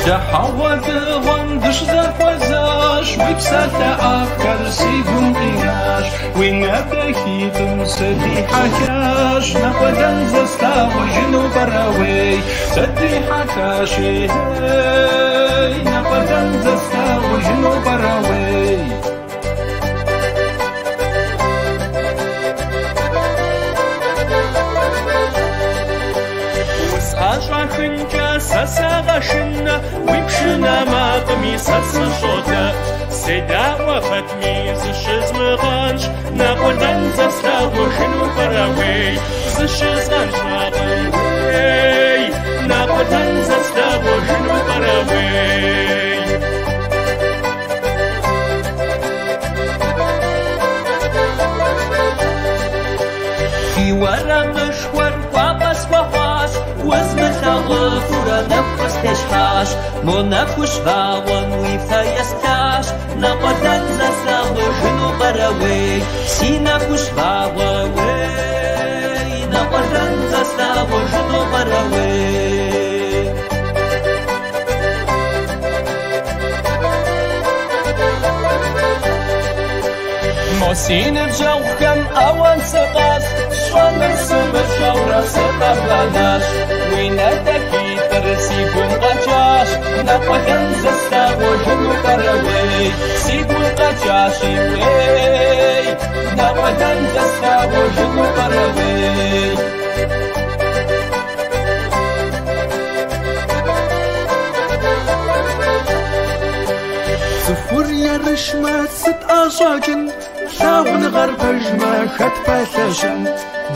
Дыхьэгъуэ-дыгъуэм дыщызэхуэзащ, уи псалъэ ӏэфӏхэр си гум къинащ, уи нэ дахитӏым сыдихьэхащ, нэкъуэлэн зэслъагъужыну пӏэрэ уей? Сыдихьэхащи, ей, нэкъуэлэн зэслъагъужыну пӏэрэ уей? Усӏэщӏахынкӏэ сэ сагъэшынэ, уи пшынэ макъми сэ сыщӏодэӏу. Седаӏуэ пэтми зыщызмыгъэнщӏ, нэкъуэлэн зэслъагъужыну пӏэрэ уей? Зыщызгъэнщӏакъым уей, нэкъуэлэн зэслъагъужыну пӏэрэ уей? Фи уэрамышхуэр кӏуапӏэ схуэхъуащ, узмылъагъуфурэ нэху къыстещхьащ. Мо нэхущ вагъуэм уи фэ есплъащ, нэкъуэлэн зэслъагъужыну пӏэрэ уей? Си нэхущ вагъуэ уей, нэкъуэлэн зэслъагъужыну пӏэрэ уей? Мо си ныбжьэгъухэм ауан сыкъащӏ, сщӏэнур сымыщӏэурэ сыкъэбгъэнащ. Уи нэ дахитӏыр си гум къэкӏащ, нэкъуэлэн зэслъагъужыну пӏэрэ уей? Си гум къэкӏащи уей, нэкъуэлэн зэслъагъужыну пӏэрэ уей? Цӏыхур ерыщмэ, сыт ӏэщӏэкӏын? Лъагъуныгъэр пэжмэ, хэт пэлъэщын?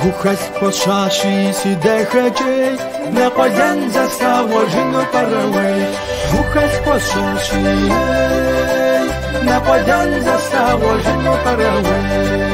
Гухэлъ хуэсщӏащи, си дахэкӏей, нэкъуэлэн зэслъагъужыну пӏэрэ уей? Гухэлъ хуэсщӏащи, ей, нэкъуэлэн зэслъагъужыну пӏэрэ уей?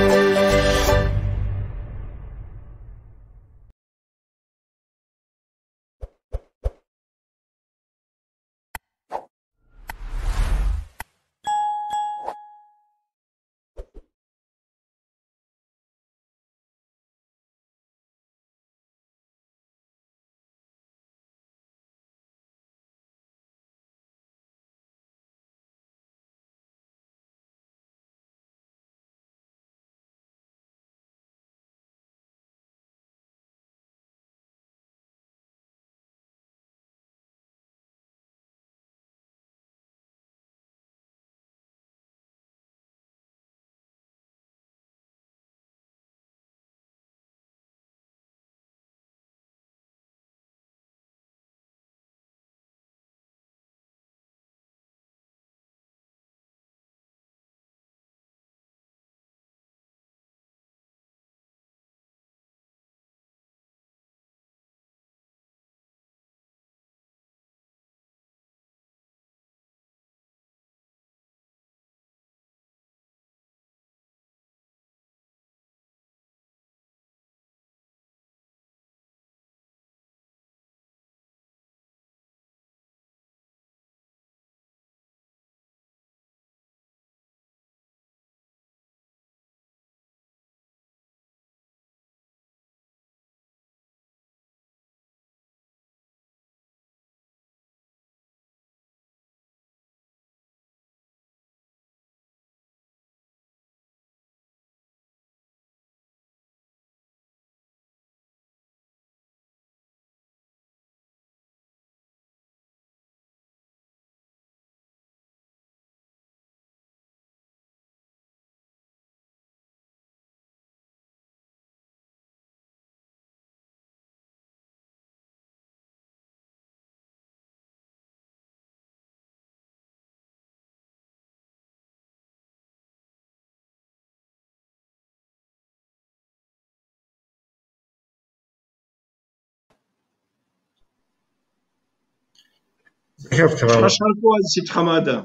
Щхьэщхьэрыӏуэ си тхьэмадэ.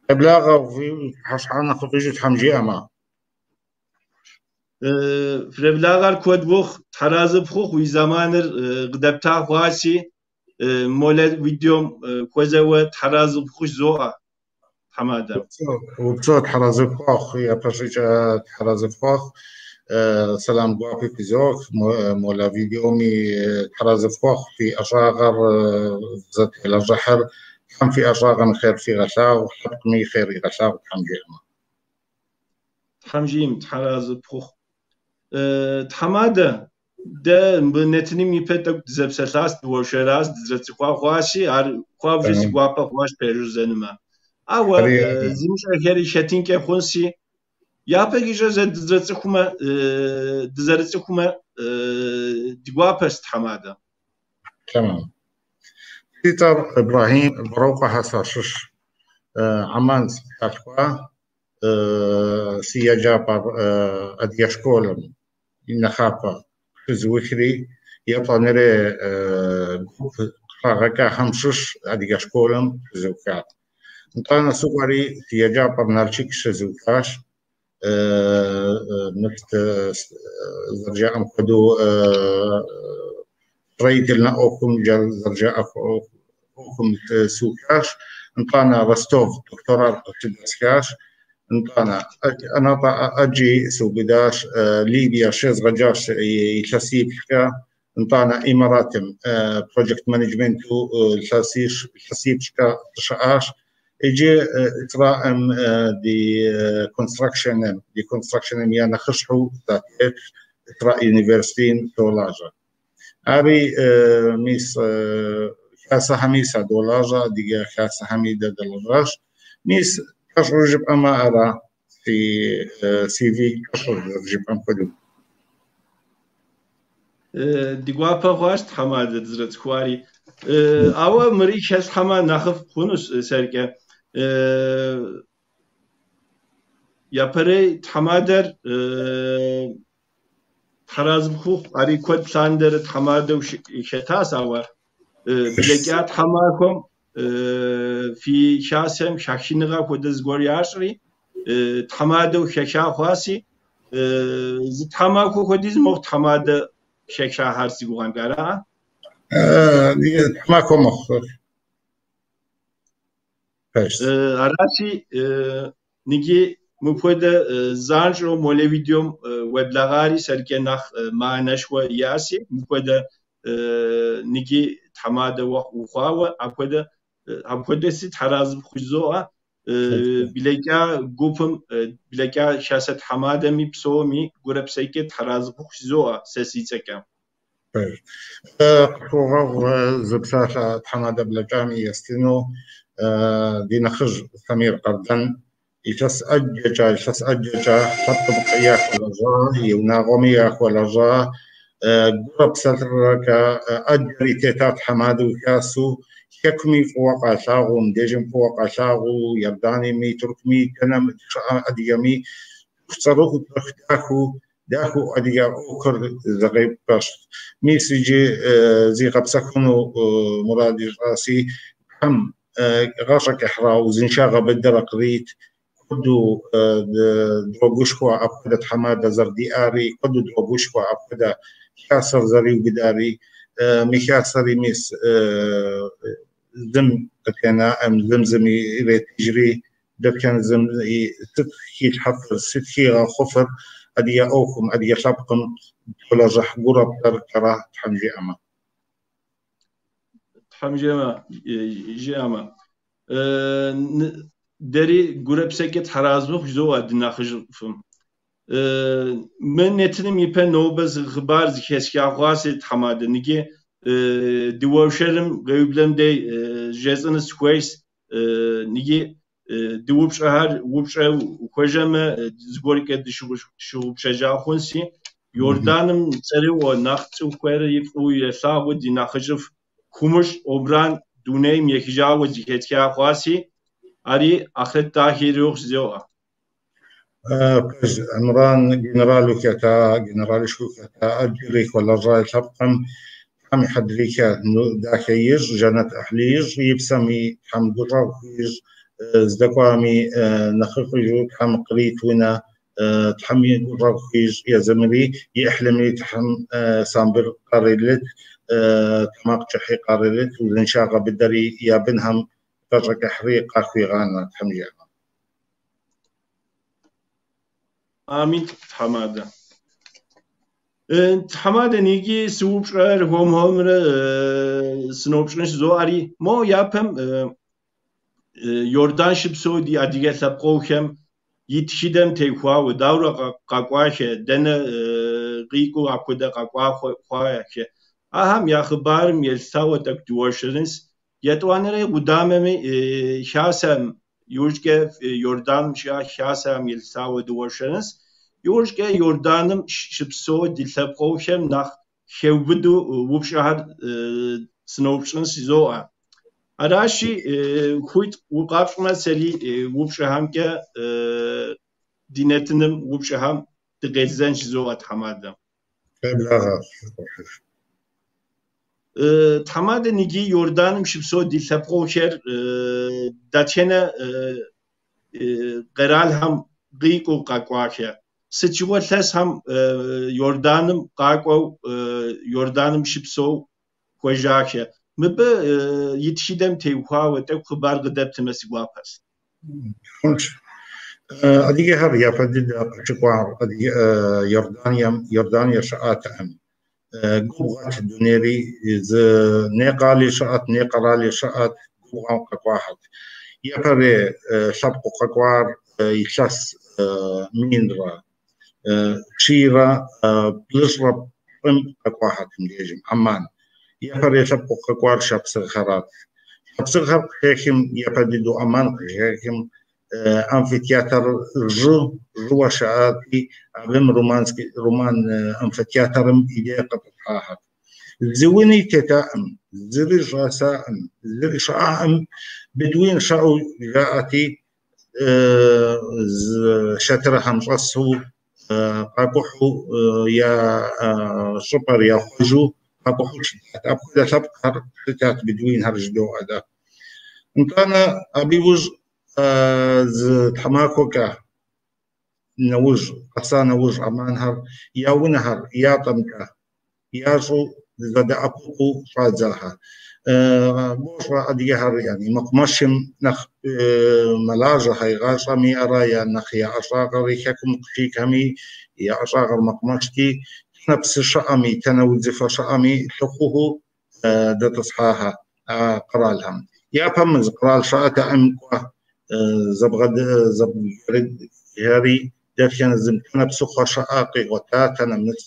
Къеблагъэ, пщыхьэщхьэ нэхъыфӏыжу Тхьэм жиӏэмэ. Фреблагъэр куэд ухъу, Тхьэразэ пхухъу, уи зэманыр къыдэпта хъуаси, молэ видеом хуэзэуэ Тхьэразэ пхухъу жызоӏэ, тхьэмадэ. Упсэу, Тхьэразэ пхуэхъу, япэщӏыкӏэ Тхьэразэ пхуэхъу. Сэлам гуапи фызох, молэ видеоми Тхьэразэ пхуэхъу, фи ӏэщӏагъэр зэтелэжьыхьыр Тхьэм фи ӏэщӏагъэм хъер фигъэлъагъу, лъэпкъми хъер игъэлъагъу Тхьэм жиӏэмэ. Тхьэм жиӏэм, Тхьэразэ пхухъу. Тхьэмадэ, дэ мы нэтыным ипэ тӏэкӏу дызэпсэлъащ, дыуэршэращ, дызэрыцӏыхуа хъуащи, ар хуабжьу си гуапэ хъуащ пэжу жызӏэнумэ. Ауэ зымыщӏэхэри хэтынкӏэ хъунси, япэ ищӏэ зэ дызэрыцӏыхумэ, дызэрыцӏыхумэ, ди гуапэщ, тхьэмадэ. Тэмэм. Си цӏэр Ибрэхьим Вэрокъуэхэ сащыщ. Амман сыкъыщалъхуа, си еджапӏэр адыгэ школым и нэхъапэ щызыухри, етӏуанэрей гуп къыщӏагъэкӏахэм щыщ адыгэ школым щызыухат. Нтӏанэ сыкӏуэри си еджапӏэр Налшык щызыухащ. Мыст зэрыжаӏэм хуэдэу строительнэ ӏуэхум зэрыжаӏэ ӏуэхум сыухащ. Нтӏанэ Ростов докторат къыщыдэсхащ. Нтӏанэ ӏэнатӏэ ӏэджи сыубыдащ. Ливия щезгъэджащ илъэсиплӏкӏэ. Нтӏанэ Имаратым проект менеджменту илъэсипщӏкӏэ сыщыӏащ. Иджы Исраӏым ди констракшеным я нэхъыщхьэу сатетщ, Исраӏ университетым солажьэ. Ари мис хасэхэми садолажьэ, адыгэ хасэхэми дадэлэжьащ. Мис кӏэщӏу жыпӏэмэ ара си CV кӏэщӏу зэрыжыпӏэм хуэдэу. Ди гуапэ хъуащ тхьэмадэ дызэрыцӏыхуари. Ауэ мыри хэслъхьэмэ нэхъыфӏ хъунущ сэркӏэ. Япэрей тхьэмадэр Тхьэразэ пхухъу, ари куэд лъандэрэ тхьэмадэу хэтащ, ауэ блэкӏа тхьэмахуэм фи хасэм хахыныгъэ хуэдэ зыгуэр ящӏри, тхьэмадэу хэха хъуащи, зы тхьэмахуэ хуэдиз мыхъу тхьэмадэ хэхахэр си гугъэмкӏэ, ара? Тхьэмахуэ мыхъу. Аращи, ныджы мыпхуэдэ занщӏэу молэ видеом уеблэгъари сэркӏэ нэхъ мыхьэнэшхуэ иӏэщи, мыпхуэдэ ныджы тхьэмадэ ухъуауэ, апхуэдэ си Тхьэразэ пхужызоӏэ. Блэкӏа гупым, блэкӏа хасэ тхьэмадэми псоми гурэ псэкӏэ Тхьэразэ пхужызоӏэ сэ си цӏэкӏэ. Къысхуогъэгъу зы псалъэ тхьэмадэ блэкӏами естыну ди нэхъыжь Самир Къардэн илъэс ӏэджэкӏэ лъэпкъым яхуэлэжьа, и унагъуэми яхуэлэжьа, гурэ псэлърэкӏэ ӏэджэри тета тхьэмадэу хасэу, хэкуми фӏыуэ къалъагъуу, мыбдежым фӏыуэ къалъагъуу, Иорданиеми, Тыркуми, дэнэ щыӏэ адыгэми цӏэрыӏуэу, цӏыху дахэу адыгэ ӏуэхур зэгъепэщт. Мис иджы зигъэпсэхуну мурад ищӏаси, Тхьэм гъащӏэ кӏыхьрэ узыншагъэ быдэрэ кърит, куэду дрогушхуэ апхуэдэ тхьэмадэ зэрыдиӏари, куэду дрогушхуэ апхуэдэ хасэр зэриубыдари. Мы хасэри мис зым къытенаӏым, зым зыми иретыжри, дэтхэнэ зым сыт хилъхьэфыр, сыт хигъэхъуфыр адыгэ ӏуэхум, адыгэ лъэпкъым толэжьыхь гурэ псэркӏэрэ Тхьэм жиӏэмэ. Тхьэм жиӏэмэ. Дэри гурэ псэкӏэ Тхьэразэ жызоӏэ ди нэхъыжьыфӏым. Мы нэтыным ипэ нобэ зы хъыбар зыхэсха хъуащ тхьэмадэ. Ныджы ди уэршэрым къеублэм дей жесӏэну сыхуейщ. Ныджы ди упщӏэхэр упщӏэ хуэжэмэ зыгуэркӏэ дыщыгъупщэжа хъунси, Иорданым цӏэрыӏуэ нэхъ цӏыхухэри фӏыуэ елъагъу ди нэхъыжьыфӏ Хумыщ Омран дунейм ехыжауэ зыхэтха хъуащи, ари ахърэт дахэ ирехъу жызоӏэ. Пэж, Омран генералу хэта, генералышхуэу хэта, ӏэджэри хуэлэжьа лъэпкъым Тхьэм и хьэдрыхэ дахэ ищӏ, жэнэт ӏыхьлы ищӏ, и псэми Тхьэм гущӏэгъу хуищӏ, здэкӏуами нэхъыфӏыжу Тхьэм кърит унэ, Тхьэм и гущӏэгъу хуищӏ езымри, и ӏыхьлыми Тхьэм самбыр къарилыт, тэмакъкӏыхьи къарилыт, узыншагъэ быдэри я бынхэм гъащӏэ кӏыхьри къахуигъанэ Тхьэм жиӏэмэ. Амин, тхьэмадэ. Тхьэмадэ, ныджы сыупщӏэр хуэм-хуэмурэ сыноупщӏын жызоӏэри, мо япэм Йордан щыпсэу ди адыгэ лъэпкъыухэм и тхыдэм теухуауэ дауэрэ къэкӏуахэ, дэнэ къикӏыу апхуэдэ къэкӏуа хъуахэ. Ахэм я хъыбарым елъытауэ тӏэкӏу дыуэршэрынс. Етӏуанэрей къудамэми хасэм иужькӏэ Йорданым щыӏэ хасэм елъытауэ дыуэршэрынс. Иужькӏэ Йорданым щыпсэу ди лъэпкъыухэм нэхъ хеубыду упщӏэхэр сыноупщӏын сизоӏэ. Аращи, хуит укъапщӏмэ, сэри упщӏэхэмкӏэ ди нэтыным упщӏэхэм дыкъедзэн жызоӏэ тхьэмадэ. Къеблагъэ. Тхьэмадэ ныджы Йорданым щыпсэу ди лъэпкъыухэр дэтхэнэ къэралхэм къикӏыу къэкӏуахэ. Сыт щыгъуэ лъэсхэм Йорданым къакӏуэу Йорданым щыпсэу хуэжахэ. Мыбы и тхыдэм теухуауэ тӏэкӏу хъыбар къыдэптымэ си гуапэс. Хъунщ. Адыгэхэр япэ дыдэ къыщыкӏуар Йорданием, Йордание щыӏатэкъым. Губгъуэт дунейри, зы не къали щыӏэт, не къэрали щыӏэт, губгъуэм къэкӏуахэт. Япэрей лъэпкъыу къэкӏуар илъэс минрэ щийрэ плӏыщӏрэ плӏым къэкӏуахэт мыбдежым, Амман. Япэрей лъэпкъыу къэкӏуар шапсыгъхэрат. Шапсыгъхэр къыхехым, япэ дыдэу Амман къыхехым, амфитеатр жьыуэ щыӏати, абым роман амфитеатрым идея къытӏысхьахэт. Зы уни тетаӏым, зыри щӏэсаӏым, зыри щыӏаӏым, бедуин щыӏэу жаӏэти, шэтырхэм щӏэсу къакӏухьу я щӏыпӏэр яхъуэжу къакӏухьу щытат. Апхуэдэ лъэпкъхэр щытат бедуинхэр жыдоӏэ дэ. Нтӏанэ абы иужь зы тхьэмахуэкӏэ нэужь, къэса нэужь Амманхэр я унэхэр ятӏэмкӏэ ящӏу зэдэӏэпыкъуу щӏадзахэр. Бощӏэ адыгэхэр yani мэкъумэшым нэхъ мэлажьэхэ игъащӏэми ара я нэхъ я ӏэщӏагъэри хэкум къыхикӏхэми я ӏэщӏагъэр мэкъумэшти, тэнэ псы щыӏэми, тэнэ удзыфэ щыӏэми лъыхъуху дэтӏысхьахэ а къэралхэм. Япэм зы къэрал щыӏэтэкъым кӏуэ зэбгрыджари дэтхэнэ зым тэнэ псыхъуэ щыӏэ къигъуэта, тэнэ мыс.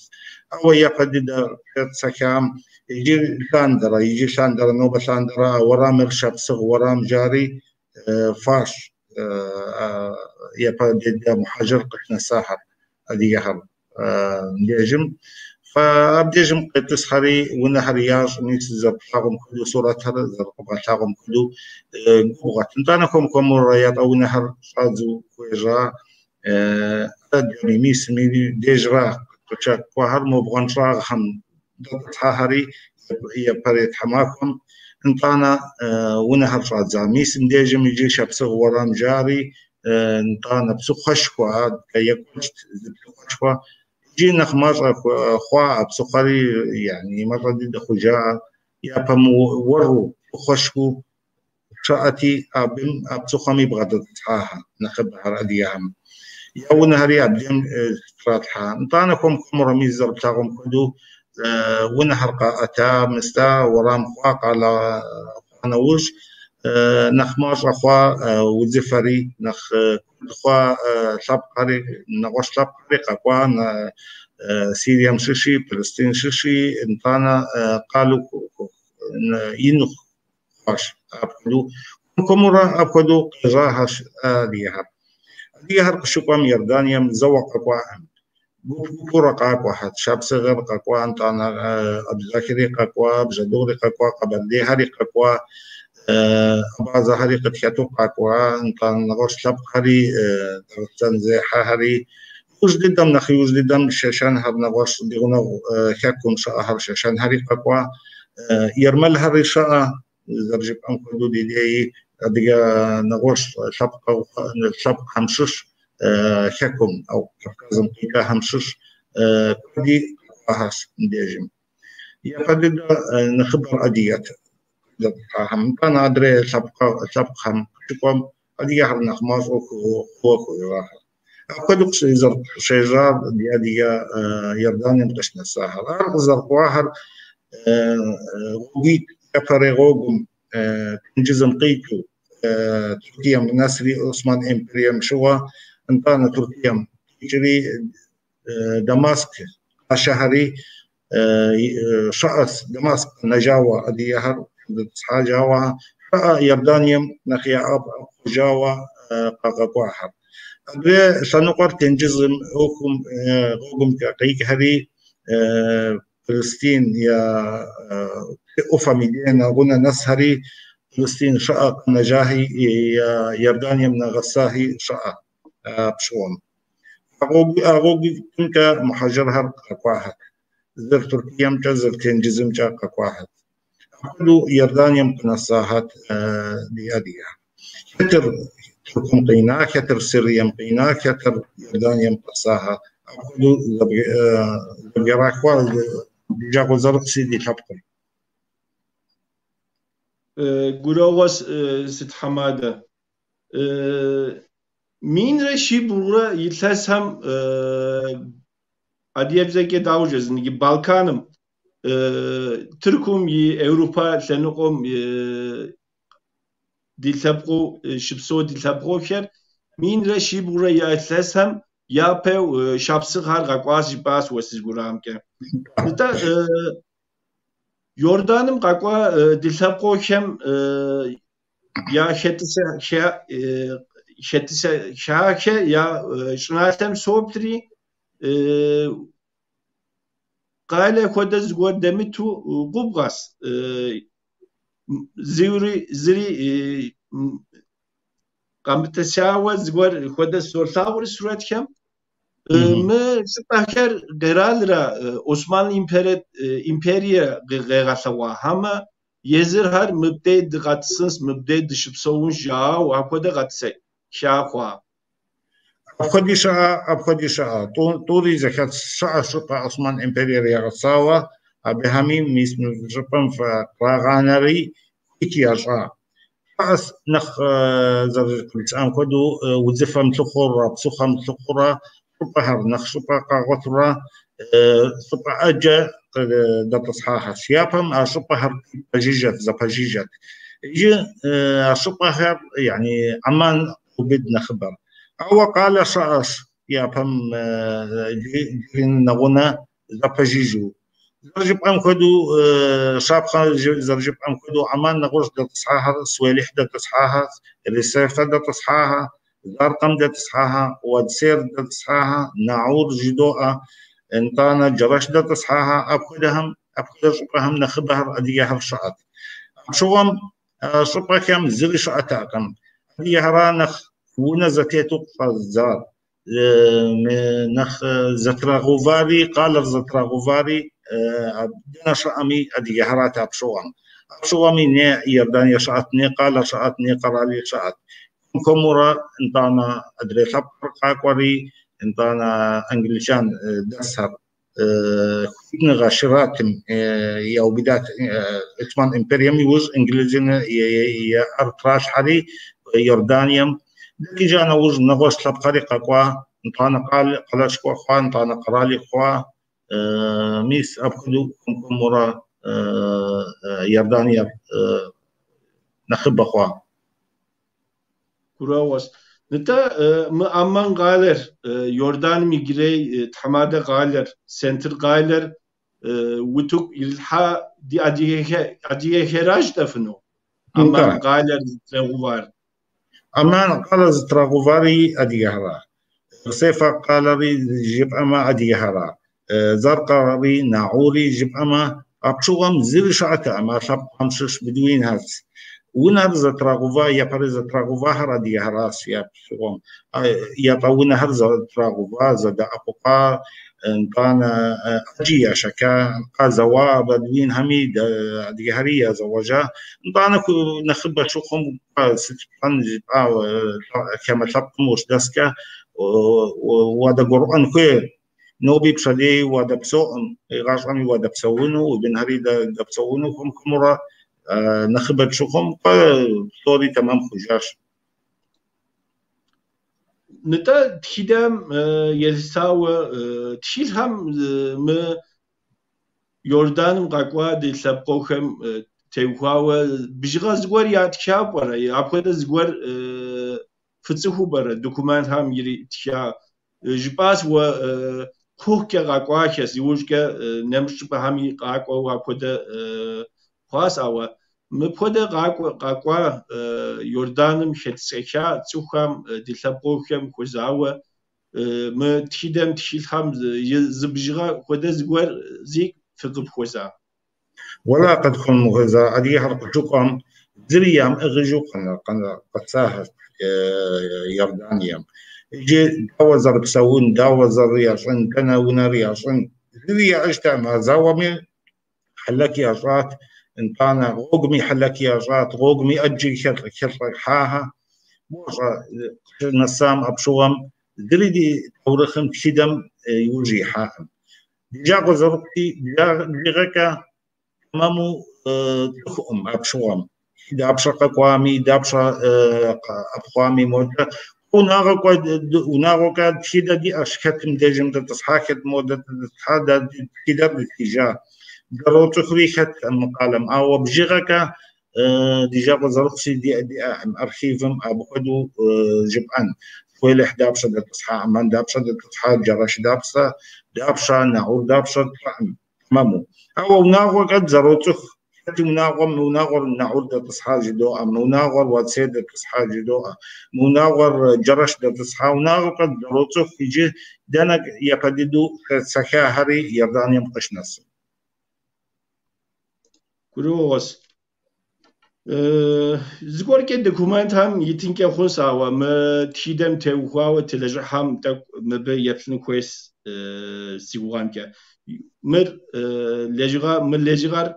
Ауэ япэ дыдэ къетӏысэхам иджы лъандэрэ, нобэ лъандэрэ а уэрамыр шапсыгъ уэрам жари фащ япэ дыдэ мухьэжыр къыщынэсахэр адыгэхэр мыбдежым. Фэабдежым къетӏысхьэри унэхэр ящӏ, мис зэрыплъагъум хуэдэу, сурэтхэр зэрыкъэбгъэлъагъуэм хуэдэу губгъуэт. Нтӏанэ хуэм-хуэмурэ ятӏэ унэхэр щӏадзу хуежьа мис дежра къыщакӏуахэр мо бгъуэнщӏагъхэм дэтӏысхьахэри япэрей тхьэмахуэм нтӏанэ унэхэр щӏадза. Мис мыбдежым иджы шапсыгъ уэрам жари, нтӏанэ псыхъуэшхуэ екӏуэкӏт, зы псыхъуэшхуэ. Иджы нэхъ мащӏэ хъуа а псыхъуэри, yani мащӏэ дыдэ хъужа. Япэм уэру псыхъуэшхуэу щыӏэти, абым а псыхъуэми бгъэдэтӏысхьахэ нэхъыбэхэр адыгэхэм. Я унэхэри абдежым тралъхьа. Нтӏанэ хуэм-хуэмурэ мис зэрыплъагъум хуэдэу унэхэр къаӏэта, мыста уэрам хъуа, къалэ хъуа нэужь нэхъ мащӏэ хъуа удзыфэри, нэхъ куэд хъуа лъэпкъхэри, нэгъуэщӏ лъэпкъхэри къэкӏуа, Сирием щыщи, Палестин щыщи, нтӏанэ къалэу ину хъуащ апхуэдэу. Хуэм-хуэмурэ апхуэдэу къежьахэщ адыгэхэр. Адыгэхэр къыщыкӏуэм Иорданием зэуэ къэкӏуаӏым. Гуп-гупурэ къакӏуэхэт. Шапсыгъэр къэкӏуа, нтӏанэ абзахэри къэкӏуа, бжьэдыгъури къэкӏуа, къэбэрдейхэри къэкӏуа, абазэхэри къытхэту къакӏуа, нтӏанэ нэгъуэщӏ лъэпкъхэри, дагъыстэн зехьэхэри. Иужь дыдэм, нэхъ иужь дыдэм шэшэнхэр, нэгъуэщӏ ди гъунэгъу хэкум щыӏэхэр шэшэнхэри къэкӏуа, ермэлхэри щыӏэ, зэрыжыпӏэм хуэдэу ди деи адыгэ нэгъуэщӏ лъэпкъхэм щыщ хэкум, ау Кавказым къикӏахэм щыщ куэди къэкӏуахэщ мыбдежым. Япэ дыдэ нэхъыбэр адыгэт дэтӏысхьахэм. Нтӏанэ адрей лъэпкъхэм къыщыкӏуэм адыгэхэр нэхъ мащӏэу хъууэ хуежьахэр. Апхуэдэу къыщежьар ди адыгэ Иорданием къыщынэсахэр. Ар къызэрыкӏуахэр гъуэгуитӏ япэрей гъуэгум тенджызым къикӏыу Тыркуем нэсри Осман империем щыгъуэ, нтӏанэ Тыркуем икӏри Дамаск къашэхэри щыӏэс Дамаск нэжауэ адыгэхэр дэтӏысхьэжауэ, щыӏэ Иорданием нэхъ яӏэпхъужауэ къагъэкӏуахэр. Адрей лъэныкъуэр тенджызым ӏуэхум гъуэгумкӏэ къикӏхэри Фылистин я ӏуфэм и дей нэгъунэ нэсхэри Фылистин щыӏэ къэнэжахи Иорданием нэгъэсахи щыӏэ пщыгъуэм. А гъуэгумкӏэ мухьэжырхэр къэкӏуахэт. Зыр Тыркуемкӏэ, зыр тенджызымкӏэ къэкӏуахэт. Апхуэдэу Иорданием къынэсахэт ди адыгэхэр. Хэтыр Тыркум къина, хэтыр Сирием къина, хэтыр Иорданием къэсаха. Апхуэдэу зэбграхуа ди жагъуэ зэрыхъуси ди лъэпкъыр. Гурыӏуэгъуэ си тхьэмадэ. 1100 илъэсхэм адыгэбзэкӏэ дауэ жызӏэн иджы Балканым, Тыркум и Европэ лъэныкъуэм ди лъэпкъыу щыпсэу ди лъэпкъыухэр 1100 илъэсхэм япэу шапсыгъхэр къэкӏуащ жыпӏащ уэ сызыгурыӏуамкӏэ. Нтӏэ, Иорданым къэкӏуа ди лъэпкъыухэм я хэтӏысэхахэ я щӏыналъэм соплъри, къалэ хуэдэ зыгуэр дэмыту губгъуэщ. Зыри къэмытӏысауэ зыгуэр хуэдэ солъагъури сурэтхэм. Мы щӏыпӏэхэр къэралрэ Осман империе къегъэлъэгъуа хьэмэ езырхэр мыбдей дыкъэтӏысынщ, мыбдей дыщыпсэунщ жаӏэу апхуэдэ къэтӏысэха хъуа. Апхуэди щыӏэ, апхуэди щыӏэ. Тӏури зэхэт щыӏэ щӏыпӏэ Осман империер ягъэсауэ, абыхэми мис мы щӏыпӏэм кърагъанэри хуит ящӏа. Щыӏэс нэхъ зэрыжысӏам хуэдэу удзыфэм лъыхъуурэ, псыхъуэм лъыхъуурэ, щӏыпӏэхэр нэхъ щӏыпӏэ къагъуэтурэ щӏыпӏэ ӏэджэ дэтӏысхьахэщ. Япэм а щӏыпӏэхэр пэжыжьэт, зэпэжыжьэт. Иджы а щӏыпӏэхэр яни Амман къеубыд нэхъыбэр. Ауэ къалэ щыӏэщ япэм иджыри нэгъунэ зэпэжыжьэу. Зэрыжыпӏэм хуэдэу, щапхъэ зэрыжыпӏэм хуэдэу, Амман нэгъуэщӏ дэтӏысхьахэр, Суэлихь дэтӏысхьахэр, Ресефэ дэтӏысхьахэр, Заркъэм дэтӏысхьахэр, Уадсер дэтӏысхьахэр, Наур жыдоӏэ, нтӏанэ Джэрэш дэтӏысхьахэр, апхуэдэхэм, апхуэдэ щӏыпӏэхэм нэхъыбэхэр адыгэхэр щыӏэт. Апщыгъуэм щӏыпӏэхэм зыри щыӏэтэкъым. Адыгэхэра нэхъ унэ зэтету къыщӏэзыдзар. Нэхъ зэтрагъэувари, къалэр зэтрагъэувари дэнэ щыӏэми адыгэхэрат апщыгъуэм. Апщыгъуэми не Иордание щыӏэт, не къалэ щыӏэт, не къэрали щыӏэт. Хуэм-хуэмурэ нтӏанэ адрей лъэпкъыр къакӏуэри, нтӏанэ англичан дэсхэр хуитыныгъэ щратым яубыдат Осман империем иужь инглызым я ӏэр тралъхьэри Иорданием. Дэкӏыжа нэужь нэгъуэщӏ лъэпкъхэри къэкӏуа, нтӏанэ къалэшхуэ хъуа, нтӏанэ къэрали хъуа. Мис апхуэдэу хуэм-хуэмурэ Иорданиер нэхъыбэ хъуа. Гурыӏуэгъуэщ. Нтӏэ, мы Амман къалэр, Иорданым иджырей тхьэмадэ къалэр, центр къалэр утыку ирилъхьа ди адыгэхэращ жытӏэфыну? Амман къалэр зытрагъэувар. Амман къалэр зытрагъэувари адыгэхэра. Ресефэ къалэри жыпӏэмэ адыгэхэра. Заркъэри Наури жыпӏэмэ апщыгъуэм зыри щыӏэтэкъым а лъэпкъхэм щыщ бедуинхэр. Унэр зэтрагъэува, япэрей зэтрагъэувахэр адыгэхэращ апщыгъуэм. Ятӏэ унэхэр зэтрагъэува, зэдэӏэпыкъуа, нтӏанэ ӏэджи яшэча, къазэуа бедуинхэми адыгэхэри язэуэжа. Нтӏанэ нэхъыбэ щыхъум сыт пщӏэн жыпӏа хамэ лъэпкъым ущыдэскӏэ уадэгурыӏуэн хуей. Ноби пщэдей уадэпсэуӏым, игъащӏэми уадэпсэуну, уи бынхэри дэпсэуну хуэм-хуэмурэ нэхъыбэ щыхъум псори тэмэм хъужащ. Нтӏэ, тхыдэм елъытауэ тхылъхэм мы Иорданым къэкӏуа ди лъэпкъыухэм теухуауэ бжыгъэ зыгуэр ятха пӏэрэ, апхуэдэ зыгуэр фыцӏыхуу пӏэрэ документхэм иритха? Жыпӏащ уэ кхъухькӏэ къэкӏуахэщ, иужькӏэ нэмыщӏ щӏыпӏэхэми къакӏуэу апхуэдэ хъуащ, ауэ мыпхуэдэ къакӏуа Иорданым хэтӏысхьа цӏыхухэм ди лъэпкъыхэм хуэзауэ мы тхыдэм тхылъхэм зы бжыгъэ хуэдэ зыгуэр зи фыкъыпхуэза? Уэла къытхуэмыхуэза адыгэхэр къыщыкӏуэм зыри ямыӏыгъыжу къэсахэт Иорданием. Иджы дауэ зэрыпсэун, дауэ зэрыящӏын, дэнэ унэр ящӏын, зыри яӏэжтэкъым. А зауэми хьэлэк ящӏат, нтӏанэ гъуэгуми хьэлэк ящӏат, гъуэгуми ӏэджи хэлӏыхьахэ. Мощӏэ нэсам апщыгъуэм зыри ди таурыхъым тхыдэм иужь ихьакъым. Ди жагъуэ зэрыхъути, бжыгъэкӏэ тэмэму цӏыхуӏым апщыгъуэм. Дапщэ къэкӏуами, дапщэ ӏэпхъуами модэ. Унагъуэкӏэ тхыдэ диӏэщ, хэтым дежым дэтӏысхьа, хэт модэ дэтӏысхьа, дэ тхыдэр дытхыжа. Зэроцӏыхури хэт мы къалэм, ауэ бжыгъэкӏэ ди жагъуэ зэрыхъущи диӏэкъым архивым абы хуэдэу жыпӏэн. Хуелыхь дапщэ дэтӏысхьа, Амман дапщэ дэтӏысхьа, Джэрэш дапщэ, дапщэ, Наур дапщэ тщӏэкъым тэмэму. Ауэ унагъуэкӏэ зэроцӏыху. Хэти унагъуэм мы унагъуэр Наур дэтӏысхьа жыдоӏэ, мы унагъуэр Уацей дэтӏысхьа жыдоӏэ, мы унагъуэр Джэрэш дэтӏысхьа. Унагъуэкӏэ зэроцӏыху иджы дэнэ япэ дыдэу хэсэхахэри Иорданием къыщынэсым. Гурыӏуэгъуэщ. Зыгуэркӏэ документхэм итынкӏэ хъунщ, ауэ мы тхыдэм теухуауэ телэжьыхьхэм тӏэкӏу мыбы еплъын хуейщ си гугъэмкӏэ. Мыр лэжьыгъэ, мы лэжьыгъэр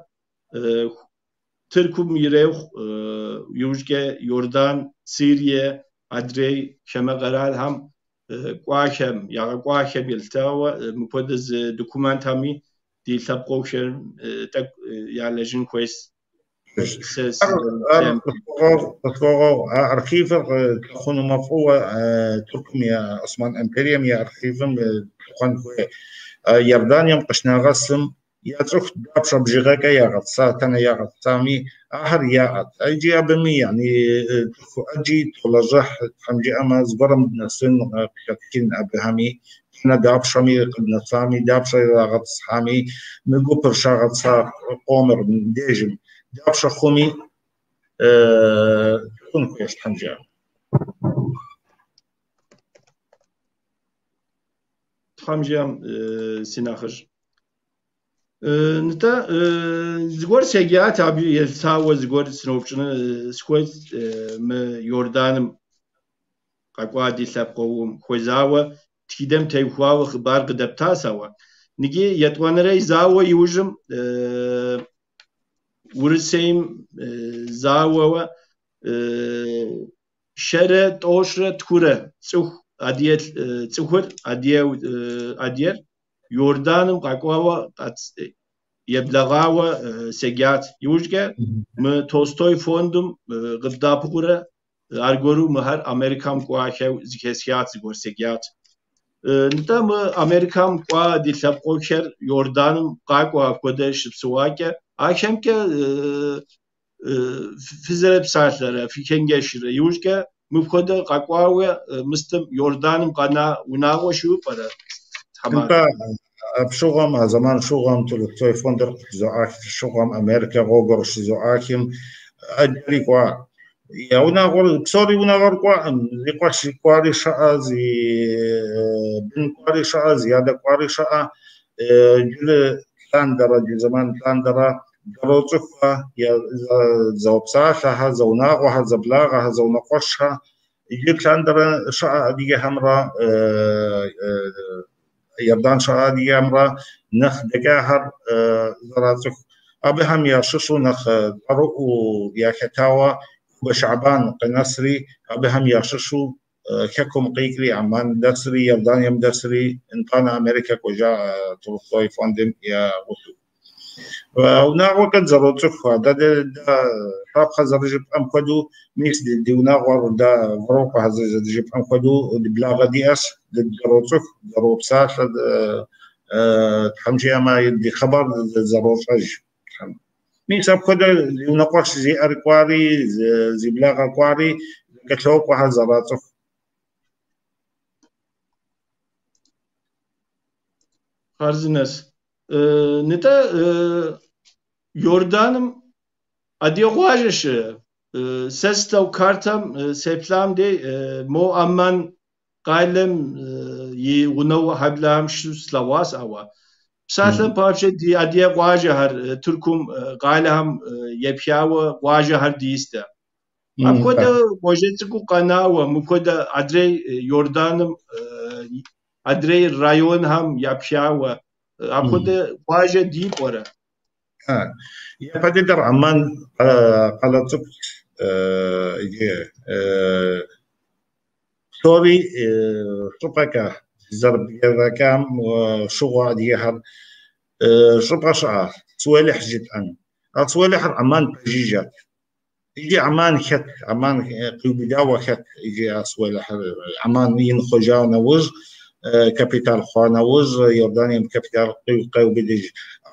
Тыркум ирехъу, иужькӏэ Иордан, Сирие, адрей хамэ къэралхэм кӏуахэм, ягъэкӏуахэм елъытауэ мыпхуэдэ зы документхэми ди лъэпкъыхэм тӏэкӏу ялэжьын хуейщ. Къысхуэгъэгъу, а архивыр лъыхъунумэ фӏыуэ Тыркум я Осман империем я архивым лъыхъуэн хуей. Иорданием къыщынагъэсым я цӏыху дапщэ бжыгъэкӏэ ягъэтӏыса, тэнэ ягъэтӏысами, ахэр яӏэт. Иджы абыми яни цӏыху ӏэджи толэжьыхь, Тхьэм жиӏэмэ, зыгуэрым дынэсын, къыхэтхын абыхэми, тэнэ дапщэми къыднэсами, дапщэ ирагъэтӏысхьами, мы гупыр щагъэтӏыса къомыр дежым дапщэ хъуми лъыхъун хуейщ, Тхьэм жиӏэмэ. Тхьэм жиӏэм, си нэхъыжь. Нтӏэ, зыгуэр седжат абы елъытауэ зыгуэр сыноупщӏыну сыхуейт мы Иорданым къэкӏуа ди лъэпкъыум хуэзауэ тхыдэм теухуауэ хъыбар къыдэптащ, ауэ ныги етӏуанэрей зауэ иужьым Урысейм зауэуэ щэрэ тӏощӏрэ тхурэ цӏыху адыгэ цӏыхур адыгэр Иорданым къэкӏуауэ еблэгъауэ седжат. Иужькӏэ мы Толстой фондым къыддэӏэпыкъуурэ аргуэру мыхэр Америкэм кӏуахэу зыхэсхат, зыгуэр седжат. Нтӏэ мы Америкэм кӏуа ди лъэпкъыхэр Иорданым къакӏуэ апхуэдэ щыпсэуакӏэ, ахэмкӏэ фызэрепсалъэрэ, фыхэнгэшрэ. Иужькӏэ мыпхуэдэ къэкӏуауэ мыстым Иорданым къэна унагъуэ щыӏэу пӏэрэ, тхьэмадэ? Нтӏэ, апщыгъуэм, а зэман щыгъуэм Толстой фондыр къыщызэӏуах щыгъуэм, Америкэ гъуэгур къыщызэӏуахым ӏэджэри кӏуа. Я унагъуэр, псори унагъуэр кӏуаӏым, зи къуэш кӏуари щыӏэ, зи бын кӏуари щыӏэ, зи адэ кӏуари щыӏэ. Иджыри лъандэрэ, ди зэман лъандэрэ зэроцӏыхухэ, зэопсалъэхэ, зэунагъуэхэ, зэблагъэхэ, зэунэкъуэшхэ. Иджы лъандэрэ щыӏэ адыгэхэмрэ Иордан щыӏэ адыгэхэмрэ нэхъ дэкӏахэр зэрацӏыху. Абыхэм ящыщу нэхъ цӏэрыӏуэу яхэтауэ Кубэ Шэбан къынэсри, абыхэм ящыщу хэкум къикӏри, Амман дэсри, Иорданием дэсри, нтӏанэ Америкэ кӏуэжа Толстой фондым я гъусэу. Унагъуэкӏэ зэроцӏыху, дэ щапхъэ зэрыжыпӏэм хуэдэу, мис ди унагъуэр дэ Вэрокъуэхэр зэрыжыпӏэм хуэдэу ди благъэ диӏэщ, дызэроцӏыху, зэропсалъэ, Тхьэм жиӏэмэ, ди хъыбар зэрощӏэж. Тхьэм. Мис апхуэдэ зи унэкъуэш зиӏэр кӏуари, зи благъэ кӏуари, зэкӏэлъокӏуэхэр зэрацӏыху. Хъарзынэс. Нтӏэ, Иорданым адыгэ къуажэ щыӏэ? Сэ слъагъу картэм сеплъам дей мо Амман къалэм и гъунэгъу хьэблэхэм щыщу слъэгъуащ, ауэ псалъэм папщӏэ ди адыгэ къуажэхэр Тыркум къалэхэм епхауэ къуажэхэр дистэ. Апхуэдэ къуажэ цӏыкӏуу къэнауэ, мыпхуэдэ адрей Иорданым, адрей районхэм япхауэ, апхуэдэ къуажэ ди пӏэрэ? Япэ дыдэр Амман къалэ цӏыкӏут иджы. Псори щӏыпӏэкӏэ зэрыбгъэдэкӏам щыгъуэ адыгэхэр щӏыпӏэ щыӏэ, Суэлыхь жытӏэн. А Суэлыхьыр Амман пэжыжьэт. Иджы Амман хэт, Амман къиубыдауэ хэт иджы а Суэлыхьыр. Амман ин хъужа нэужь, капитал хъуа нэужь, Иорданием капитал къеубыдыж.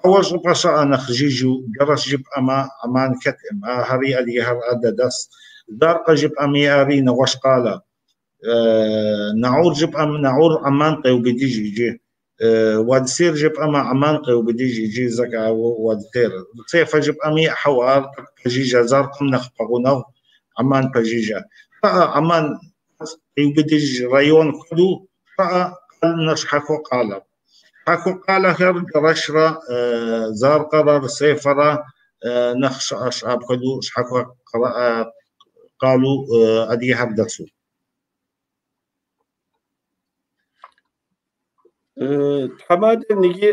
Ауэ щӏыпӏэ щыӏэ нэхъ жыжьэу, Джэрэщ жыпӏэмэ, Амман хэткъым, ахэри адыгэхэр адэ дэс. Заркъэ жыпӏэми, ари нэгъуэщӏ къалэ. Наур жыпӏэм, Наур Амман къеубыдыж иджы. Уадсир жыпӏэмэ, Амман къеубыдыж иджы зэкӏэ Уадсир. Цефэ жыпӏэми, хьэуэ, ар тӏэкӏу пэжыжьэ, Заркъым нэхъ пэгъунэгъу, Амман пэжыжьэ. Щыӏэ Амман къиубыдыж район хуэдэу, щыӏэ къалэ щхьэхуэ къалэ. Щхьэхуэ къалэхэр Джэрэшрэ Заркъэрэ Рсефэрэ нэхъ щыӏэщ апхуэдэу щхьэхуэ къалэу адыгэхэр дэсу. Тхьэмадэ ныги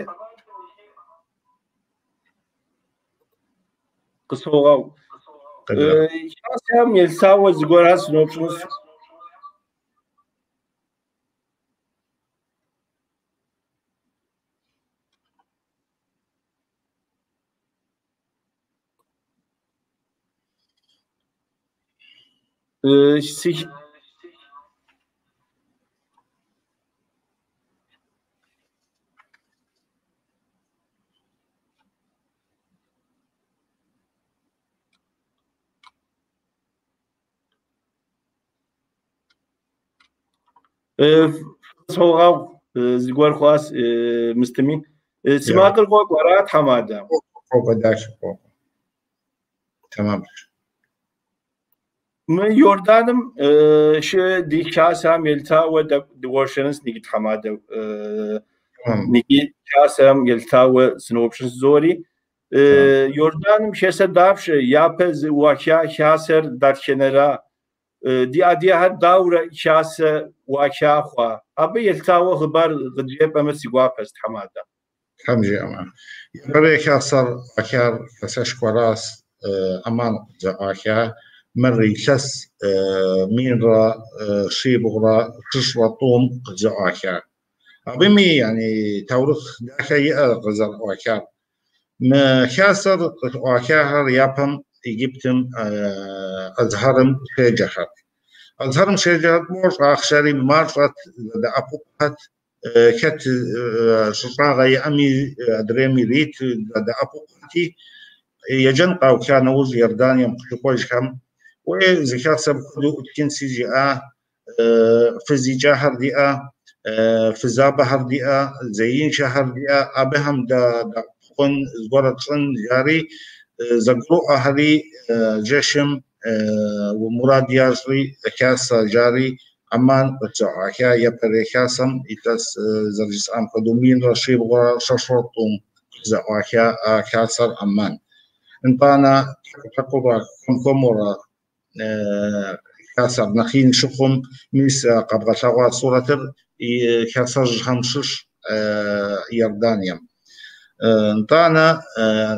къысогъэу. Хасэм елъауэ зыгуэрхэр сыноупщӏыну. Си согъэгъу зыгуэр хъуащ мыстыми. Си макъыр къокӏуэ, ара тхьэмадэ? Къокӏуэ, дахэ къокӏуэ. Тэмэм. Мы Иорданым шы ди хасэм елътауэ дыуэршэрынс ныги тхьэмадэ. Ныги хасэм елътауэ сыноупщӏын зори. Иорданым хасэ дапщэ япэ зыӏуаха хасэр датхэнэра? Ди адыгэхэр даурэ хасэ ӏуаха хъуа? Абы елътауэ хъыбар къыджепӏэмэ си гуапэщ, тхьэмадэ. Тхьэм жиӏэмэ. Япэрей хасэр ӏуахар хасэшхуэращ, Амман къызэӏуаха. Мыр илъэс 1173 къызэӏуаха. Абыми yani таурыхъ дахэ иӏэ къызэрыӏуахар. Мы хасэр къызэӏуахахэр япэм Египтым Азхарым щеджэхэрт. Азхарым щеджэхэрт, мор щӏахъшэри мащӏэт, зэдэӏэпыкъухэт, хэт щӏыщӏагъэ иӏэми адрейм ирит, зэдэӏэпыкъути, еджэн къауха нэужь Иорданием къыщыкӏуэжхэм, уей зы хасэ апхуэдэу ӏутхынси жиӏа, фыз икӏахэр диӏэ, фызабэхэр диӏэ, зеиншэхэр диӏэ, абыхэм дадэӏэпыкъун, зыгуэр тщӏын жари, зэгурыӏуэхэри жэщым мурад ящӏри хасэ жари Амман къыщаӏуаха япэрей хасэм илъэс зэрыжысӏам хуэдэу 1173 къызэӏуаха а хасэр Амман. Нтӏанэ тӏэкӏу-тӏэкӏуурэ хуэм-хуэмурэ хасэр нэхъ ин щыхъум, мис къэбгъэлъэгъуа сурэтыр хасэжьхэм щыщ Иорданием. Нтӏанэ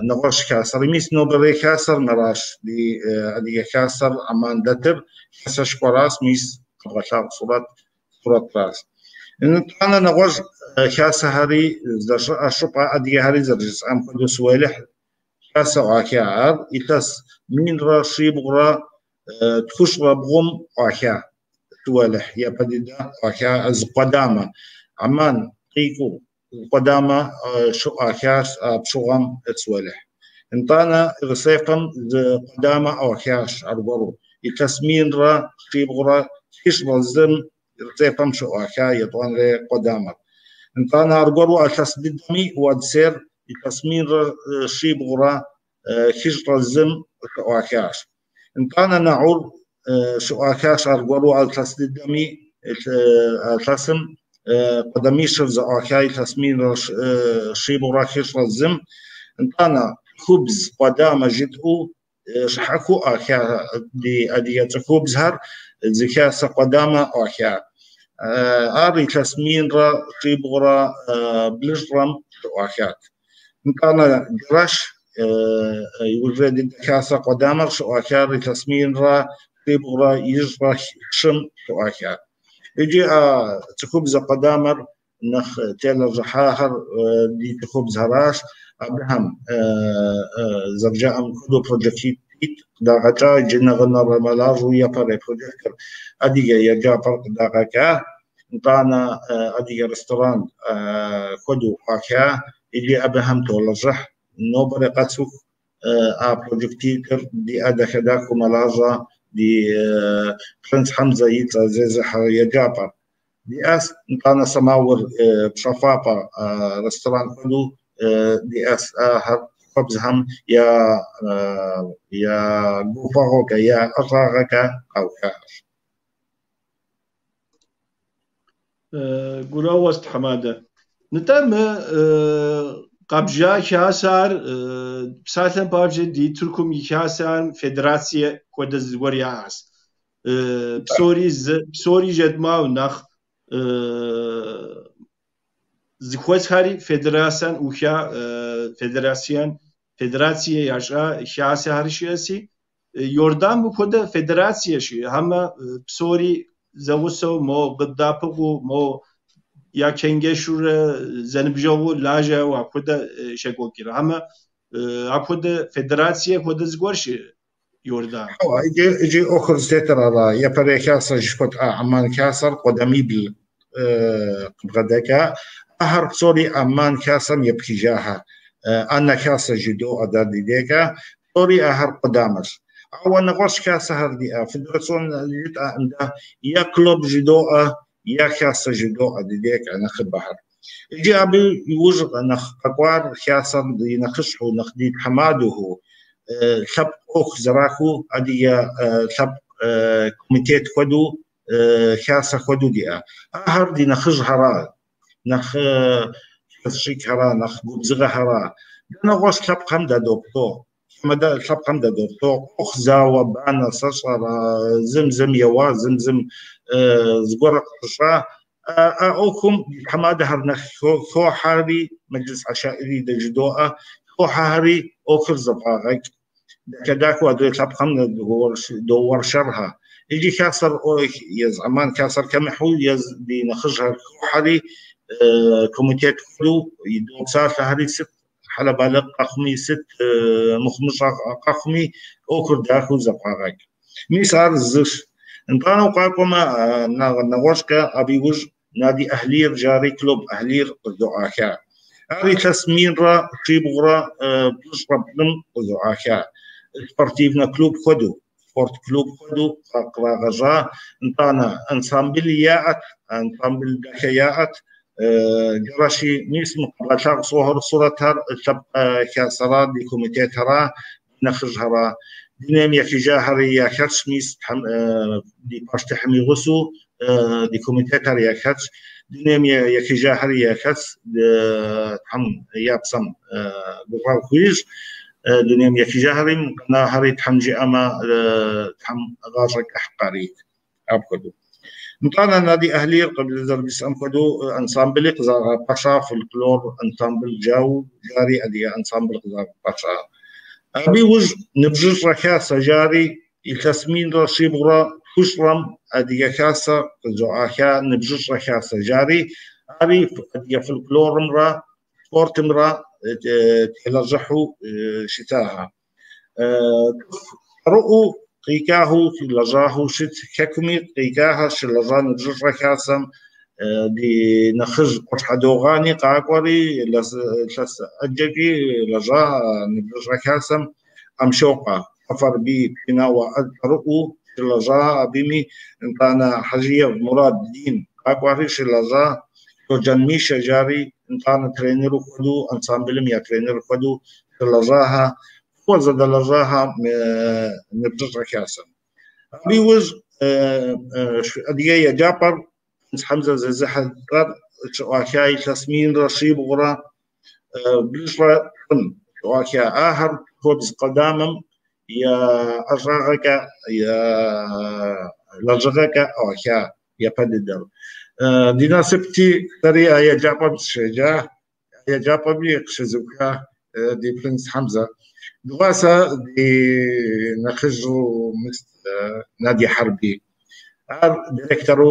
нэгъуэщӏ хасэр, мис нобэрей хасэр мыращ, ди адыгэ хасэр Амман дэтыр, хасэшхуэращ, мис къэбгъэлъагъу сурэтращ. Нтӏанэ нэгъуэщӏ хасэхэри здэщыӏэ щӏыпӏэ адыгэхэри зэрыжысӏам хуэдэу Суэлыхь хасэ ӏуаха. Ар илъэс 1193 ӏуаха Суэлыхь, япэ дыдэ ӏуаха зы къудамэ. Амман къикӏыу зы къудамэ щыӏуахащ а пщыгъуэм Суэлыхь. Нтӏанэ РСФ-м зы къудамэ ӏуахащ аргуэру. Илъэс 1701 РСФ-м щыӏуаха етӏуанэрей къудамэр. Нтӏанэ аргуэру а илъэс дыдэми УАДС-р илъэс 1701 щыӏуахащ. Нтӏанэ НАУ-р щыӏуахащ аргуэру а илъэс дыдэми а илъэсым къудамищыр зэӏуаха илъэс 1701. Нтӏанэ цӏыхубз къудамэ жытӏэу щхьэхуэу ӏуаха ди адыгэ цӏыхубзхэр зыхасэ къудамэ ӏуаха. Ар илъэс 1709 щыӏуахат. Нтӏанэ Джэрэш иужьрей дыдэ хасэ къудамэр щыӏуахар илъэс 1705 щыӏуахат. Иджы а цӏыхубзэ къудамэр нэхъ телэжьыхьахэр ди цӏыхубзхэращ. Абыхэм зэрыжаӏэм хуэдэу проектитӏ къыдагъэкӏа, иджы нэгъунэрэ мэлажьэу япэрей проектыр адыгэ еджапӏэр къыдагъэкӏа, нтӏанэ адыгэ ресторан хуэдэу ӏуаха, иджы абыхэм толэжьыхь. Нобэрей къэсыху а проектитӏыр ди ӏэдэхэдахэу мэлажьэ ди Принц Хьэмзэ и цӏэ зезыхьэ еджапӏэр. Диӏэс нтӏанэ сэмаур пщэфӏапӏэ ресторан хуэдэу диӏэс ахэр цӏыхубзхэм я гуфӏэгъуэкӏэ, я ӏэщӏагъэкӏэ къаухащ. Гурыӏуэгъуэщ, тхьэмадэ. Нтӏэ мы къэбжа хасэр псалъэм папщӏэ ди Тыркум и хасэм федерацие хуэдэ зыгуэр яӏэщ. Псори жэдмау нэхъ зыхуэсхэри федерацион уха федерацие ящӏа хасэхэр щыӏэси, Иордан мыпхуэдэ федерацие щыӏэ, хьэмэ псори зэгъусэу мо къыддэӏэпыкъуу, мо я чэнджэщурэ зэныбжьэгъуу лажьэу апхуэдэ щекӏуэкӏыр. Хьэмэ апхуэдэ федерацие хуэдэ зыгуэр щыӏэ Иордан. Иджы ӏуэхур зытетыр ара, япэрей хасэ жыхуэтӏа Амман хасэр къудамибл къыбгъэдэкӏа. Ахэр псори Амман хасэм епхыжахэр. Анэ хасэ жыдоӏэ дэ ди дежкӏэ, псори ахэр къудамэщ. Ауэ нэгъуэщӏ хасэхэр диӏэ, федерацион жытӏэӏым дэ, е клуб жыдоӏэ, е хасэ жыдоӏэ ди дежкӏэ нэхъыбэхэр. Иджы абы иужь нэхъ къэкӏуар хасэр ди нэхъыщхьэу, нэхъ ди тхьэмадэу, лъэпкъ ӏуэху зэрахуу адыгэ лъэпкъ комитет хуэдэу, хасэ хуэдэу диӏэ. Ахэр ди нэхъыжьхьэра, нэхъ хэзыщӏыкӏхьэра, нэхъ губзыгъэхьэра. Дэ нэгъуэщӏ лъэпкъхэм дадопсэу. Мыдэ лъэпкъхэм дадопсэу. Ӏуэху зауэ, банэ, сэщӏэрэ, зым зым еуа, зым зым зыгуэр къыщыщӏа. А ӏуэхум ди тхьэмадэхэр нэхъ хохьэри, мэджлис ӏэшаӏри дэ жыдоӏэ, хохьэхэри ӏуэхур зэфӏагъэкӏ. Дахэ-дахэу адрей лъэпкъхэм доуэршэрхэ. Иджы хасэр ез Амман хасэр кэмыхьу, ез ди нэхъыжьхэр хохьэри, комитет хуэдэу допсалъэхэри сыт хьэлэбэлыкъ къэхъуми, сыт мыхъумыщӏэ къэхъуми, ӏуэхур дахэу зэфӏагъэкӏ. Мис ар зыщ. Нтӏанэ укъакӏуэмэ, нэгъуэщӏкӏэ абы иужь Нади Ахлир жари клуб Ахлир къызэӏуаха. Ар илъэс 1793 къызэӏуаха. Спортивнэ клуб хуэдэу, спорт клуб хуэдэу кърагъэжьа. Нтӏанэ ансамбль яӏэт, ансамбль дахэ яӏэт. Джэращи мис мы къэбгъэлъагъу сурэтхэр лъэпкъ хасэра, ди комитетхьэра, нэхъыжьхьэра. Дунейм ехыжахэри яхэтщ, мис ди пащтыхьым и гъусэу ди комитетхэр яхэтщ. Дунейм ехыжахэри яхэтщ, Тхьэм я псэм гущӏэгъу хуищӏ. Дунейм ехыжахэри къэнахэри Тхьэм жиӏэмэ, Тхьэм гъащӏэ кӏыхь къарит. Апхуэдэу. Нтӏанэ Нади Ахлир зэрыжысӏэм хуэдэу ансамбли къызагъэпэща, фольклор ансамбль жау, жари адыгэ ансамбль къызагъэпэща. Абы иужь ныбжьыщӏэ хасэ жари илъэс 1709 адыгэ хасэ къызэӏуаха ныбжьыщӏэ хасэ жари, ари адыгэ фольклорымрэ спортымрэ телэжьыхьу щытаха. Цӏэрыӏуэу къикӏахэу лэжьахэу щыт хэкуми къикӏахэр щылэжьа ныбжьыщӏэ хасэм Ди нэхъыжь Къущхьэ Догъани къакӏуэри илъэс ӏэджэкӏи лэжьа ныбжьыщӏэ хасэм Амщокъуэ Сэфарбий пшынауэ цӏэрыӏуэу щылэжьа абыми, нтӏанэ Хьэжиев Мурад Дин къакӏуэри щылэжьа, Щоджэн Мишэ жари, нтӏанэ тренеру хуэдэу, ансамблым я тренер хуэдэу щылэжьаха, фӏыуэ зэдэлэжьаха ныбжьыщӏэ хасэм. Абы иужь адыгэ еджапӏэр Хьэмзэ зезыхьэ цӏэр щыӏуаха илъэс 1173 щыӏуаха. Ахэр цӏыхубз къудамэм я ӏэщӏагъэкӏэ, я лэжьыгъэкӏэ ӏуаха япэ дыдэр. Ди насыпти, сэри а еджапӏэм сыщеджа, еджапӏэми къыщызуха ди принц Хьэмзэ. Дыгъуасэ ди нэхъыжьу мыст Надия Хьэрбий. Ар директору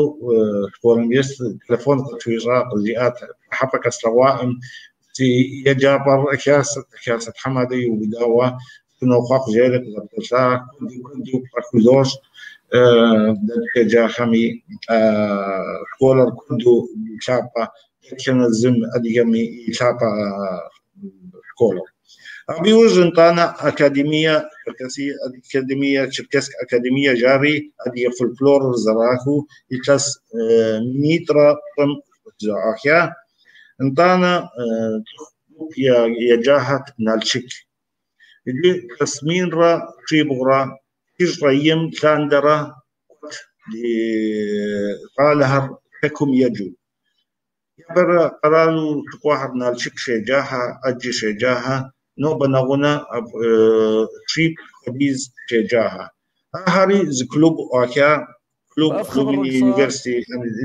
школым ис, телефон къытхуищӏа, къызжиӏат, пщӏыхьэпӏэ къэслъэгъуаӏым, си еджапӏэр хасэ тхьэмадэ иубыдауэ сынохъуэхъу жери къызэпсэлъа, куэду куэду пщӏэ хузощӏ дэтхэджахэми, школыр куэду лъапӏэ, дэтхэнэ зым адыгэми и лъапӏэ школыр. Абы иужь нтӏанэ академие, Черкесия академие, Черкесск академие жари адыгэ фольклорыр зэрахыу илъэс 2003 зэӏуаха. Нтӏанэ цӏыху гуп еджахьэт Налшык. Иджы илъэс 1700 лъандэрэ кӏуэт ди щӏалэхэр хэкум еджэу. Япэрэ къэралу щыкӏуахэр Налшык щеджахьэ, ӏэджи щеджахьэ, нобэ нэгъунэ 200 хуэдиз щеджахьэ. Ахэри зы клуб ӏуаха, клуб بقى في خبر Lumini واللي صار University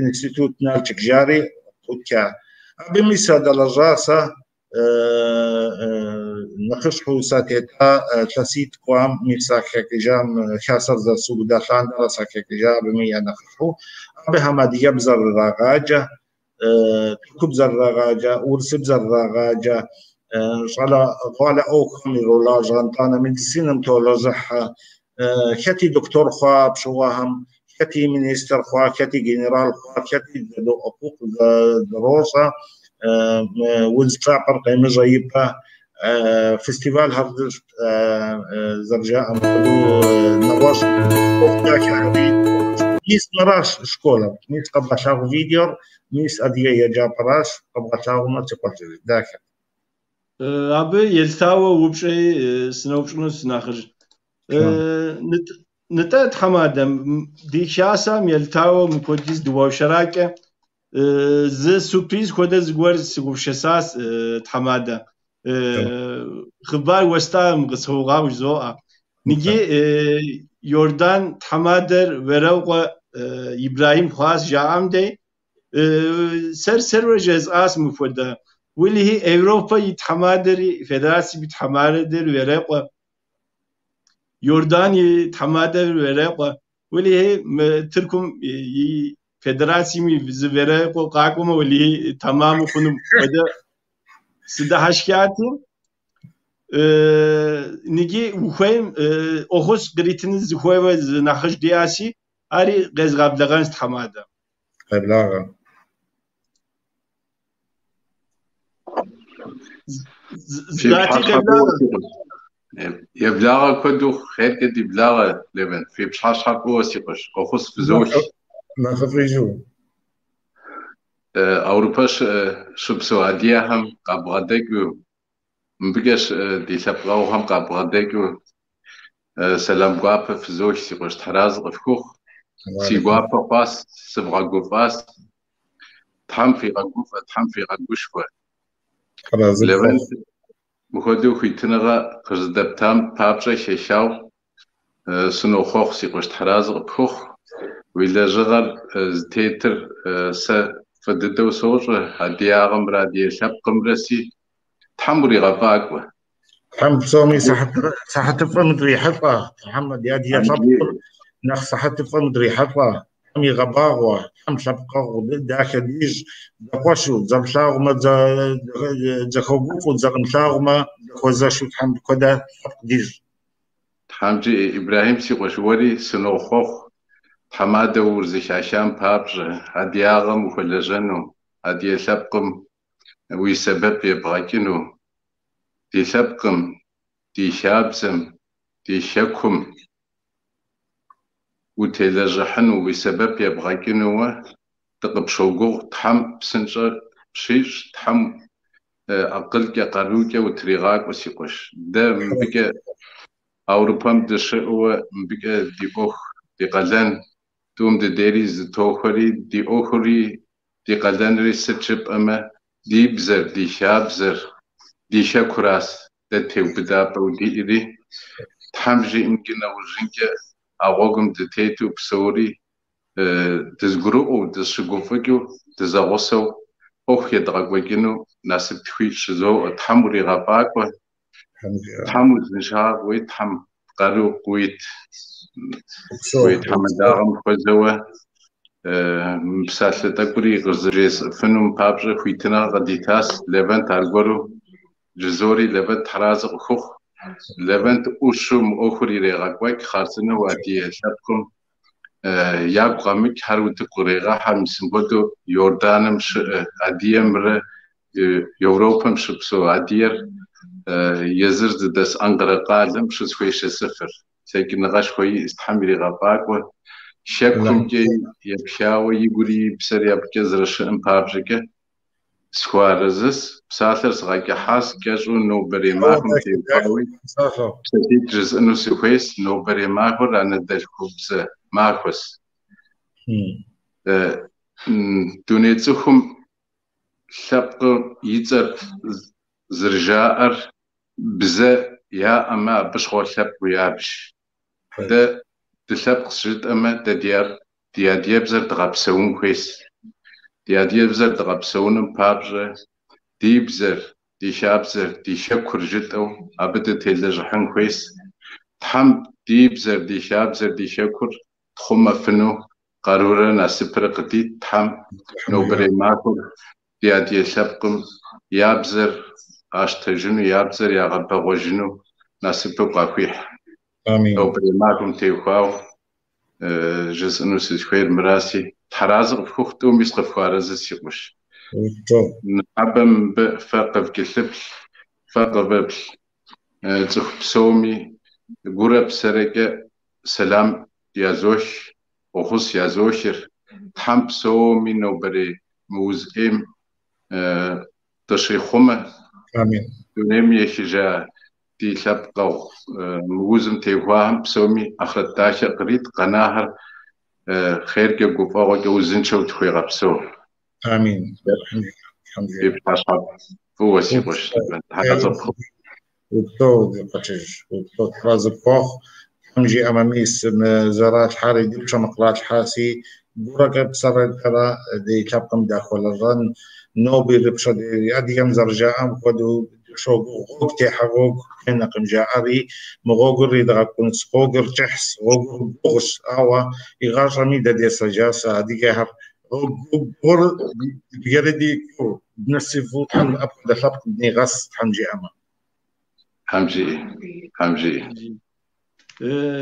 Institute Налшык жари ӏутха. Абыми садэлэжьа сэ нэхъыщхьэу сатета илъэситӏ кӏуам мис сахэкӏыжам хасэр зэрысубыда лъандэрэ сахэкӏыжа абыми я нэхъыщхьэу. Абыхэм адыгэбзэр ирагъаджэ, тыркубзэр ирагъаджэ, урысыбзэр ирагъаджэ, щӏалэгъуалэ ӏуэхухэм иролажьэ, нтӏанэ медицинэм толэжьыхь, хэти доктор хъуа пщыгъуэхэм, хэти министр хъуа, хэти генерал хъуа, хэти зэдоӏэпыкъу, зэрощӏэ, уз лъапӏэр къемыжьэ ипэ фестивалхэр зэрыжаӏэм хуэдэу нэгъуэщӏ ӏуэху дахэхэри. Мис мыращ школыр, мис къэбгъэлъагъу видеор, мис адыгэ еджапӏэращ, къэбгъэлъагъумэ си къуэш дахэ. Абы елъытауэ упщӏэи сыноупщӏыну сынэхъыжь. Нтӏэ, тхьэмадэ, ди хасэм елъытауэ мыпхуэдиз дыуэршэракӏэ, зы сюрприз хуэдэ зыгуэр сыгупсысащ, тхьэмадэ. Хъыбар уэстам къысхуэгъэгъу жызоӏэ. Ныджы Йордан тхьэмадэр Вэрэукъуэ Ибрэхьим хъуащ жаӏэм дей, сэр-сэрурэ жесӏащ мыпхуэдэ. Уэлэхьи, Европэ и тхьэмадэри, Федерацэм и тхьэмадэр Вэрэкъуэ, Йордан и тхьэмадэр Вэрэкъуэ, уэлэхьи, мы Тыркум и федерацэм и зы Вэрэкъуэ къакӏуэмэ, уэлэхьи, тэмаму хъуну хуэдэ сыдыхьэшхати, ныджы ухуейм ӏуэхущ къритыну зыхуейуэ зы нэхъыжь диӏащи, ари къезгъэблэгъэнщ тхьэмадэ. Къеблагъэ. Фи Злати пщыхьэщхьэ фӏыуэ къеблагъэ. си къуэш. Еблагъэ куэду хъеркӏэ ди благъэ, Левент. Фи пщыхьэщхьэ фӏыуэ си къуэш. Фӏэхъус фызох. Нэхъыфӏижу. Европэ щыпсэу адыгэхэм къабгъэдэкӏыу, мыбыкӏэ ди лъэпкъэгъухэм къабгъэдэкӏыу сэлам гуапэ фызох си къуэш. Тхьэразэ къыфхухъу. Си гуапэ хъуащ, сывгъэгуфӏащ. Тхьэм фигъэгуфӏэ, Тхьэм фигъэгушхуэ. Тхьэразэ Левент, къыпхухъу. мыхуэдэу хуитыныгъэ къыздэптам папщӏэ хэхауэ сынохъуэхъу си къуэш. Тхьэразэ къыпхухъу. Уи лэжьыгъэр зытетыр сэ фӏы дыдэу сощӏэ, адыгагъэмрэ адыгэ лъэпкъымрэ си Тхьэм уригъэфӏакӏуэ. Тхьэм псоми сыхьэтыфӏым дрихьэлӏэ, Тхьэм ди адыгэ лъэпкъыр нэхъ сыхьэтыфӏым дрихьэлӏэ, Тхьэм игъэбагъуэ, Тхьэм лъэпкъэгъу дахэ дищӏ, зэкъуэшу, зэрылъагъумэ зэхуэгуфӏэу, зэрымылъагъумэ зэхуэзэшу Тхьэм куэдэ лъэпкъ дищӏ. Тхьэмкӏи Ибрэхьим си къуэш, уэри сынохъуэхъу. Тхьэмадэ узэрыхахам папщӏэ, адыгагъэм ухуэлэжьэну, адыгэ лъэпкъым уи сэбэп ебгъэкӏыну, ди лъэпкъым, ди хабзэм, ди хэкум утелэжьыхьыну, уи сэбэп ебгъэкӏынууэ дыкъыпщогугъ. Тхьэм псынщӏэ пщищӏ, Тхьэм акъылкӏэ, къарукӏэ утригъакӏуэ, си къуэш. Дэ мыбыкӏэ Европэм дыщыӏэуэ, мыбыкӏэ ди ӏуэху, ди къалэн, тӏум дыдейри зэтохуэри, ди ӏуэхури, ди къалэнри сыт жыпӏэмэ, ди бзэр, ди хабзэр, ди хэкуращ дэ теубыдапӏэу диӏэри. Тхьэм жиӏэмкӏэ нэужьынкӏэ а гъуэгум дытету псори дызэгурыӏуэу, дыщыгуфӏыкӏыу, дызэгъусэу ӏуэху едгъэкӏуэкӏыну насып тхуищӏ жызоӏэ. Тхьэм уригъэфӏакӏуэ, Тхьэм узыншагъэ къыуит, Тхьэм къару къыуит. Уи тхьэмадагъэм хуэзэуэ мы псалъэ тӏэкӏури къызэресӏыфынум папщӏэ хуитыныгъэ къыдитащ Левент аргуэру жызори Левент тхьэразэ къыхухъу. Левент ӏущу мы ӏуэхур ирегъэкӏуэкӏ, хъарзынэу адыгэ лъэпкъым ягу къэмыкӏхэр утыку кърегъэхьэ. Мис мыпхуэдэу Иорданым щыӏэ адыгэмрэ Европэм щыпсэу адыгэр езыр зыдэс Анкъэрэ къалэм щызэхуешэсыфыр. Лъэкӏыныгъэшхуэ иӏэщ, Тхьэм иригъэфӏакӏуэ. Хэкумкӏэ епхауэ игури и псэри абыкӏэ зэрыщыӏэм папщӏэкӏэ схуэарэзыс. Псалъэр сгъэкӏыхьащ, кӏэщӏу нобэрей махуэм теухуауи псалъитӏ жысӏэну сыхуейщ. Нобэрей махуэр анэдэлъхубзэ махуэщ. Дуней цӏыхум лъэпкъым и цӏэр зэрыжаӏэр бзэ яӏэмэ, абы щыгъуэ лъэпкъыу ябж. Дэ дылъэпкъщ жытӏэмэ, дэ ди адыгэбзэр дгъэпсэун хуейщ. Ди адыгэбзэр дгъэпсэуным папщӏэ ди бзэр, ди хабзэр, ди хэкур жытӏэу абы дытелэжьыхьын хуейщ. Тхьэм ди бзэр, ди хабзэр, ди хэкур тхъумэфыну къарурэ насыпрэ къыдит. Тхьэм нобэрей махуэр ди адыгэ лъэпкъым я бзэр къащтэжыну, я бзэр ягъэбэгъуэжыну насыпу къахуихь. Нобэрей махуэм теухуауэ жысӏэну сызыхуейр мыраси, тхьэразэ къыфхухъу, тӏуми сыкъыфхуэарэзы, си къуэш. Ныхьэбэ мыбы фэ къывкӏэлъыплъ, фэ къывэплъ цӏыху псоми гурэ псэрэкӏэ сэлам язох, фӏэхъус язохыр. Тхьэм псоми нобэрей мы уз ӏейм дыщихъумэ. Дунейм ехыжа ди лъэпкъэгъу мы узым теухуахэм псоми ахърэт дахэ кърит, къэнахэр хъеркӏэ, гуфӏэгъуэкӏэ узыншэу тхуегъэпсэу. Амин. Фи пщыхьэщхьэ фӏыуэ, си къуэш. Тхьэразэ пхухъу. Упсэу, ди къуэшыжь. Упсэу, тхьэразэ пхуэхъу. Тхьэм жиӏэмэ, мис мы зэралъхьари ди пщэм къралъхьаси, гурэкӏэ псэрэкӏэрэ ди лъэпкъым дахуэлэжьэн, ноби пщэдейри адыгэм зэрыжаӏэм хуэдэу дыщогугъ, гъуэгу техьэ гъуэгу тенэкъым жаӏэри, мы гъуэгур едгъэкӏунщ, гъуэгур кӏыхьщ, гъуэгур гугъущ, ауэ игъащӏэми дэ десэжащ адыгэхэр. Гъуэгур бгэрыди дынэсыфу Тхьэм апхуэдэ лъэпкъ дынигъэс, Тхьэм жиӏэмэ. Тхьэм жиӏэ, Тхьэм жиӏэ.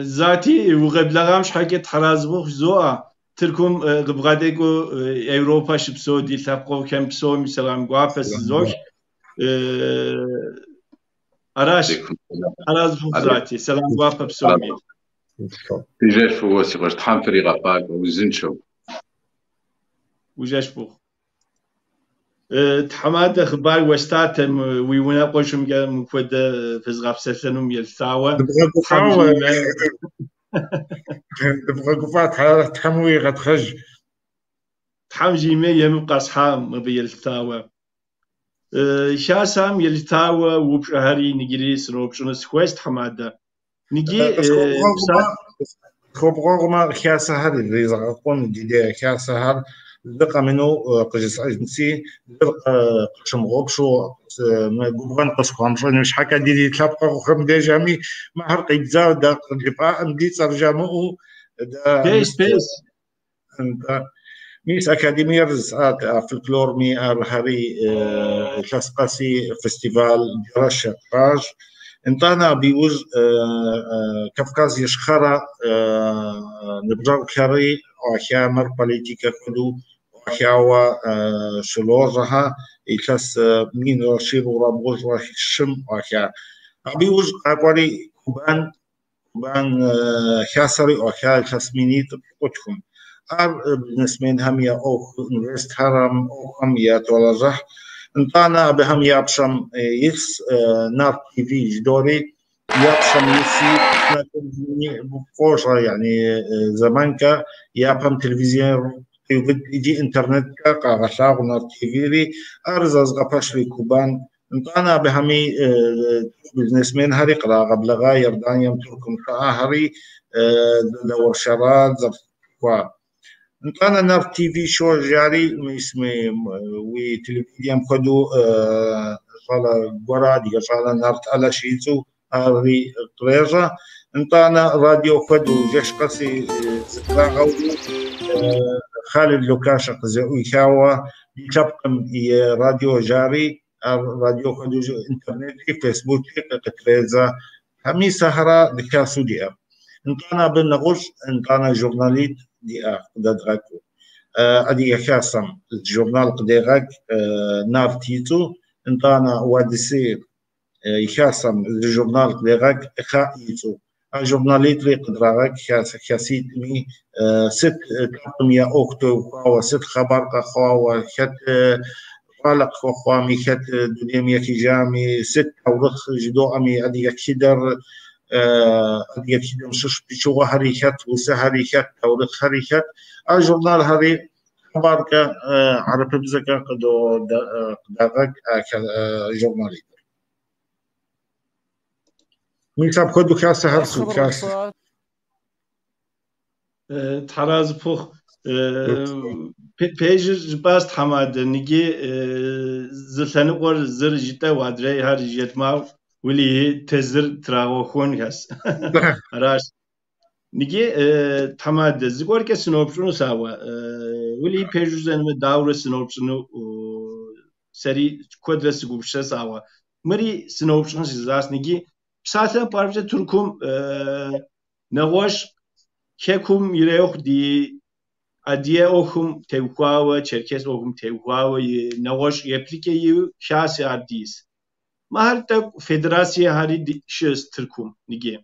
Зати, укъеблэгъам щхьэкӏэ тхьэразэ пхухъу жызоӏэ. Тыркум къыбгъэдэкӏыу Европэ щыпсэу ди лъэпкъэгъухэм псоми сэлам гуапэ сызох. Аращ. Тхьэразэ пхухъу, Зати. Сэлам гуапэ псоми. Фи жэщ фӏыуэ, си къуэш. Тхьэм фригъэфӏакӏуэ, узыншэу. Уи жэщ фӏыхъу. Тхьэмадэ, хъыбар уэстатэм уи унэкъуэшымкӏэ мыпхуэдэ фызгъэпсэлъэнум елъытауэ. Дыбгъэгуфӏа, Тхьэм уигъэтхъэж. Тхьэм жиӏэмэ, емыкӏу къэсхьа мыбы елъытауэ. Хасэм елъытауэ упщӏэхэри ныджыри сыноупщӏыну сыхуейщ, тхьэмадэ. Ныджи Къысхуэбгъэгъумэ, хасэхэр иризэгъэкъун ди дей хасэхэр зы къэмынэу къыжысӏэжынси, зыр къыщымыгъупщэу мы губгъэн къысхуамыщӏыну щхьэкӏэ ди лъэпкъэгъухэм дежами, мыхэр къибдза дэ къыджыпӏаӏым ди цӏэр жамыӏэу дэ Пейс, пейс. Мис академиер жысӏат, а фольклорми архэри илъэс къэси фестиваль Джэрэш ещӏащ. Нтӏанэ абы иужь Кавказ Ищхъэрэ ныбжьэгъухэри ӏуахамыр политикэ хуэдэу ӏуахауэ щыложьэхэ илъэс 1703 ӏуаха. Абы иужь къакӏуэри Кубан хасэри ӏуаха илъэс 1900. Ар бизнесменхэм я ӏуэху, инвестхэрэм ӏуэхухэм ятолэжьыхь. Нтӏанэ абыхэм я пщэм илъс Нарт ТВ жыдори я пщэм илъси фӏощӏэ, yani зэманкӏэ япэм телевизиер къиубыд иджы интернеткӏэ къагъэлъагъу Нарт ТВ-ри, ар зэзгъэпэщри Кубан. Нтӏанэ абыхэми бизнесменхэри кърагъэблэгъа Иорданием, Тыркум щыӏэхэри зэдэуэршэра зэрыхуа. Нтӏанэ Нарт ТВ щожари мис уи телевидением хуэдэу щӏалэ гуэрэ адыгэ щӏалэ Нарт ӏэлэ щицӏу ари кърежьэ. Нтӏанэ радио хуэдэу жэщ къэси зытрагъэуву Халид Лукашэ къызэӏуихауэ ди лъэпкъым и радио жари, ар радио хуэдэу интернетри фейсбукри къытредзэ. Мис ахара дыхасу диӏэ. Нтӏанэ абы нэгъуэщӏ, нтӏанэ журналит диӏэ къыдэдгъэкӏыу. Адыгэ хасэм журнал къыдегъэкӏ Нарт ицӏу, нтӏанэ Уадыси и хасэм зы журнал къыдегъэкӏ Ха ицӏу. А журналитри къыдрагъэкӏ хаситӏми сыт лъэпкъым я ӏуэху теухуауэ, сыт хъыбар къэхъуауэ, хэт щӏалэ къыхуэхъуами, хэт дунейм ехыжами, сыт таурыхъ жыдоӏэми, адыгэ тхыдэр адыгэ тхыдэм щыщ пычыгъуэхэри хэт, усэхэри хэт, таурыхъхэри хэт. А журналхэри хъыбаркӏэ хьэрыпыбзэкӏэ къыдагъэкӏ а журналитыр. Мис апхуэдэу хасэхэр сухащ. Тхьэразэ пхухъу. Пэжыр жыпӏащ тхьэмадэ, ныджы зы лъэныкъуэр зыр жытӏэу адрейхэр жетмау ули тезыр трагъэхуэнхэс. Аращ. Ныджы тхьэмадэ, зыгуэркӏэ сыноупщӏыну сауэ. Ули пэжу жызӏэнумэ, дауэрэ сыноупщӏыну сэри куэдрэ сыгупсысэ сауэ. Мыри сыноупщӏын сызащ ныджы псалъэм папщӏэ Тыркум нэгъуэщӏ хэкум ирехъу ди адыгэ ӏуэхум теухуауэ, черкес ӏуэхум теухуауэ нэгъуэщӏ еплъыкӏэ иӏэу хасэ ар дис. Мыхэр тӏэкӏу федерациехэри щыӏэщ Тыркум ныджы.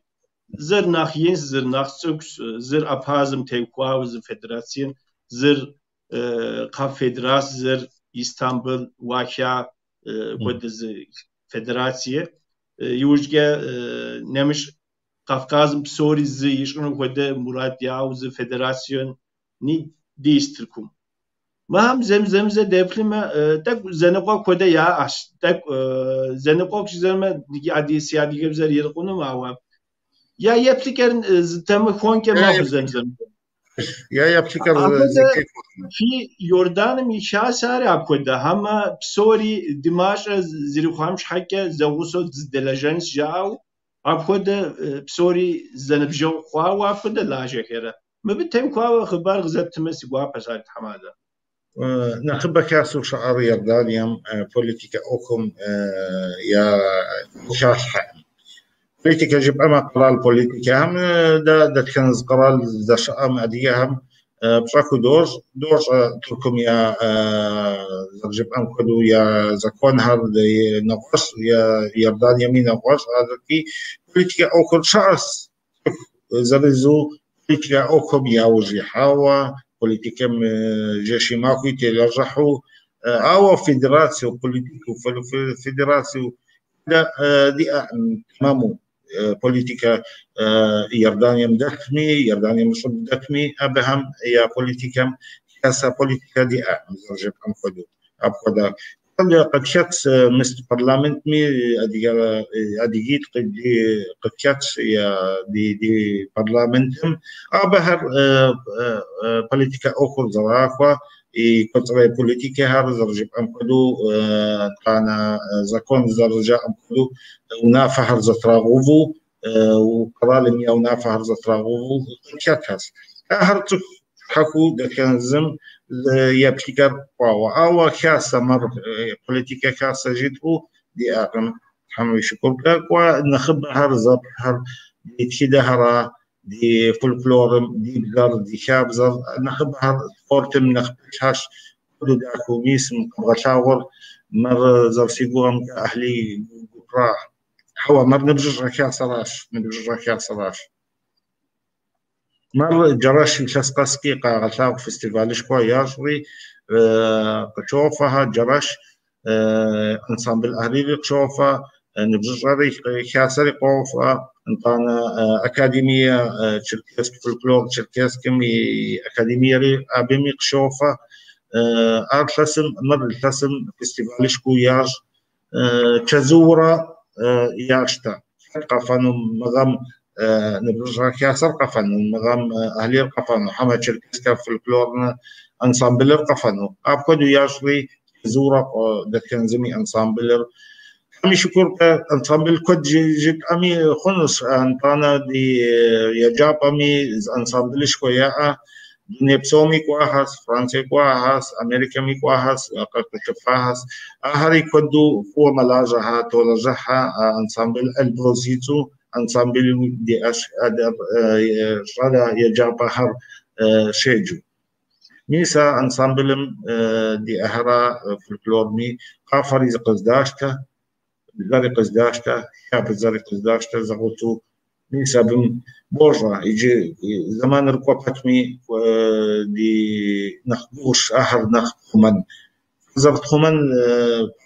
Зыр нэхъ инщ, зыр нэхъ цӏыкӏущ, зыр Абхъазым теухуауэ зы федерацием, зыр конфедераци, зыр Истамбыл, Уаха хуэдэ зы федерацие. Иужькӏэ нэмыщӏ Кавказым псори зы ищӏыну хуэдэ мурад яӏэу зы федерацион ни дис Тыркум. Мыхэм зэм-зэмзэ деплъымэ, тӏэкӏу зэныкъуэкъу хуэдэ яӏэщ. Тӏэкӏу зэныкъуэкъу жызӏэмэ, си адыгэбзэр ирикъунум, ауэ я еплъыкӏэр зэтемыхуэнкӏэ мэхъу зэм-зэмзэ. Я еплъыкӏэр Фи Иорданым и хасэри апхуэдэ, хьэмэ псори дымащӏэ зэрыхъуам щхьэкӏэ зэгъусэу дызэдэлэжьэнщ жаӏэу, апхуэдэ псори зэныбжьэгъу хъуауэ апхуэдэ лажьэхэрэ. Мыбы теухуауэ хъыбар къызэптымэ си гуапэщ ар тхьэмадэ. Нэхъыбэ хасэу щыӏэр Иорданием политикэ ӏуэхум я халъхьэкъым. Политикэ жыпӏэмэ къэрал политикэхэм дэтхэнэ зы къэрал здэщыӏэм адыгэхэм пщӏэ худощӏ, дощӏэ Тыркум я зэрыжыпӏэм хуэдэу я законхэр нэгъуэщӏ, я Иорданиеми нэгъуэщӏ, адэкӏи политикэ ӏуэхур щыӏэщ цӏыху зырызу политикэ ӏуэхум яужь ихьауэ, политикэм жэщи махуи телэжьыхьу, ауэ федерацию, политику, федерацию диӏэкъым тэмэму. Политикэ Иорданием дэтми, Иорданием щӏыб дэтми, абыхэм я политикэм хасэ политикэ диӏэкъым зэрыжыпӏэм хуэдэу. Апхуэдэ къытхэтщ мис парламентми адыгитӏ къытхэтщ ди парламентым. Абыхэр политикэ ӏуэхур зэрахуэ, и куэцӏрей политикэхэр зэрыжыпӏэм хуэдэу, тӏанэ закон зэрыжаӏэм хуэдэу унафэхэр зэтрагъэуву, къэралым я унафэхэр зэтрагъэуву къытхэтхэщ. Ахэр цӏыху щхьэхуэу дэтхэнэ зым еплъыкӏэр кӏуауэ. Ауэ хасэ мэр политикэ хасэ жытӏэу диӏэкъым. Тхьэм и шыкуркӏэ кӏуэ нэхъыбэхэр зэпхэр ди тхыдэхэра, ди фольклорым, ди бзэр, ди хабзэр, нэхъыбэхэр спортым нэхъ пылъхьэщ. Куэду дахэу мис мы къэбгъэлъагъуэр мыр зэрысигугъэмкӏэ Ӏыхьлы гупра. Хьэуэ, мыр ныбжьыщӏэ хасэращ, ныбжьыщӏэ хасэращ. Мыр Джэрэш илъэс къэскӏи къагъэлъагъу фестивалышхуэ ящӏри, къыщофэхэ Джэрэш, ансамбль Ӏэхьлири къыщофэ, ныбжьыщӏэри хасэри къофэ, нтӏанэ академие Черкесск фольклор Черкесскым и академиери абыми къыщофэ. Ар лъэсым, мыр лъэсым фестивалышхуэу ящӏ, чэзуурэ ящтэ. Хэт къэфэну мы гъэм ныбжьыщӏэ хасэр къэфэну, мы гъэм Ӏыхьлыр къэфэну, хьэмэ Черкесскэ фольклорнэ ансамблыр къэфэну. Апхуэдэу ящӏри чэзуурэ дэтхэнэ зыми ансамблыр. Тхьэм и шыкуркӏэ ансамбль куэд жытӏэми хъунущ, нтӏанэ ди еджапӏэми зы ансамблышхуэ яӏэ. Дуней псоми кӏуахэщ, Францие кӏуахэщ, Америкэми кӏуахэщ, къыщыфахэщ. Ахэри куэду фӏыуэ мэлажьэхэ, толэжьыхьэ, ансамбль Эльбрус и цӏэу ансамбль диӏэщ, щӏалэ еджапӏэхэр щеджэу. Мис а ансамблым диӏэхэра фольклорми къафэри зыкъыздащтэ, бзэри къыздащтэ, хабзэри къыздащтэ зэгъусэу. Мис абым бощӏэ, иджы зэманыр кӏуэ пэтми ди нэхъ гугъущ ахэр нэхъ тхъумэн. Зэрытхъумэн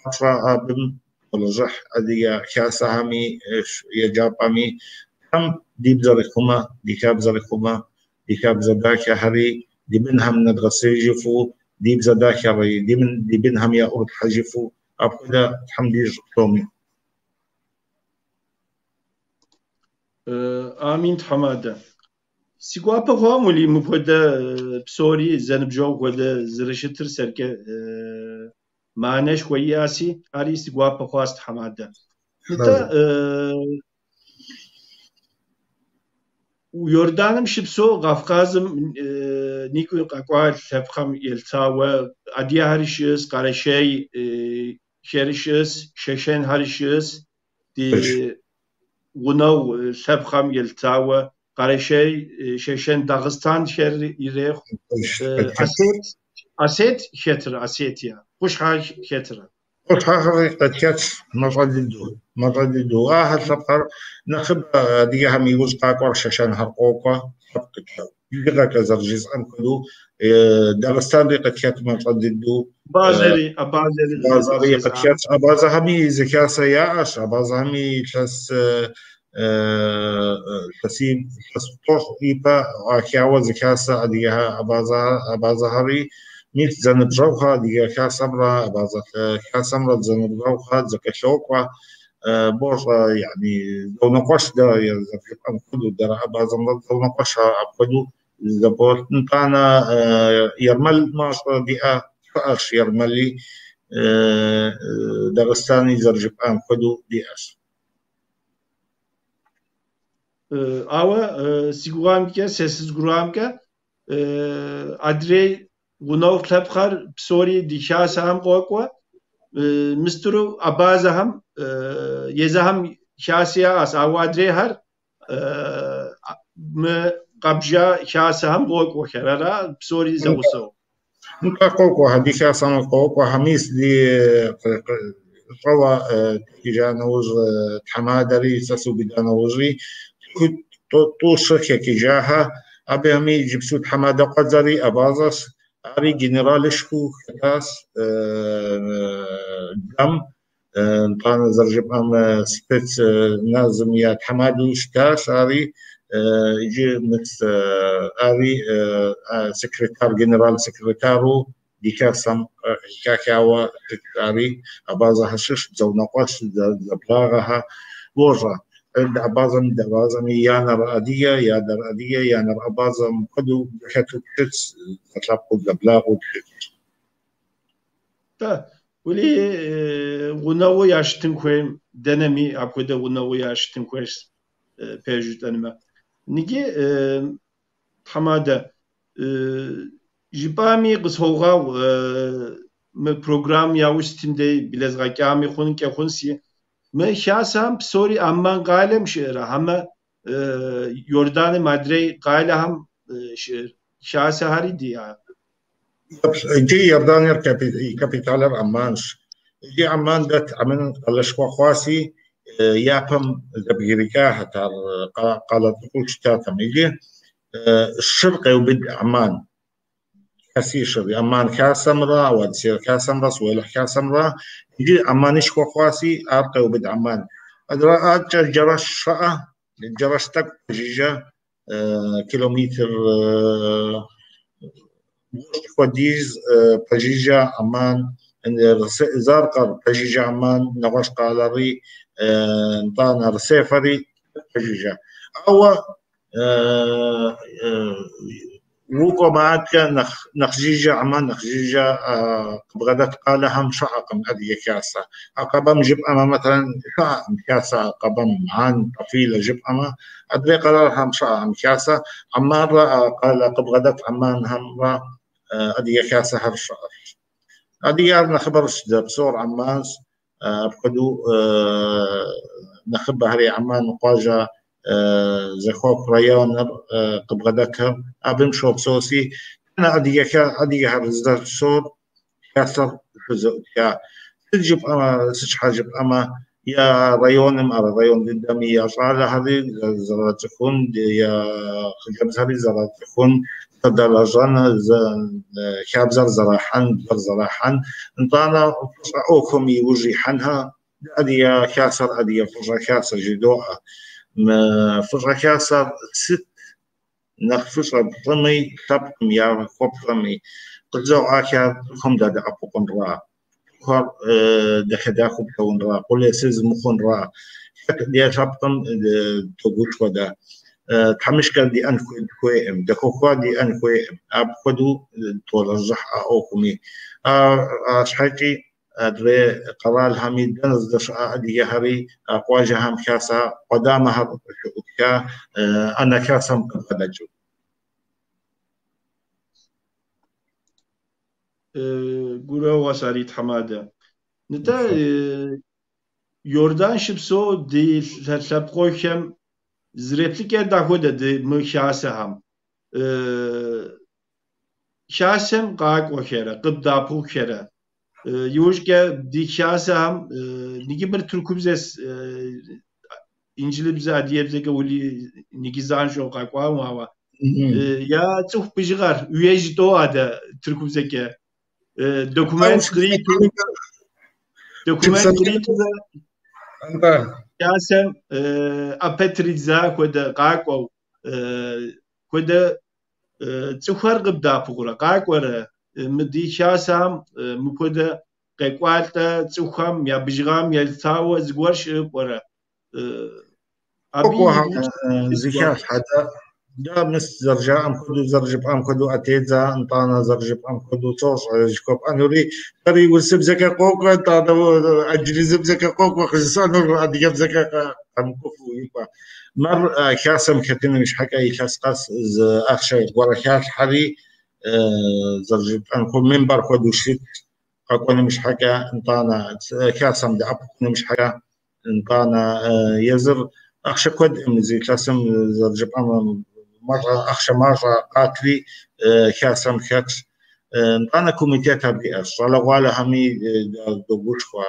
папщӏэ абым толэжьыхь адыгэ хасэхэми, еджапӏэми. Тхьэм ди бзэр ихъумэ, ди хабзэр ихъумэ, ди хабзэ дахэхэри ди бынхэм нэдгъэсыжыфу, ди бзэ дахэри ди бынхэм яӏурытлъхьэжыфу, апхуэдэ Тхьэм дищӏ псоми. Амин, тхьэмадэ. Си гуапэ хъуам ули мыпхуэдэ псори зэныбжьэгъу хуэдэ зэрыщытыр сэркӏэ мыхьэнэшхуэ иӏэси, ари си гуапэ хъуащ, тхьэмадэ. Нтӏэ, Иорданым щыпсэу Кавказым никӏуи къэкӏуа лъэпкъхэм елъытауэ адыгэхэри щыӏэщ, къэрэшейхэри щыӏэщ, шэшэнхэри щыӏэщ, ди гъунэгъу лъэпкъхэм елъытауэ къэрэшей, шэшэн, дагъыстанхэр ирехъу. Осет, осет хэтыр, Осетия, къущхьэ хэтыр. Къущхьэхэри къытхэтщ мащӏэ дыдэу, мащӏэ дыдэу. Ахэр лъэпкъхэр нэхъыбэ адыгэхэм иужь къакӏуэр шэшэнхэр къокӏуэ лъэпкъкӏэ. Бжыгъэкӏэ зэрыжысӏэм хуэдэу, Дагъыстанри къытхэт мащӏэ дыдэу. Абазэри, абазэри Абазэри къытхэтщ. Абазэхэми зы хасэ яӏэщ, абазэхэми илъэс илъэсий, илъэс тӏощӏ ипэ ӏуахауэ зы хасэ адыгэ абазэхэри. Мис зэныбжьэгъухэ адыгэ хасэмрэ абазэ хасэмрэ зэныбжьэгъухэ зэкӏэлъокӏуэ. Бощӏэ, яни зэунэкъуэщ дэ зэрыжыпӏэм хуэдэу, дэрэ абазэмрэ зэунэкъуэщ апхуэдэу зэбгъуэт. Нтӏанэ ермэл мащӏэ диӏэ щыӏэщ, ермэли Дагъыстани зэрыжыпӏам хуэдэу диӏэщ. Ауэ си гугъамкӏэ, сэ сызыгурыӏуамкӏэ, адрей гъунэгъу лъэпкъхэр псори ди хасэхэм къокӏуэ. Мыстыру абазэхэм езыхэм хасэ яӏэщ, ауэ адрейхэр мы къэбжа хасэхэм къокӏуэхэр, ара псори зэгъусэу. Нтӏэ къокӏуэхэ, ди хасэм къокӏуэхэ, мис ди щӏэуэ текӏыжа нэужь тхьэмадэри сэ сыубыда нэужьи тӏу-щы хэкӏыжахэ. Абыхэми иджыпсту тхьэмадэ къуэдзэри абазэщ, ари генералышхуэу хэтащ дзэм. Нтӏанэ зэрыжыпӏэм спецназым я тхьэмадэу щытащ ари, иджы мис ари секретарь, генерал секретару ди хасэм хахауэ щытщ ари. Абазэхэр щыщ, зэунэкъуэщ, зэблагъэхэ бощӏэ. Абазэми абазэми я нэр адыгэ, я адэр адыгэ, я нэр абазэ мыпхуэдэу зэхэту дыщытщ, зэлъэпкъыу, зэблагъэу дыщытщ. Тӏэ, ули гъунэгъуу ящытын хуейм, дэнэми апхуэдэ гъунэгъуу ящытын хуейщ, пэжу жытӏэнумэ. Ныджы, тхьэмадэ, жыпӏами къысхуогъэгъу, мы программ яужь ситым дей блэзгъэкӏами хъункӏэ хъунси. Мы хасэхэм псори Амман къалэм щыӏэрэ, хьэмэ Иорданым адрей къалэхэм щыӏэр хасэхэри диӏэ? Иджы Иорданиер и капиталыр Амманщ. Иджы Амман дэт, Амман къалэшхуэ хъуаси, япэм зэбгрыкӏахэт, ар къалэ цӏыкӏуу щытатэм. Иджы щыр къеубыд Амман. Хасищыр, Амман хасэмрэ, Уадсир хасэмрэ, Суэлыхь хасэмрэ. Иджы Амманышхуэ хъуаси, ар къеубыд Амман. Адэкӏэ Джэрэш щыӏэ, Джэрэш тӏэкӏу пэжыжьэ, километр 10 хуэдиз пэжыжьэ Амман, Заркъэр пэжыжьэ Амман, нэгъуэщӏ къалэри, нтӏанэ Рсефэри пэжыжьэ. Ауэ укӏуэмэ адэкӏэ нэхъ жыжьэ Амман, нэхъ жыжьэ къыбгъэдэт къалэхэм щыӏэкъым адыгэ хасэ. Акъэбэм жыпӏэмэ, مثلا щыӏэкъым хасэ Акъэбэм, Ман, Тафилэ жыпӏэмэ, адрей къэралхэм щыӏэкъым хасэ. Амманрэ къалэ къыбгъэдэт Амманхэмрэ адыгэ хасэхэр щыӏэщ. Адыгэр нэхъыбэр щыдэпсэур Амманщ, апхуэдэу нэхъыбэхэри Амман къуажэ зэхуаку районыр къыбгъэдэтыр абым щопсэуси, адыгэхэр здэпсэур хасэр щызэӏутха. Сыт жыпӏэмэ, сыт щхьэ жыпӏэмэ, я районым, ар район дыдэми я щӏалэхэри зэрацӏыхун, я хъыджэбзхэри зэрацӏыхун, зэдэлэжьэн, хабзэр зэрахьэн, бзэр зэрахьэн. Нтӏанэ фӏыщӏэ ӏуэхум и ужь ихьэнхэ, адыгэ хасэр адыгэ фӏыщӏэ хасэ жыдоӏэ. Мы фӏыщӏэ хасэр сыт нэхъ фӏыщӏэ пщӏыми, лъэпкъым яхуэпщӏэми, къызэӏуахар цӏыхум дадэӏэпыкъунра, цӏыхухэр дахэ-дахэу псэунра, къулейсыз мыхъунра. Хэт ди лъэпкъым тогушхуэ дэ. Тхьэмыщкӏэ диӏэн хуейкъым, дэхуэхуа диӏэн хуейкъым. Апхуэдэу толэжьыхь а ӏуэхуми. Арщхьэкӏи адрей къэралхэми дэнэ здэщыӏэ адыгэхэри къуажэхэм хасэ къудамэхэр щыӏутха ӏэнэ хасэм къыбгъэдэкӏыу. Гурыӏуэгъуэщ ари, тхьэмадэ. Нтӏэ, Иордан щыпсэу ди лъэпкъыхэм зэреплъыкӏэр дахуэдэ ди мы хасэхэм. Хасэм къакӏуэхэрэ, къыбдэӏэпыкъухэрэ. Иужькӏэ ди хасэхэм ниги мыр тыркубзэс, инджылыбзэ, адыгэбзэкӏэ ули ниги занщӏэу къэкӏуауэ, ауэ я цӏыху бжыгъэр üye жытӏэу адэ тыркубзэкӏэ документ къритурэ хасэм ӏэпэ тридза хуэдэ къакӏуэу, хуэдэ цӏыхухэр къыбдэӏэпыкъурэ, къакӏуэрэ, мы ди хасэхэм мыпхуэдэ къекӏуалӏэ цӏыхухэм я бжыгъэм елъытауэ зыгуэр щыӏэ пӏэрэ? Абы зыхалъхьэ дэ. Дэ мис зэрыжаӏэм хуэдэу, зэрыжыпӏам хуэдэу ӏэтедзэ, нтӏанэ зэрыжыпӏам хуэдэу сощӏэ жыхуэпӏэнури. Сэри урысыбзэкӏэ къокӏуэ, нтӏанэ инджылызыбзэкӏэ къокӏуэ, къыжысӏэнур адыгэбзэкӏэ къэмыкӏуэфу жыпӏэ. Мыр хасэм хэтыным щхьэкӏэ илъэс къэс зы ахъшэ гуэрэ халъхьэри, зэрыжыпӏэн хуэдэу мембэр хуэдэу щыт къэкӏуэным щхьэкӏэ, нтӏанэ хасэм дэӏэпыкъуным щхьэкӏэ, нтӏанэ езыр ахъшэ куэдкъым зы илъэсым зэрыжыпӏэм ахъшэ мащӏэ къатри хасэм хэтщ. Нтӏанэ комитет абы иӏэщ. Щӏалэгъуалэхэми догушхуэ,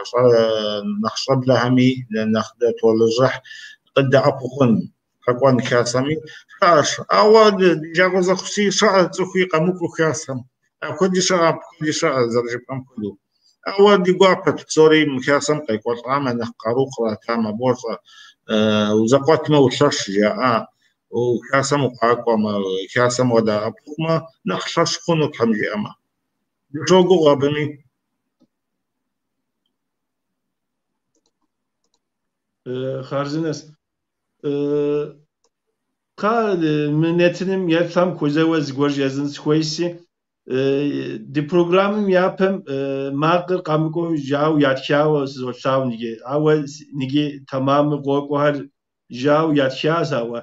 нэхъ щӏэблэхэми нэхъ датолэжьыхь къыддэӏэпыкъун, къэкӏуэн хасэми щыӏэщ. Ауэ ди жагъуэ зэрыхъущи, щыӏэ цӏыхуи къэмыкӏуэу хасэм. Апхуэди щыӏэ, апхуэди щыӏэ зэрыжыпӏэм хуэдэу. Ауэ ди гуапэт псори мы хасэм къекӏуэлӏамэ, нэхъ къару къратамэ, бощӏэ, узэкъуэтмэ улъэщ жаӏа. Хасэм укъакӏуэмэ, хасэм уадэӏэпыкъумэ, нэхъ лъэщ хъуну Тхьэм жиӏэмэ. Дыщогугъ абыми. Хъарзынэс. Кхъа, мы нэтыным еплъам хуэзэуэ зыгуэр жезын сыхуейси, ди программэм япэм макъыр къэмыкӏуэу жауэ ятхауэ сызолъагъу ниги, ауэ ниги тэмаму къокӏуэхэр жауэ ятхащ, ауэ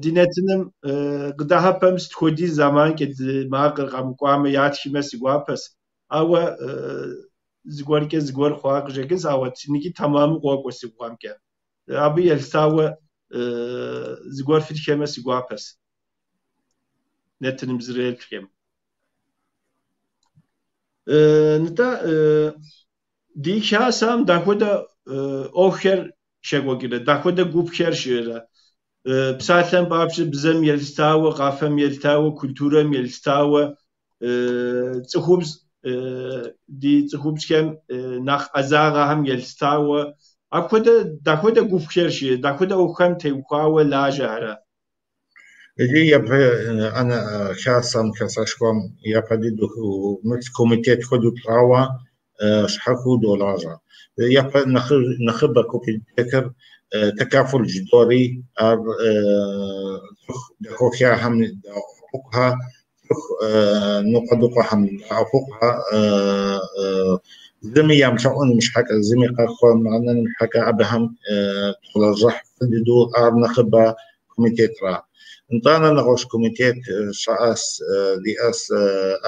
ди нэтыным къыдыхьэпэм сыт хуэдиз зэманкӏэ ди макъыр къэмыкӏуамэ ятхмэ си гуапэс. Ауэ Зыгуэркӏэ зыгуэр хъуа къыщӏэкӏынщ, ауэ ныги тэмэму къокӏуэ си гугъэмкӏэ. Абы елъытауэ зыгуэр фытхэмэ си гуапэс. Нэтыным зреплъхэм. Нтӏэ, ди хасэм дахуэдэ ӏуэхухэр щекӏуэкӏрэ, дахуэдэ гупхэр щыӏэрэ. Псалъэм папщӏэ бзэм елъытауэ, къафэм елъытауэ, культурэм елъытауэ, цӏыхубз ди цӏыхубзхэм нэхъ ӏэзагъэхэм елъытауэ, апхуэдэ дахуэдэ гупхэр щыӏэ, дахуэдэ ӏуэхухэм теухуауэ лажьэхэрэ. Иджы япэ ана хасэм, хасэшхуэм япэ дыдэу мис комитет хуэдэу тщӏауэ щхьэхуэу долажьэ. Япэ нэхъыбэ комитетыр تكافل جدوري ар цӏыху дэхуэхахэм дэӏэпыкъухэ, цӏыху ныкъуэдыкъуэхэм дэӏэпыкъухэ, зыми ямылъэӏуным щхьэкӏэ, зыми къахуэмыгъэнэным щхьэкӏэ абыхэм толэжьыхь фӏы дыдэу ар нэхъыбэ комитетра. Нтӏанэ нэгъуэщӏ комитет щыӏэс диӏэс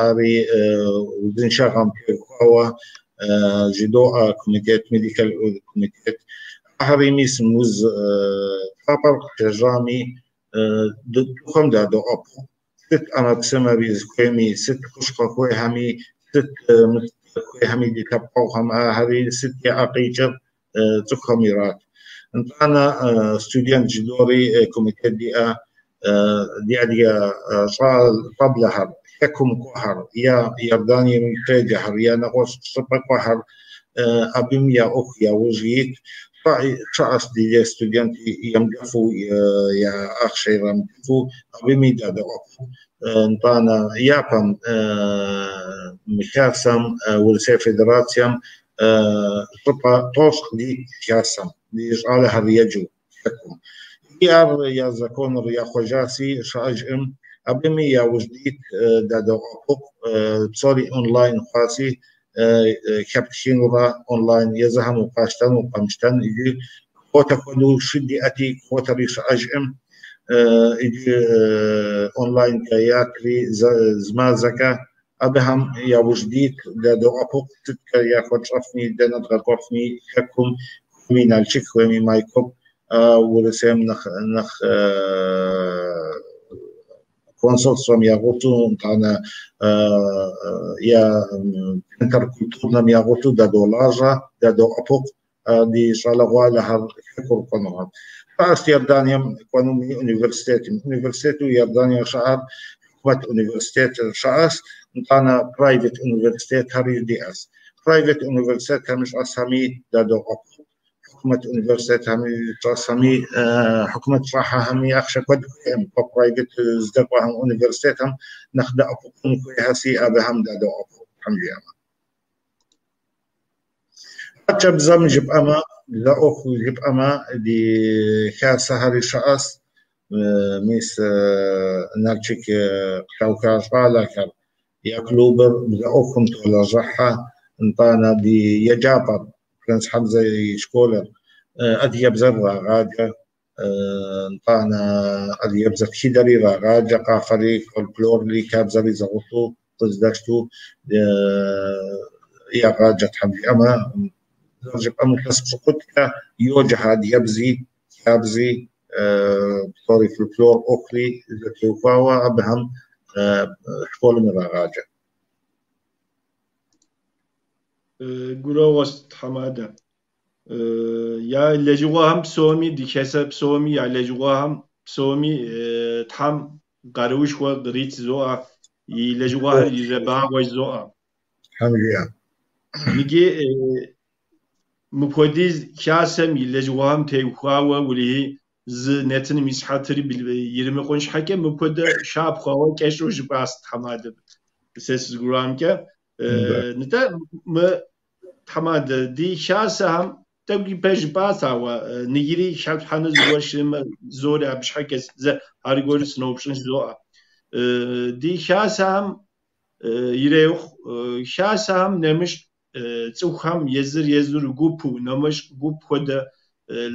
ари узыншагъэм теухуауэ жыдоӏэ комитет, медикал комитет. Ахэри мис уз лъапӏэр къежьами цӏыхухэм дадоӏэпыкъу. Сыт ӏэмэпсымэри зыхуейми, сыт хущхъуэ хуейхэми, сыт хуейхэми ди лъэпкъэгъухэм ахэри сыт яӏэ къикӏыр цӏыхухэм ират. Нтӏанэ студент жыдори комитет диӏэ, ди адыгэ щӏэблэхэр, хэкум кӏуэхэр, я Иорданием щеджэхэр, я нэгъуэщӏ щӏыпӏэ кӏуэхэр абым я ӏуэху яужь ит. Щыӏэщ ди студент емыджэфу, я ахъшэ ирамытыфу, абыми дадоӏэпыкъу. Нтӏанэ япэм хасэм, Урысей Федерацием щӏыпӏэ тӏощӏ къыдит хасэм, ди щӏалэхэр еджэу хэкум. Ар я законыр яхъуэжаси щыӏэжӏым, абыми яужь дит дадоӏэпыкъу, псори онлайн хъуаси, хэптхынурэ онлайн езыхэм укъащтэн, укъэмыщтэн иджы квотэ хуэдэу щыдиӏэти, квотэри щыӏэжӏым, иджы онлайнкӏэ ятри зы мазэкӏэ абыхэм яужь дит дадоӏэпыкъу, сыткӏэ яхуэтщӏэфми, дэнэ дгъэкӏуэфми, хэкум, хуейми Налшык, хуейми Майкоп, Урысейм нэхъ консульством я гъусэу, нтӏанэ я центр культурнэм я гъусэу дадолажьэ, дадоӏэпыкъу ди щӏалэгъуалэхэр хэкур кӏуэнухэм. Щыӏэщ Иорданием кӏуэнуми университетым. Университету Иорданием щыӏэр حكومة университет щыӏэщ, нтӏанэ private университетхэри диӏэщ. Private университетхэм щӏэсхэми дадоӏэпыкъу. حكومة университетхэми щӏэсхэми حكومة щӏыхьэхэми ахъшэ куэд хуейкъым. Private здэкӏуэхэм университетхэм нэхъ дэӏэпыкъун хуейхэси абыхэм дадоӏэпыкъу, Тхьэм жиӏэмэ. Хьэтэ бзэм жыпӏэмэ, бзэ ӏуэху жыпӏэмэ, ди хасэхэри щыӏэщ. Мис Налшык къыщауха щӏалэхэр я клубыр бзэ ӏуэхум толэжьыхьэ, нтӏанэ ди еджапӏэр, Принц Хьэмзэ и школыр, адыгэбзэр рагъаджэ, нтӏанэ адыгэбзэ тхыдэри рагъаджэ, къафэри, фольклорри, хабзэри зэгъусэу къыздэщту ягъаджэ, Тхьэм жиӏэмэ. Жыпӏэм илъэс пщыкӏутӏкӏэ йоджэхэ адыгэбзи, хабзи, псори фольклор ӏуэхури зэтеухуауэ абыхэм школым ирагъаджэ. Гурыӏуэгъуэщ, тхьэмадэ. Я лэжьыгъэхэм псоми, ди хасэ псоми, я лэжьыгъэхэм псоми Тхьэм къаруушхуэ кърит жызоӏэ, и лэжьыгъэхэр ирэбагъуэ жызоӏэ. Тхьэм жиӏэ. Иджы мыпхуэдиз хасэм и лэжьыгъэхэм теухуауэ уэлэхьи зы нэтыным и сыхьэтри иримыкъун щхьэкӏэ мыпхуэдэ щапхъэуэ кӏэщӏу жыпӏащ тхьэмадэ. Сэ сызыгурыӏуамкӏэ. Нтӏэ, мы тхьэмадэ, ди хасэхэм тӏэкӏу ипэ жыпӏащ, ауэ ныгири хэплъхьэну зыгуэр щыӏэмэ, зори абы щхьэкӏэ зэ аргуэру сыноупщӏын жызоӏэ. Ди хасэхэм ирехъу, хасэхэм нэмыщӏ цӏыхухэм езыр-езыр гупу, нэмыщӏ гуп хуэдэ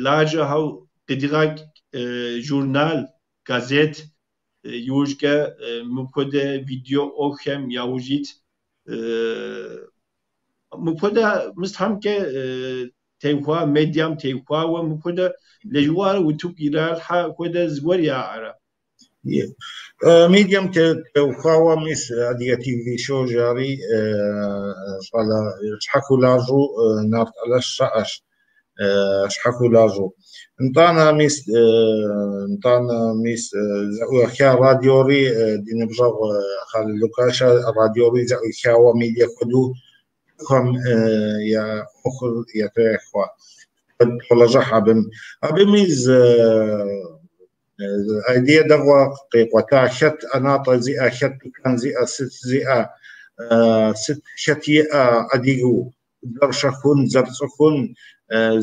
лажьэхэу къыдигъэкӏ журнал, газет, иужькӏэ мыпхуэдэ видео ӏуэхухэм яужь ит. Мыпхуэдэ мыстхьэмкӏэ теухуа, медиам теухуауэ мыпхуэдэ лэжьыгъэр утыку иралъхьэ хуэдэ зыгуэр яӏэрэ? Медиам теухуауэ мис Адыгэ ТВ шоу жари щӏалэ щхьэхуэу лажьэу Нарт Алэщ щыӏэщ, щхьэхуэу лажьэу. Нтӏанэ мис зэӏуиха радиори ди ныбжьэгъу Хъалил Лукашэ радиори зэӏуихауэ медиа хуэдэу цӏыхухэм я ӏуэхур ятрехуэ. Толэжьыхь абым. Абыми зы идея дэгъуэ къикъуэта, хэт ӏэнатӏэ зиӏэ, хэт тукан зиӏэ, сыт зиӏэ, сыт хэт иӏэ адыгэу, зэрыщэхун, зэрыцӏыхун,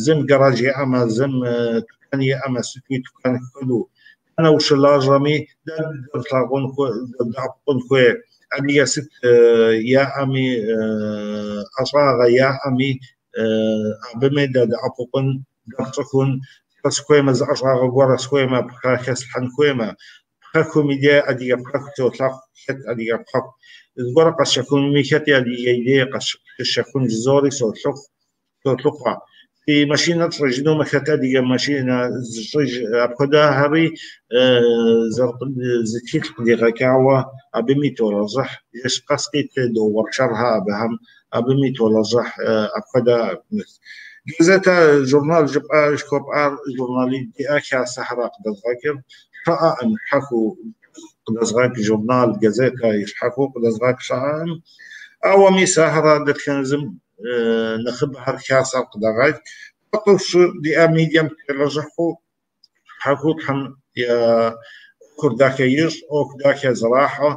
зым гараж иӏэмэ, зым тукан иӏэмэ, сытуи тукан хуэдэу. Дэнэ ущылажьэми, дэ дызэрылъагъун хуей, дызэрыдэӏэпыкъун хуей, адыгэ сыт яӏэми, ӏэщӏагъэ яӏэми, абыми дадэӏэпыкъун, дэрцӏыхун. Сэ сыхуеймэ, зы ӏэщӏагъэ гуэрэ сыхуеймэ, пхъэ хэслъхьэн хуеймэ, пхъэхум и деж адыгэ пхъэху солъагъу, хэт адыгэ пхъэху. Зыгуэрэ къэсщэхунуми, хэти адыгэ и деж къэсщэхун жызори солъыхъуэ. Си машинэр щӏыжынумэ, хэт адыгэ машинэ зыщӏыж, апхуэдэхэри зы тхылъ къыдигъэкӏауэ абыми толэжьыхь. Жэщ къэс къит доуэршэрхэ абыхэм, абыми толэжьыхь апхуэдэ. Газета, журнал жыпӏа, жыхуэпӏар журнали диӏэ хасэхьэра къыдэзгъэкӏыр. Щыӏэӏым щхьэхуэу къыдэзгъэкӏ журнал, газета щхьэхуэу къыдэзгъэкӏ щыӏэӏым. Ауэ мис ахэр дэтхэнэ зым нэхъыбэхэр хасэр къыдагъэкӏ. Фӏыщ диӏэ медиам телэжьыхьу щхьэхуэу Тхьэм я ӏуэхур дахэ ищӏ, ӏуэху дахэ зэрахьэ,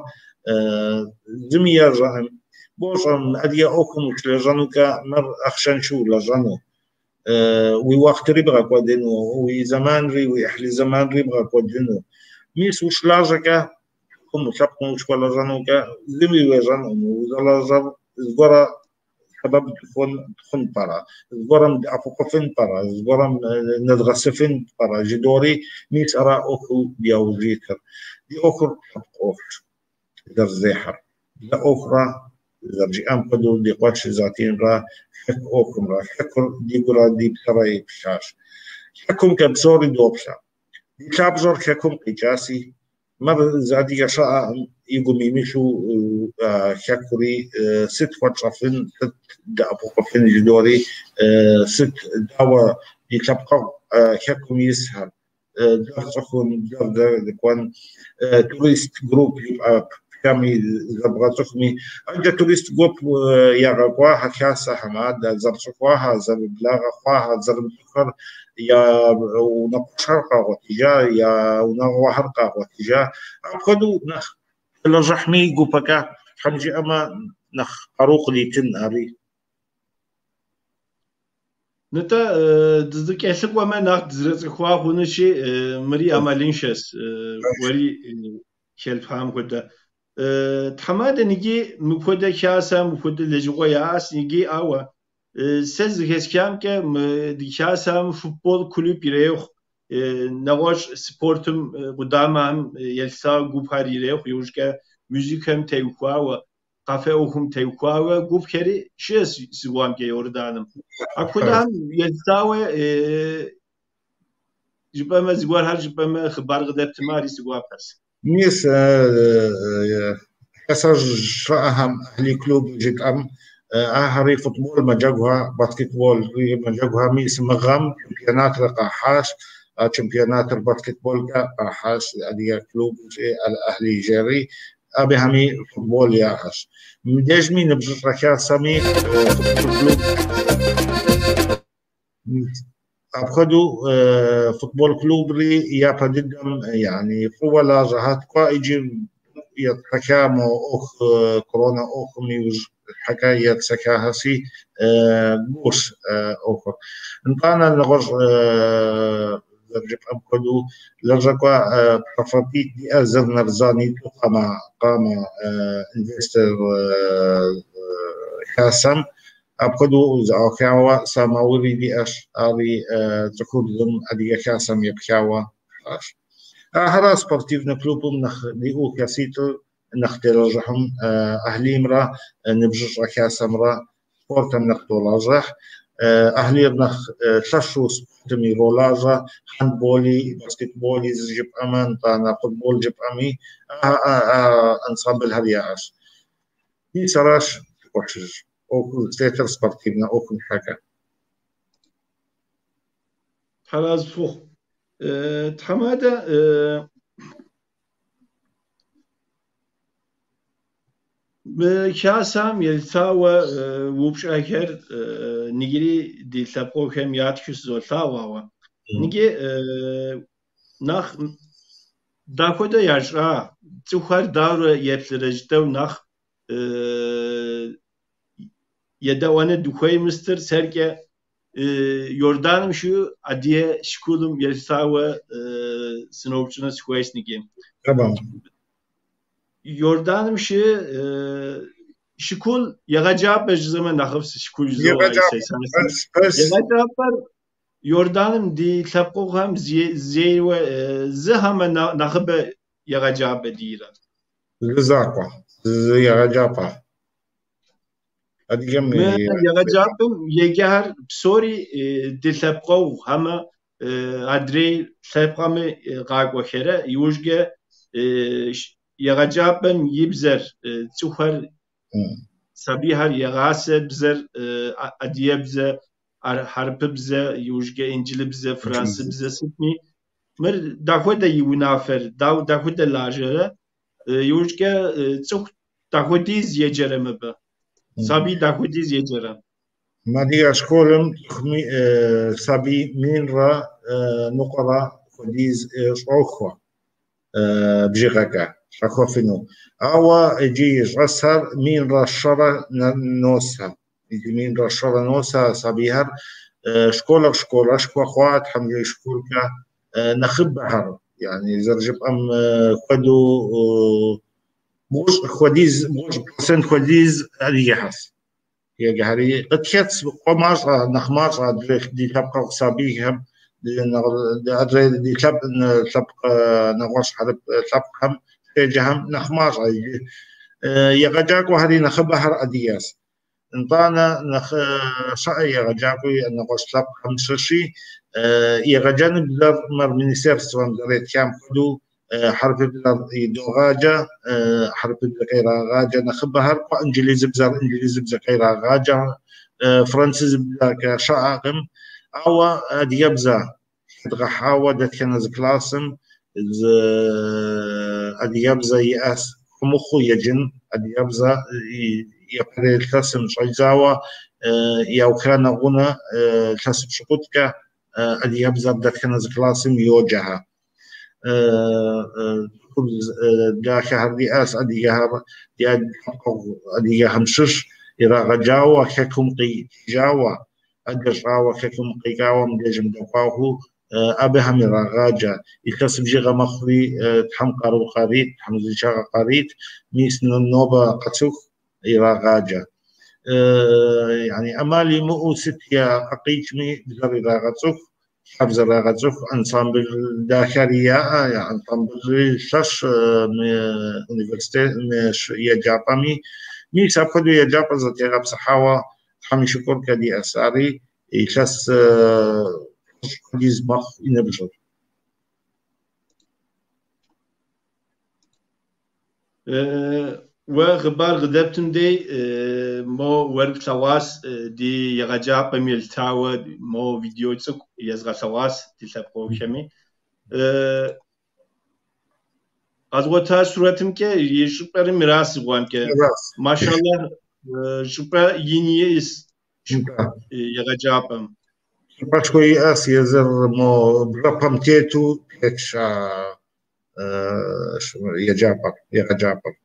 зыми ежьэӏым. Бощӏэм адыгэ ӏуэхум ущылэжьэнукӏэ мыр ахъшэншэу улэжьэну. Уи уахътыри бгъэкӏуэдыну, уи зэманри, уи ӏыхьлы зэманри бгъэкӏуэдыну. Мис ущылажьэкӏэ, цӏыхум лъэпкъым ущыхуэлэжьэнукӏэ зыми уежьэнукъым. Узэлэжьэр зыгуэрэ сэбэп тхъун пӏэрэ, зыгуэрым дэӏэпыкъуфын пӏэрэ, зыгуэрым нэдгъэсыфын пӏэрэ жыдори, мис ара ӏуэхуу дяужь итыр. Ди ӏуэхур лъэпкъ ӏуэхущ зэрызехьэр. Бзэ ӏуэхурэ зэрыжиӏам хуэдэу ди къуэш Затинрэ хэку ӏуэхумрэ. Хэкур ди гурэ ди псэрэ епхащ. Хэкумкӏэ псори доплъэ. Ди лъабжьэр хэкум къикӏаси, мыр зы адыгэ щыӏэӏым и гум имылъу хэкури сыт хуэтщӏэфын, сыт дэӏэпыкъуфын жыдори, сыт дауэ ди лъэпкъэгъу хэкум исхэр дэрцӏыхун, дэрдэкӏуэн, турист групп жыпӏэ пхэми зэбгъэцӏыхуми, аджэ турист гуп ягъэкӏуахэ хасэхэм, адэ зэрыцӏыхуахэ, зэрыблагъэ хъуахэ, зэрымыцӏыхухэр я унэкъуэшхэр къагъуэтыжа, я унагъуэхэр къагъуэтыжа. Апхуэдэу нэхъ телэжьыхьми гупэкӏэ Тхьэм жиӏэмэ нэхъ къару къыдитын ари. Нтӏэ, дызэкӏэлъыкӏуэмэ нэхъ дызэрыцӏыхуа хъунущи, мыри ӏэмалыншэщ, уэри хэлъхьам хуэдэ. Тхьэмадэм иджы мыпхуэдэ хасэ, мыпхуэдэ лэжьыгъэ яӏэщ иджы, ауэ сэ зыхэсхамкӏэ мы ди хасэм футбол клуб ирехъу, нэгъуэщӏ спортым къудамэхэм елъса гупхэр ирехъу, иужькӏэ музыкэм теухуауэ, къафэ ӏуэхум теухуауэ гупхэри щыӏэщ зыгуамкӏэ Иорданым. Апхуэдэхэм елъсауэ жыпӏэмэ, зыгуэрхэр жыпӏэмэ, хъыбар къыдэптымэ, ари си гуапэщ. Мис хасэжь щыӏэхэм Ахьли клуб жытӏэм, ахэри футбол мэджэгухэ, баскетбол мэджэгухэ. Мис мы гъэм чемпионатыр къахьащ, а чемпионатыр баскетболкӏэ къахьащ адыгэ клуб Аль-Ахьли жери, абыхэми футбол яӏэщ. Мыбдежми ныбжьыщӏэ хасэми футбол клуб апхуэдэу футбол клубри япэ дыдэм يعني фӏыуэ лажьэхэр кӏуэ иджы етсэха мо ӏуэху корона ӏуэхум иужь щхьэкӏэ етсэхахэси гугъущ ӏуэхур. Нтӏанэ нэгъуэщӏ зэрыжыпӏэм хуэдэу лэжьакӏуэ пщэфӏапӏитӏ диӏэ, зыр Нарзан иту къамэ инвестор хасэм апхуэдэу зэӏуахауэ Самаури диӏэщ, ари цӏыхубзым адыгэ хасэм епхауэ щыӏэщ. Ахэр спортивнэ клубым нэхъ диӏэу хаситӏыр нэхъ телэжьыхьым Ахьлимрэ ныбжьыщӏэ хасэмрэ спортым нэхъ толажьыхь. Ахьлир нэхъ лъэщу спортым иролажьэ, хандболи, баскетболи жыпӏэмэ, нтӏанэ футбол жыпӏэми, ансамблхэр яӏэщ. Мис аращ къуэшыж ӏуэхур зытетыр спортивнэ ӏуэхум щхьэкӏэ. Тхьэразэ фыхъу. Тхьэмадэ, мы хасэм елъытауэ упщӏэхэр ныгири ди лъэпкъыхэм ятхыу сызолъагъу, ауэ ныги нэхъ дахуэдэ ящӏа цӏыхухэр дауэрэ еплърэ жытӏэу нэхъ едэӏуэну дыхуей мыстыр сэркӏэ Иорданым щыӏэу адыгэ школым елъытауэ сыноупщӏыну сыхуейщ ныги. Тэмэм. Иорданым щыӏэ школ егъэджапӏэ жызӏэмэ нэхъыфӏ школ жызоӏэ. Егъэджапӏэ. Пэжщ. Егъэджапӏэр Иорданым ди лъэпкъыгъухэм зейуэ зы хьэмэ нэхъыбэ егъэджапӏэ диӏэрэ? Зы закъуэ, зы егъэджапӏэ. Адыгэм Мы егъэджапӏэм еджэхэр псори ди лъэпкъэгъу хьэмэ адрей лъэпкъхэми къакӏуэхэрэ, иужькӏэ егъэджапӏэм и бзэр, цӏыхухэр, сабийхэр егъасэ бзэр, адыгэбзэ, хьэрыпыбзэ, иужькӏэ инджылыбзэ, франсыбзэ сытми. Мыр дахуэдэ и унафэр, дахуэдэ лажьэрэ, иужькӏэ цӏыху дахуэдиз еджэрэ мыбы, сабий дахуэдиз еджэрэ. Мы адыгэ школым цӏыху сабий 1050 хуэдиз щӏохуэ бжыгъэкӏэ щӏэхуэфыну. Ауэ иджы щӏэсхэр 1100 носэ. Иджы 1100 носэ сабийхэр. Школыр школышхуэ хъуа, Тхьэм и школкӏэ нэхъыбэхэр, yani зэрыжыпӏэм хуэдэу 90 хуэдиз, 90% хуэдиз адыгэхэс. Еджэхэри къытхэтс къуэмащӏэ, нэхъ мащӏэ адрей ди лъэпкъэгъу сабийхэм, адрей ди лъэпкъ нэгъуэщӏ хьэрып лъэпкъхэм еджэхэм нэхъ мащӏэ иджы. Егъэджакӏуэхэри нэхъыбэхэр адыгэс. Нтӏанэ нэхъ щыӏэ егъэджакӏуи нэгъуэщӏ лъэпкъхэм щыщи, егъэджэныбзэр мыр министерствэм зэретхам хуэдэу хьэрыпыбзэр идогъаджэ, хьэрыпыбзэкӏэ ирагъаджэ нэхъыбэхэр, кӏуэ инджылызыбзэр инджылызыбзэкӏэ ирагъаджэ, французыбзэкӏэ щыӏэкъым. Ауэ адыгэбзэ хэдгъэхьауэ дэтхэнэ зы классым зы адыгэбзэ иӏэс хуэмыхъуу еджын, адыгэбзэ япэрей илъэсым щӏэдзауэ яуха нэгъунэ илъэс пщыкӏутӏкӏэ адыгэбзэр дэтхэнэ зы классым йоджэхэ. Цӏыхубз дахэхэр диӏэс, адыгэхэр ди лъэпкъэгъу адыгэхэм щыщ ирагъэджауэ, хэкум къикӏыжауэ, адэ щӏауэ хэкум къикӏауэ мыбдежым дэкӏуахэу абыхэм ирагъаджэ. Илъэс бжыгъэ мэхъури Тхьэм къару къарит, Тхьэм узыншагъэ къарит, мис нобэ къэсыху ирагъаджэ. Yani ӏэмал имыӏэу сыт я къикӏми бзэр ирагъэцӏыху, хабзэр ирагъэцӏыху, ансамбль дахэри яӏэ, я ансамблри лъэщ университет еджапӏэми. Мис апхуэдэу еджапӏэ зэтегъэпсыхьауэ Тхьэм и шыкуркӏэ диӏэс ари илъэс хуэдиз мэхъу и ныбжьыр. Уэ хъыбар къыдэптым дей мо уэр плъэгъуащ ди егъэджапӏэм елъытауэ мо видео цӏыкӏу езгъэлъэгъуащ ди лъэпкъыхэми. Къэзгъуэта сурэтымкӏэ и щӏыпӏэри мыращ зыгуэркӏэ. Машаллах, щӏыпӏэ ин иӏэс егъэджапӏэм. Щӏыпӏэшхуэ иӏэс, езыр мо бжьэпэм тету тетщ еджапӏэр, егъэджапӏэр.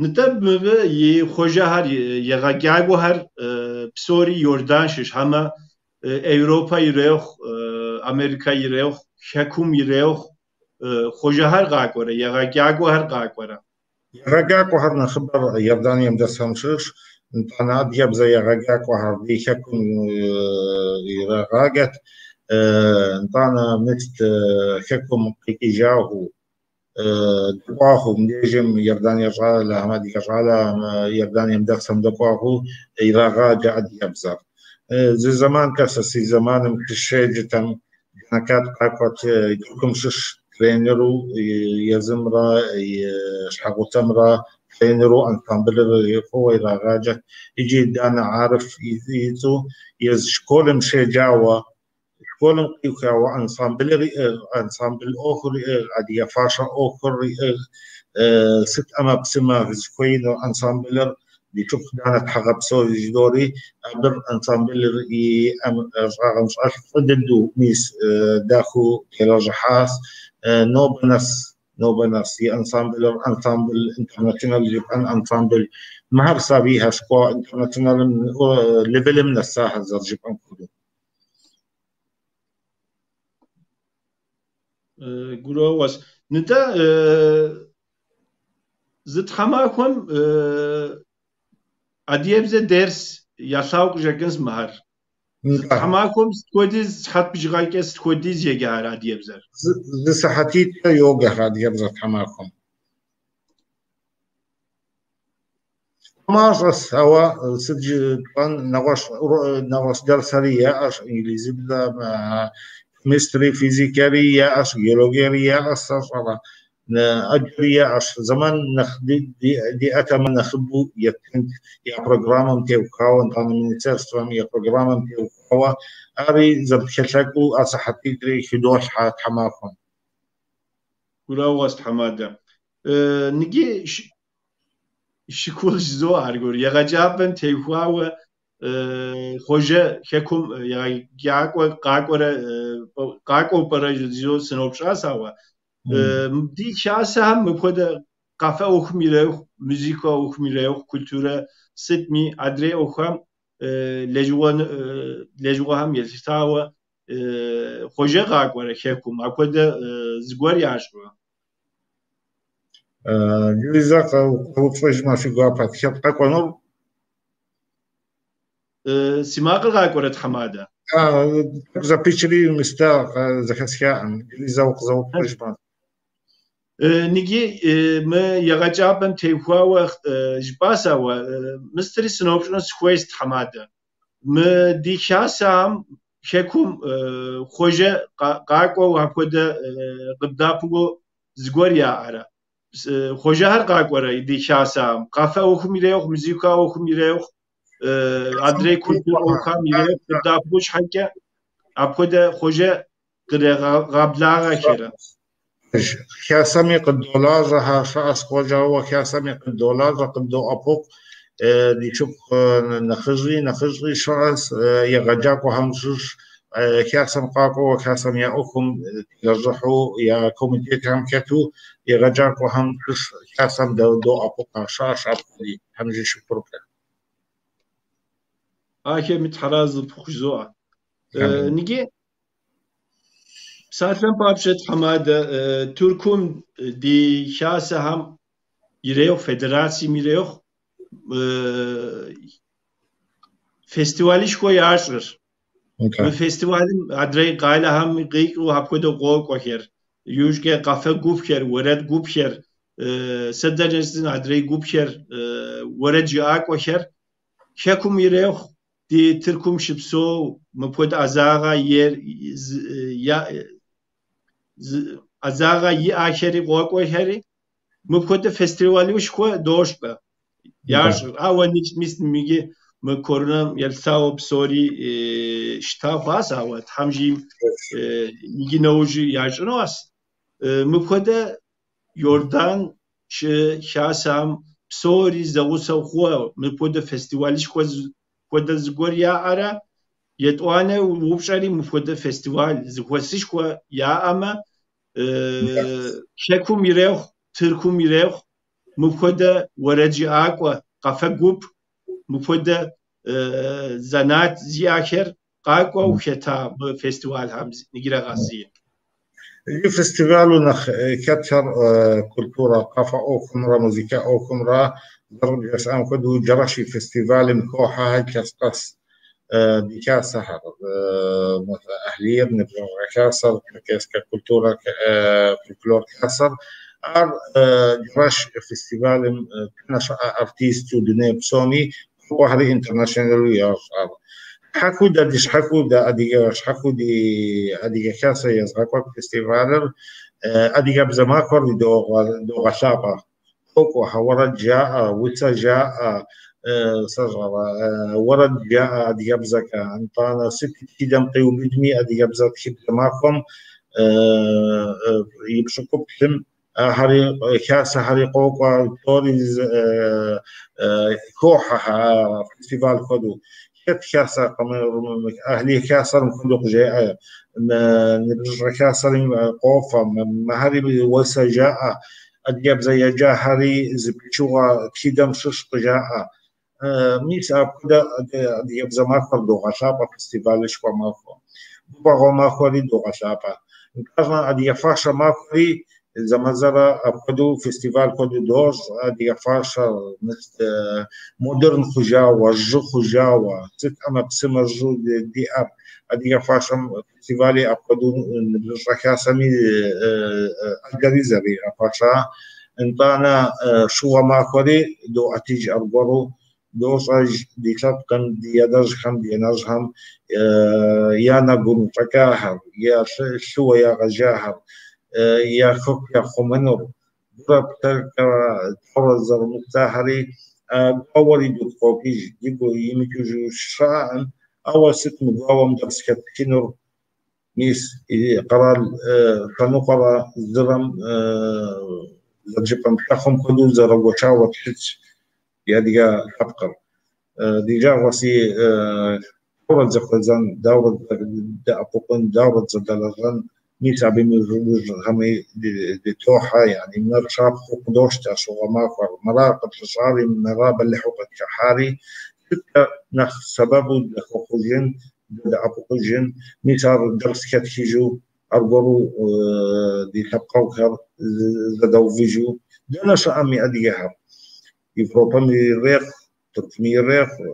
Нтӏэ мыбы и хъуэжэхэр, егъэджакӏуэхэр псори Иордан щыщ, хьэмэ Европэ ирехъу, Америкэ ирехъу, хэкум ирехъу, хъуэжэхэр къакӏуэрэ, егъэджакӏуэхэр къакӏуэрэ. Егъэджакӏуэхэр нэхъыбэр Иорданием дэсхэм щыщ, нтӏанэ адыгэбзэ егъэджакӏуэхэр ди хэкум ирагъаджэт, нтӏанэ мыст хэкум къикӏыжахэу. дэкӏуахъу мыбдежым Иордание щӏалэхэм, адыгэ щӏалэхэм Иорданием дэсхэм дэкӏуахъу ирагъаджэ адыгэбзэр. Зы зэманкӏэ сэ си зэманым сыщеджэтэм Джанакат къакӏуэт Тыркум щыщ тренеру, езымрэ и щхьэгъусэмрэ тренеру ансамблыр фӏыуэ ирагъаджэт. Иджы Данэ Арыф и цӏэу езы школым щеджауэ, школым къиухауэ ансамблыр иӏыгъ, ансамбль ӏуэхур иӏыгъ, адыгэ фащэ ӏуэхур иӏыгъ, сыт ӏэмэпсымэ зыхуеину ансамблыр ди шыпхъу Данэ Тхьэгъэпсэу жыдори, абы ансамблыр и щӏагъым щӏэлъ фӏы дыдэу мис дахэу телэжьыхьащ. Нобэ нэс и ансамблыр ансамбль интернационал жыпӏэн ансамбль. Мыхэр сабийхэр школ интернационалым левелым нэсахэр зэрыжыпӏэн хуэдэу. Гурыӏуэгъуэщ. Нтӏэ, зы тхьэмахуэм адыгэбзэ дерс ялъагъу къыщӏэкӏынщ мыхэр. Зы тхьэмахуэм сыт хуэдиз сыхьэт бжыгъэкӏэ сыт хуэдиз еджахэр адыгэбзэр? Зы сыхьэтитӏкӏэ йоджэхэр адыгэбзэр тхьэмахуэм. Мащӏэс, ауэ сыт жыпӏэн, нэгъуэщӏ дерсхэри яӏэщ, инглизыбзэ, химистри, физикэри яӏэщ, геологиери яӏэщ, сэ щӏэрэ, ӏэджэри яӏэщ. Зэман нэхъ диӏэтэмэ нэхъыбэу еттынт я программэм теухуауэ, нтӏанэ министерствэм я программэм теухуауэ, ари зэрытхэлъэкӏыу а сыхьэтитӏри хыдолъхьэ тхьэмахуэм. Гурыӏуэгъуэщ, тхьэмадэ. Ныги шыкур жызоӏэ аргуэр. Егъэджапӏэм теухуауэ Хъуэжэ хэкум егъэджакӏуэ къакӏуэрэ къакӏуэу пӏэрэ жызоӏэу сыноупщӏащ, ауэ ди хасэхэм мыпхуэдэ къафэ ӏуэхум ирехъу, музыкэ ӏуэхум ирехъу, культурэ сытми адрей ӏуэхухэм лэжьыгъэхэм елъытауэ Хъуэжэ къакӏуэрэ хэкум, апхуэдэ зыгуэр ящӏрэ? Иджыри зэ къэупщӏэжмэ си гуапэт. Хэт къэкӏуэнур? Си макъыр къакӏуэрэ, тхьэмадэ? Зэпичри мис дэ зэхэсхаӏым. Иджыри зэ укъызэупщӏыжмэ. Ныги мы егъэджапӏэм теухуауэ жыпӏащ, ауэ мыстри сыноупщӏыну сыхуейщ, тхьэмадэ. Мы ди хасэхэм хэкум Хъуэжэ къакӏуэу апхуэдэ къыбдапыгъуэу зыгуэр яӏэрэ? Хъуэжэхэр къакӏуэрэ ди хасэхэм? Къафэ ӏуэхум ирехъу, музыкэ ӏуэхум ирехъу, адрей культурэ ӏуэхухэм ирехъу, къыбдапыгъуэ щхьэкӏэ апхуэдэ Хъуэжэ кърегъэблагъэхэрэ? Хасэми къыддолажьэхэр, щыӏэщ Хъуэжэуэ хасэми къыддолажьэ, къыддоӏэпыкъу. Ди шыпхъу нэхъыжьи щыӏэщ, егъэджакӏуэхэм щыщ хасэм къакӏуэуэ, хасэм я ӏуэхум телэжьыхьу, я комитетхэм хэту егъэджакӏуэхэм щыщ хасэм доӏэпыкъу, щыӏэщ апхуэди, Тхьэм и шыкуркӏэ. Ахэми Тхьэразэ пхъу жызоӏэ. Ныги псалъэм папщӏэ, тхьэмадэ, Тыркум ди хасэхэм ирехъу, федерацием ирехъу, фестивалышхуэ ящӏыр. Мы фестивалым адрей къалэхэм къикӏыу апхуэдэу къокӏуэхэр, иужькӏэ къафэ гупхэр, уэрэд гупхэр, сэ дэнэ зын адрей гупхэр, уэрэд жыӏакӏуэхэр хэкум ирехъу, ди Тыркум щыпсэу мыпхуэдэ ӏэзагъэ иӏэхэри къокӏуэхэри, мыпхуэдэ фестивалышхуэ дощӏэ, ящӏыр. Ауэ мис мыги мы коронам елъытауэ псори щыта хъуащ, ауэ Тхьэм жиӏэм иджы нэужьи ящӏынуащ. Мыпхуэдэ Иордан хасэхэм псори зэгъусэу хъууэ мыпхуэдэ фестивалышхуэ хуэдэ зыгуэр яӏэрэ, етӏуанэ упщӏэри мыпхуэдэ фестиваль зэхуэсышхуэ яӏэмэ, хэкум ирехъу, Тыркум ирехъу, мыпхуэдэ уэрэджыӏакӏуэ, къафэ гуп, мыпхуэдэ зэнат зиӏэхэр къакӏуэу хэта мы фестивалхэм иджырэ къэси. Иджы фестивалу нэхъ хэтхэр культурэ, къафэ ӏуэхумрэ музыкэ ӏуэхумрэ зэрыбжесӏам хуэдэу Джэрэш и фестивалым хохьэхэр илъэс къэс ди хасэхэр, Аһлийр, Ныбжьэгъугъэ хасэр, Черкесскэ культурэ, фольклор хасэр. Ар Джэраш фестивалым дэнэ щыӏэ артисту дуней псоми къокӏуэхэри интернационалу ящӏ ар. Щхьэхуэу дэ ди щхьэхуэу дэ адыгэ щхьэхуэу ди Адыгэ Хасэ езгъэкӏуэкӏ фестивалыр Адыгэбзэ махуэр догъэлъапӏэ. Къокӏуэхэ, уэрэд жаӏэ, усэ жаӏэ, сэ щӏэрэ, уэрэд жаӏэ адыгэбзэкӏэ. Нтӏанэ сыт тхыдэм къиубыдми адыгэбзэ тхыбзэ махуэм и пщӏыкӏуплӏым ахэри хасэхэри къокӏуэ, псори хохьэ фестиваль хуэдэу. Хэт хасэ Ахьлий хасэр мыпхуэдэу къыжеӏэ, ныбжьыщӏэ хасэри къофэ, мыхэри усэ жаӏэ, адыгэбзэ еджахэри зы пычыгъуэ тхыдэм щыщ къыжаӏэ. Мис апхуэдэ адыгэбзэ махуэр догъэлъапӏэ фестивалышхуэ махуэ. Гуфӏэгъуэ махуэри догъэлъапӏэ. Нтӏанэ адыгэ фащэ махуэри зэмазэрэ апхуэдэу фестиваль хуэдэу дощӏ, адыгэ фащэр модерн хъужауэ, жьы хъужауэ, сыт ӏэмэпсымэ жьы диӏэр. Адыгэ фащэм фестивали апхуэдэу ныбжьыщӏэ хасэми ӏэджэри зэригъэпэща. Нтӏанэ щыгъуэ махуэри доӏэтыж аргуэру, дощӏэж ди лъэпкъым, ди адэжьхэм, ди анэжьхэм я нэгум щӏэкӏахэр, я лъыуэ ягъэжахэр, я хэку яхъумэнур, гурэ псэкӏэ тхьэуэ зэрымысахэри, гуауэри дигу къокӏыж, дигу имыкӏыжу щыӏэкъым, ауэ сыт мы гуауэм дэрс хэтхынур? Мис къэрал лъэныкъуэрэ зырэм зэрыжыпӏэм лъэхъум хуэдэу зэрыгуэшауэ щытщ ди адыгэ лъэпкъыр. Ди жагъуэси дауэрэ дызэхуэзэн, дауэрэ дэӏэпыкъун, дауэрэ дызэдэлэжьэн, мис абы иужьхэми дытохьэ, яни мыр щапхъэу къыдощтэ щыгъуэ махуэр, мыра къытщыщӏари, мыра бэлыхьу къытхыхьари, сыткӏэ нэхъ сэбэбу дыхэхъужын, дыдэӏэпыкъужын, мис ар дэрс хэтхыжу, аргуэру ди лъэпкъэгъухэр зэдэувыжу, дэнэ щыӏэми адыгэхэр. Европэм ирехъу, Тыркуми ирехъу,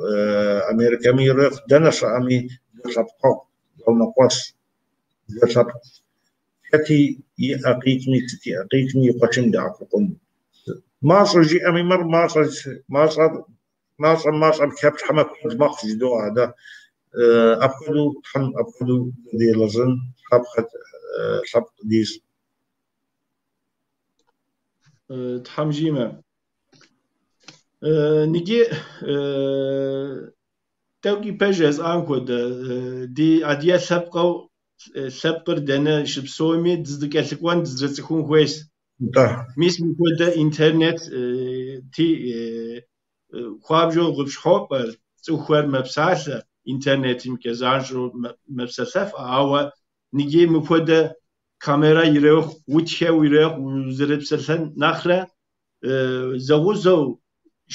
Америкэми ирехъу, дэнэ щыӏэми зэлъэпкъэгъу, зэунэкъуэщ, зэлъэпкъ. Хэти иӏэ къикӏми, сыт иӏэ къикӏми и къуэшым дэӏэпыкъун. Мащӏэ жиӏэми, мыр мащӏэ, мащӏэр, мащӏэм мащӏэм хэплъхьэмэ куэд мэхъу жыдоӏэ дэ. Апхуэдэу Тхьэм апхуэдэу зэделэжьын щапхъэ лъэпкъ дищӏ. Тхьэм жиӏэмэ. Ныджы тӏэкӏу ипэ жесӏам хуэдэ, ди адыгэ лъэпкъыу лъэпкъыр дэнэ щыпсэуми дызэкӏэлъыкӏуэн, дызэрыцӏыхун хуейщ. Мис мыпхуэдэ интернет ти хуабжьу къыпщхьопэ, цӏыхухэр мэпсалъэ, интернетымкӏэ занщӏэу мэпсэлъэф, ауэ ныджы мыпхуэдэ камерэ ирехъу, утхэу ирехъу, узэрыпсэлъэн нэхърэ зэгъусэу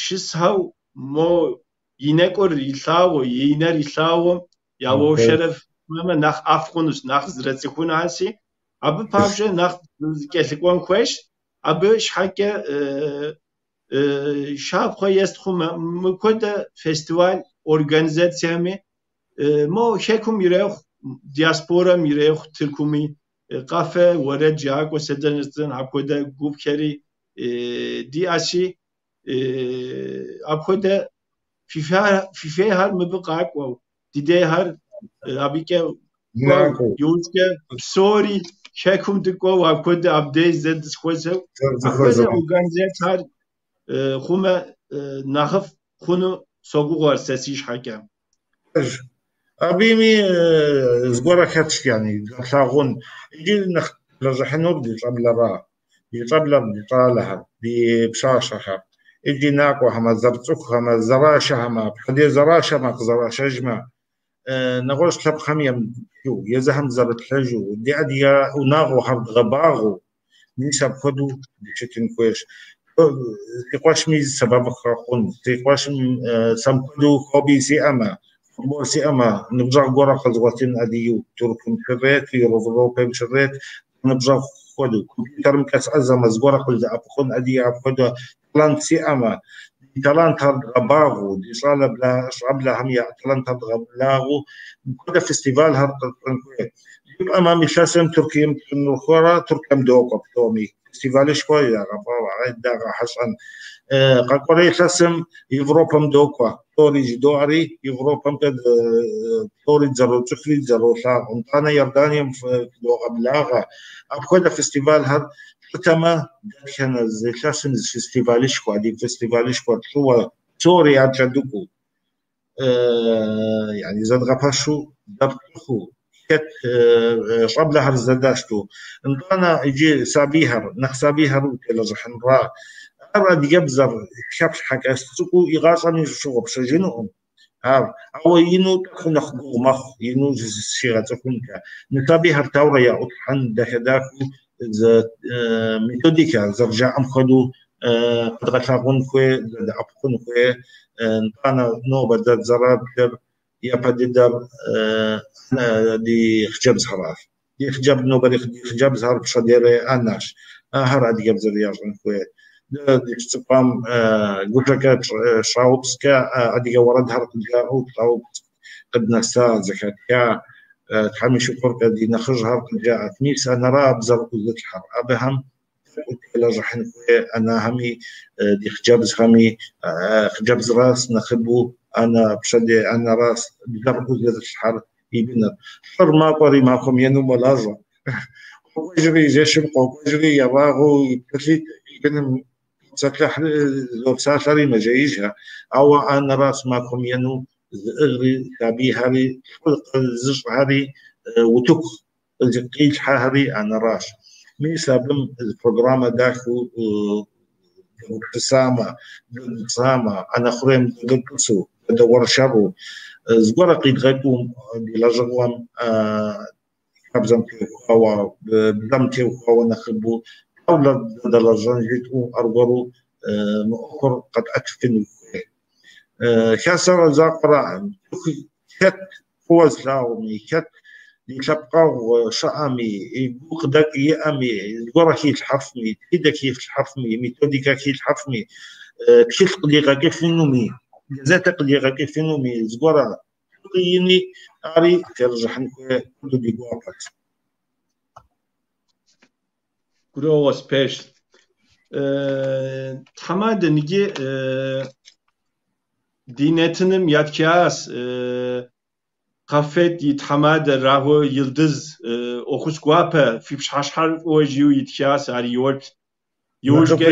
щысхэу мо и нэкӏур илъагъуу, и нэр илъагъуу я уэршэрыфмэ нэхъ ӏэфӏ хъунущ, нэхъ зэрыцӏыхунащи, абы папщӏэ нэхъ кӏэлъыкӏуэн хуейщ. Абы щхьэкӏэ щапхъэ ест хъумэ, мыпхуэдэ фестиваль организациями мо хэкум ирехъу, диаспорэм ирехъу, Тыркуми къафэ, уэрэд жаӏакӏуэ сэдэн апхуэдэ гупхэри диӏэщи, апхуэдэ фифейхэр мыбы къакӏуэу, ди дейхэр абыкӏэ кӏуэу, иужькӏэ псори хэкум дыкӏуэу апхуэдэ абдей зэдызэхуэзэу, апхуэдэ организацэр хъумэ нэхъыфӏ хъуну согугъуэр сэ си щхьэкӏэ. Абыми зыгуэрэ хэтщ, яни, зэлъагъун. Иджы нэхъ лэжьыхьынур ди щӏэблэра, ди щӏэблэр, ди щӏалэхэр, ди пщащэхэр. Иджы накӏуэхэмэ, зэрыцӏыхухэмэ, зэрашэхэмэ, пщэдей зэрашэмэ, къызэрашэжмэ, нэгъуэщӏ лъэпкъхэм емыплъу, езыхэм зэрыплъэжу, ди адыгэ унагъуэхэр дгъэбагъуэу, мис апхуэдэу дыщытын хуейщ. Си къуэшми сэбэп хэхъун, си къуэшым сэ мыпхуэдэу хобби сиӏэмэ, футбол сиӏэмэ, ныбжьэгъу гуэрэ къэзгъуэтын адыгэу, Тыркум щырет, Европэм щырет, ныбжьэгъу хуэдэу, компьютерымкӏэ сыӏэзэмэ, зыгуэрэ къыздэӏэпыкъун адыгэ апхуэдэ талант сиӏэмэ, ди талантхэр дгъэбагъуэу, ди щӏэблэхэм я талантхэр дгъэблагъэу, мыпхуэдэ фестивалхэр къэтщӏын хуей. Жыпӏэмэ, мы илъэсым Тыркуем тщӏынухэрэ, Тыркуем докӏуэ псоми. фестивалышхуэ дагъэхьэщӏэн. Къэкӏуэрей илъэсым Европэм докӏуэ, псори жыдоӏэри, Европэмкӏэ псори дызэроцӏыхури дызэролъагъу. Нтӏанэ Иорданием догъэблагъэ. Апхуэдэ фестивалхэр щытэмэ, дэтхэнэ зы илъэсым зы фестивалышхуэ, адыгэ фестивалышхуэ тщӏыуэ псори адэкӏэ дыкӏуэу, يعني зэдгъэпэщу дэптӏыхуу, хэт щӏэблэхэр зэдащту. Нтӏанэ иджы сабийхэр, нэхъ сабийхэр утелэжьыхьынра. Ар адыгэбзэр хэплъхьэкӏэ цӏыкӏуу игъащӏэми щыгъупщэжынукъым. Ар ауэ ину тӏэкӏу нэхъ гугъу мэхъу, ину зыщигъэцӏыхункӏэ. Мы сабийхэр таурэ яӏутлъхьэн дахэ-дахэу зы методикэ зэрыжаӏэм хуэдэу къэдгъэлъагъун хуей, зэдэӏэпыкъун хуей. Нтӏанэ нобэ дэ дызэрабжыр япэ дыдэр ди хъыджэбзхэращ. Ди хъыджэбз нобэ ди хъыджэбзхэр пщэдейрей анэщ. Ахэр адыгэбзэр ящӏэн хуей. Дэ ди цӏыкӏуам гушэкӏэ щаупскӏэ адыгэ уэрэдхэр къыджаӏэу щаупс къыднэса, зэхэтха, Тхьэм и шыкуркӏэ ди нэхъыжьхэр къыджаӏэт. Мис анэра бзэр ӏузылъхьэр. Абыхэм телэжьыхьын хуей анэхэми, ди хъыджэбзхэми, хъыджэбзращ нэхъыбэу анэ пщэдей анэращ бзэр ӏузылъхьэр и быныр. Лӏыр макӏуэри махуэм ену мэлажьэ. Къокӏуэжри жэщым къокӏуэжри ерагъыу и псалъитӏ и быным зопсалъэри мэжеижхэ. Ауэ анэращ махуэм ену зыӏыгъри, сабийхэри, лӏы зыщӏхэри, утыку къилъхьэхэри анэращ. Мис абым зы программэ дахэу дэгупсысамэ, дэгупсысамэ, ӏэнэ хъурейм дэгутӏысу, дэгъуэршэру, зыгуэрэ къидгъэкӏыу ди лэжьыгъэм хабзэм теухуауэ, бзэм теухуауэ нэхъыбэу таулэ зэдэлэжьэн жытӏэу аргуэру мы ӏуэхур къэтӏэтыфыну хуей. Хасэр закъуэраӏым. Хэт фӏыуэ зылъагъуми, хэт ди лъэпкъэгъу щыӏэми, гу къыдэкӏ иӏэми, зыгуэрэ хилъхьэфми, тхыдэ хилъхьэфми, методикэ хилъхьэфми, тхылъ къыдигъэкӏыфынуми, газетэ къыдигъэкӏыфынуми, зыгуэрэ ини ари телэжьыхьын хуей куэду ди гуапэт. Гурыӏуэгъуэщ, пэжщ. Тхьэмадэ, ныджы ди нэтыным ятхащ КАФФЕД и тхьэмадэ Рахуэ Йылдыз ӏуэхус гуапэ фи пщыхьэщхьэр фӏыуэ жиӏэу итхащ, ар йоплъ. Иужькӏэ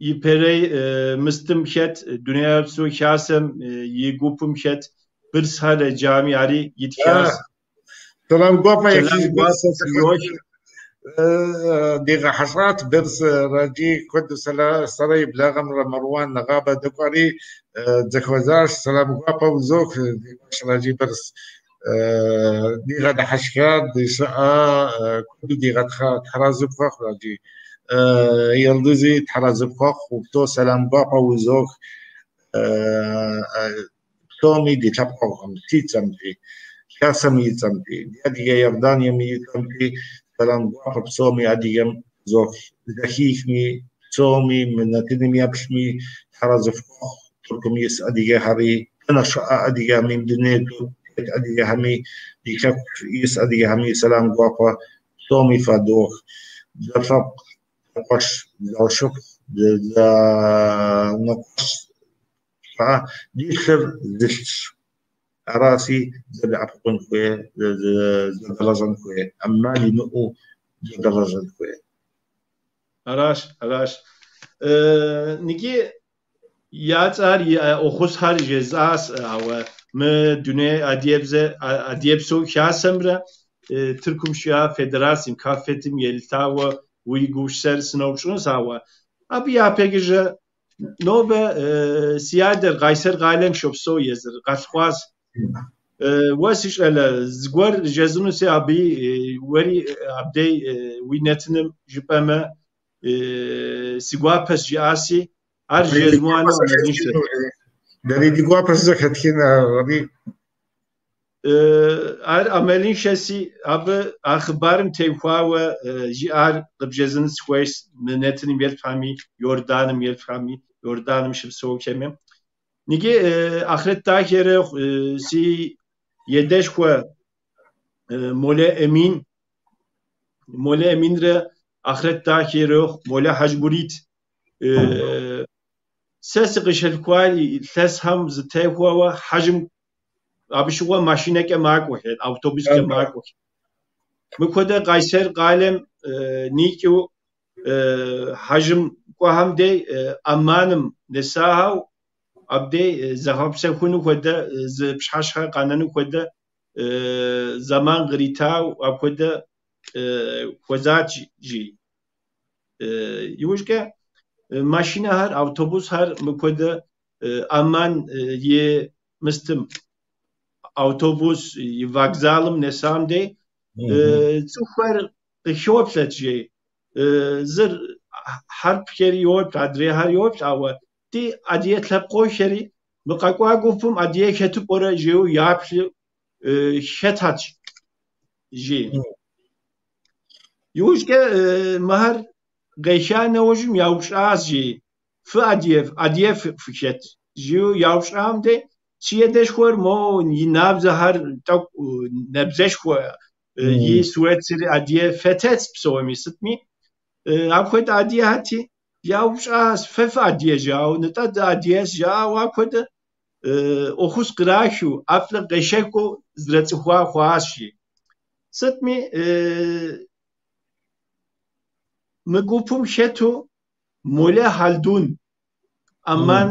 ипэрей мыстым хэт, Дунейпсо Хасэм и гупым хэт Бырсхэ Раджами ари итхащ. Сэлам гуапэ Сэлам гуапэ фызох. Дигъэхьэщӏат Бырс Раджи куэду сэрэ и благъэмрэ Маруан нэгъабэ дэкӏуэри дызэхуэзащ. Сэлам гуапэ узох, ди къуэш Раджи Бырс. Дигъэдыхьэшха, дыщыӏа, куэду дигъэтхъа. Тхьэразы пхуэхъу, Раджи. Йылдызи тхьэразы пхуэхъу, упсэу, сэлам гуапэ узох. Псоми ди лъэпкъэгъухэм, си цӏэмкӏи, Хасэм и цӏэмкӏи, ди адыгэ Иорданием и цӏэмкӏи сэлам гуапэ псоми адыгэм зох. Зэхихми, псоми, мы нэтыным еплъми, тхьэразы фхуэхъу, Тыркум ис адыгэхэри, дэнэ щыӏэ адыгэми, дуней тет адыгэхэми, ди хэку ис адыгэхэми сэлам гуапэ псоми фадох. Дэ лъэпкъ, дэ къуэш, дэ шыпхъу, дэ унэкъуэщ, ди лъыр зылъщ. Араси зэдэӏэпыкъун хуей, зэдэлэжьэн хуей, ӏэмал имыӏэу зэдэлэжьэн хуей. Аращ, аращ. Ныджы я цӏэр и ӏуэхусхэр жезӏащ, ауэ мы дуней Адыгэпсо Хасэмрэ Тыркум щыӏэ федерацием, КАФФЕД-м елъытауэ уи гупсысэр сыноупщӏынущ, ауэ абы япэкӏэ нобэ си адэр Къайсэр къалэм щопсэу езыр, къалъхуащ. Уэ си щӏалэ, зыгуэр жезӏэнуси абы уэри абдей уи нэтыным жыпӏэмэ, си гуапэщ жиӏаси, ар жезмыӏэну ӏэмалыншэщ. Дэри ди гуапэщ зэхэтхын ари. Ар ӏэмалыншэси, абы а хъыбарым теухуауэ жиӏар къыбжезӏэну сыхуейщ, мы нэтыным еплъхэми, Иорданым еплъхэми, Иорданым щыпсэухэми. Ныджы ахърэт дахэ ирехъу си едэшхуэ Молэ Эмин. Молэ Эминрэ Ахърэт дахэ ирехъу, Молэ Хьэжмурид. Сэ сыкъыщалъхуа илъэсхэм зытехуауэ хьэжым абы щыгъуэ машинэкӏэ макӏуэхэр, автобускӏэ макӏуэхэр. Мыпхуэдэ Къайсэр къалэм никӏыу хьэжым кӏуэхэм дей Амманым нэсахэу абдей зыгъэпсэхуну хуэдэ, зы пщыхьэщхьэ къэнэну хуэдэ зэман къритау апхуэдэ хуэзат жи. Иужькӏэ машинэхэр, автобусхэр мыпхуэдэ Амман и мыстым автобус и вокзалым нэсам дей цӏыхухэр къыхоплъэт жи. Зыр хьэрыпхэри йоплъ, адрейхэр йоплъ, ауэ ди адыгэ лъэпкъыхэри мы къэкӏуа гупым адыгэ хэту пӏэрэ жеу яплъу хэтат жи. Иужькӏэ мыхэр къеха нэужьым яупщӏащ жи. Фы адыгэ, адыгэ фыхэт жиу яупщӏам дей си адэшхуэр мо и набдзэхэр тӏэкӏу набдзэшхуэ и сурэтыр адыгэ фэ тетщ псоми сытми. Апхуэдэ адыгэти яупщӏащ, фэ фыадыгэ жаӏэу, нтӏэ дыадыгэщ жаӏэу апхуэдэ ӏуэхус кърахыу, ӏэплӏэ къешэкӏыу зэрыцӏыхуа хъуащ жи. Сытми мы гупым хэту Молэ Хьэлдун, Амман,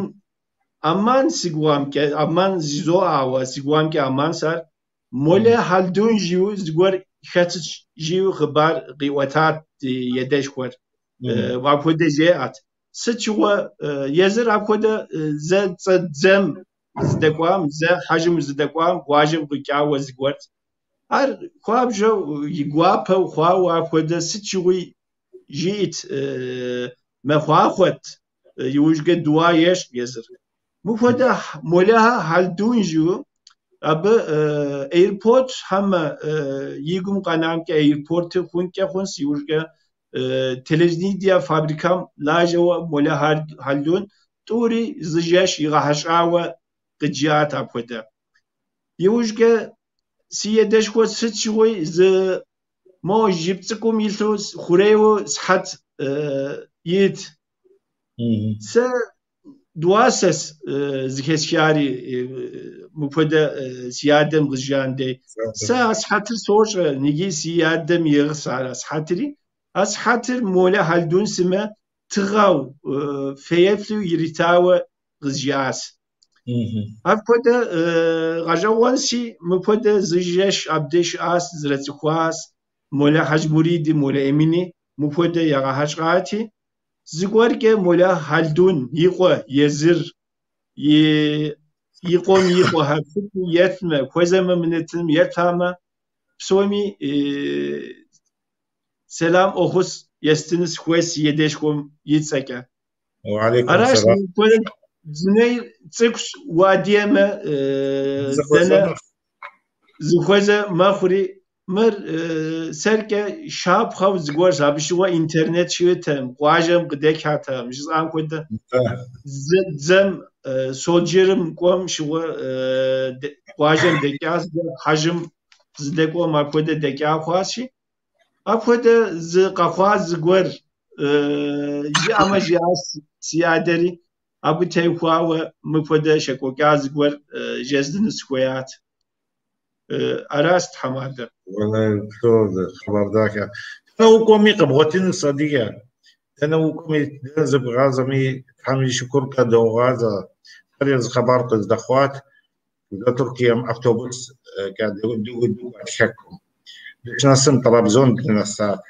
Амман си гугъэмкӏэ, Амман жызоӏэ, ауэ си гугъэмкӏэ Амманщ ар. Молэ Хьэлдун жиу зыгуэр хэтщ жиу хъыбар къиӏуэтат ди адэшхуэр. Апхуэдэ жеӏэт. Сыт щыгъуэ езыр апхуэдэ зэ дзэм зыдэкӏуам, зэ хьэжым зыдэкӏуам, къуажэм къикӏауэ зыгуэрт. Ар хуабжьу и гуапэу хъуауэ апхуэдэ сыт щыгъуи жиӏэт, мэхъуахъуэт, иужькӏэ дуа ещӏ езыр. Мыпхуэдэ Молэ Хьэлдун жиу абы аэропорт хьэмэ и гум къэнамкӏэ аэропортыр хъункӏэ хъунщ, иужькӏэ телевидение фабрикэм лажьэуэ Молэ Хьэлдун тӏури зы жэщ игъэхьэщӏауэ къыджиӏат апхуэдэ. Иужькӏэ си адэшхуэ сыт щыгъуи зы мо жып цӏыкӏум илъу хъурейуэ сыхьэт ит. Сэ дыгъуасэщ зыхэсхари мыпхуэдэ си адэм къызжиӏам дей. Сэ а сыхьэтыр сощӏэ, ныги си адэм иӏыгъщ ар а сыхьэтри. А сыхьэтыр Молэ Хьэлдун сымэ тыгъэу, фэеплъу иритауэ къызжиӏащ. Апхуэдэ гъэщӏэгъуэнщи, мыпхуэдэ зы жэщ абдей щыӏащ, зэрыцӏыхуащ Молэ Хьэжмуриди Молэ Эмини мыпхуэдэ ягъэхьэщӏати, зыгуэркӏэ Молэ Хьэлдун и къуэ езыр и къуэм и къуэхэр сытми еплъмэ, хуэзэмэ мы нэтыным еплъамэ, псоми сэлам ӏуэхус естыну сыхуейщ си адэшхуэм и цӏэкӏэ. Аращ мыпхуэдэ дунейр цӏыкӏущ, уадыгэмэ дэнэ зыхуэзэ мэхъури, мыр сэркӏэ щапхъэу зыгуэрщ. Абы щыгъуэ интернет щыӏэтэкъым, къуажэм къыдэкӏатэкъым, жысӏам хуэдэ. Дзэм соджырым кӏуэм щыгъуэ къуажэм дэкӏащ, хьэжым зыдэкӏуэм апхуэдэ дэкӏа хъуащи. Апхуэдэ зы къэхъуа зыгуэр жиӏэмэ жиӏащ си адэри, абы теухуауэ мыпхуэдэ щекӏуэкӏа зыгуэр жесӏэну сыхуеят. Аращ, тхьэмадэ. Хъыбар дахэ. Дэнэ укӏуэми къэбгъуэтынущ адыгэ. Дэнэ укӏуэми, дэнэ зыбгъазэми, Тхьэм и шыкуркӏэ догъазэ. Сэри зы хъыбар къыздэхъуат. Зэ Туркием автобускӏэ дыкӏуат хэкум. Дыщынэсым Трабзон дынэсат.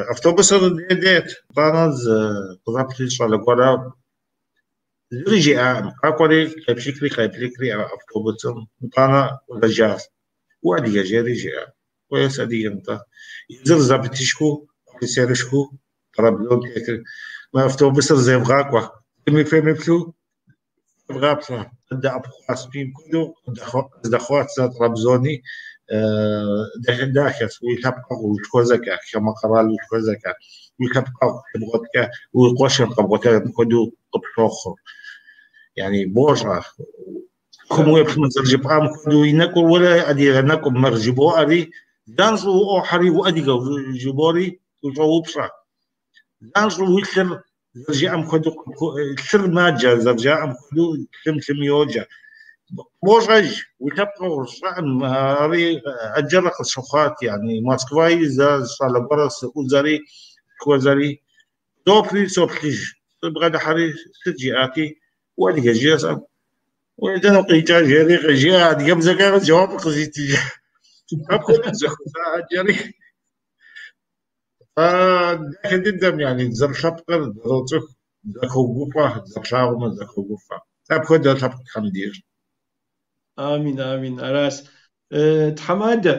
Автобусыр дет. Итӏанэ зы къызэплъри щӏалэ гуэрэ зыри жиӏакъым. Къакӏуэри къеплъыхри къеплъыхри автобусым. Итӏанэ къызэджащ. Уадыгэ жери жиӏа. Уэ сыадыгэ нтӏэ. Езыр забытышхуэу, офицерышхуэу Трабзон тетыр. Мы автобусыр зевгъакӏуэ. Зыми фемыплъу февгъаплъэ. Къыдэӏэпыкъуащ. Куэду къыздэхъуат сэ Трабзони. Дахэщ, уи лъэпкъэгъу ущыхуэзэкӏэ, хамэ къэрал ущыхуэзэкӏэ, уи лъэпкъэгъу щыбгъуэткӏэ, уи къуэшыр къэбгъуэтам хуэдэу къыпщохъур. Yani бощӏэ. Цӏыхум уеплъмэ зэрыжыпӏам хуэдэу и нэкӏур уэрэ адыгэ нэкӏум мыр жыбоӏэри, Занщӏэу уӏуохьэри уадыгэу жыбори ущӏоупщӏэ. Занщӏэу уи лъыр зэрыжаӏэм хуэдэу, лъыр маджэ, зэрыжаӏэм хуэдэу лъым лъым йоджэ. Къыбощӏэж, уи лъэпкъэгъу щӏэӏым, ари ӏэджэрэ къысщыхъуат, яни Москваи зэ щӏалэ гуэрэ сыӏузэри, сыхуэзэри, соплъри соплъыж. Сыбгъэдыхьэри сыт жиӏати, уадыгэ жесӏэм, уей дэнэ укъикӏа жери къыжиӏа, адыгэбзэкӏэ жэуап къызитыжа. Апхуэдэу зэхуэза ӏэджэри. Дахэ дыдэм, яни зэрылъэпкъыр зэроцӏыху, зэхуогуфӏэ, зэплъагъумэ зэхуогуфӏэ. Апхуэдэ лъэпкъ Тхьэм дищӏ. Амин, амин, аращ. Тхьэмадэ,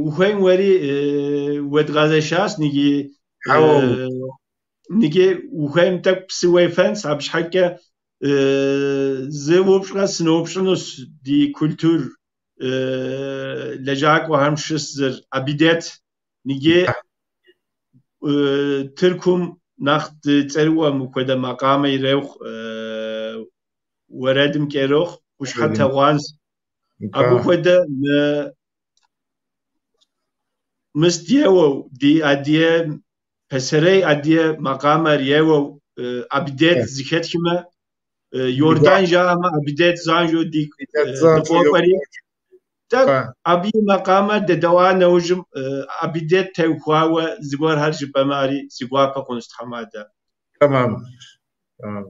ухуейм уэри уэдгъэзэшащ ныги ныги ухуейм тӏэкӏу псы уефэнщ, абы щхьэкӏэ зы упщӏэ сыноупщӏынущ ди культур лэжьакӏуэхэм щыщ зыр Абидет. Ныги Тыркум нэхъ цӏэрыӏуэ мыпхуэдэ макъамэ ирехъу, уэрэдым кӏэрохъу, Къущхьэ Тэгъуанщ. Абы хуэдэ мыст еуэу, ди адыгэ пасэрей адыгэ макъамэр еуэу Абидет зыхэтхмэ, Йордан жаӏэмэ, Абидет занщӏэу ди дыкъокӏуэри, тӏэкӏу абы и макъамэр дэдэӏуа нэужьым Абидет теухуауэ зыгуэрхэр жыпӏэмэ, ари си гуапэ хъунщ, тхьэмадэ. Тэмэм. Тэмэм.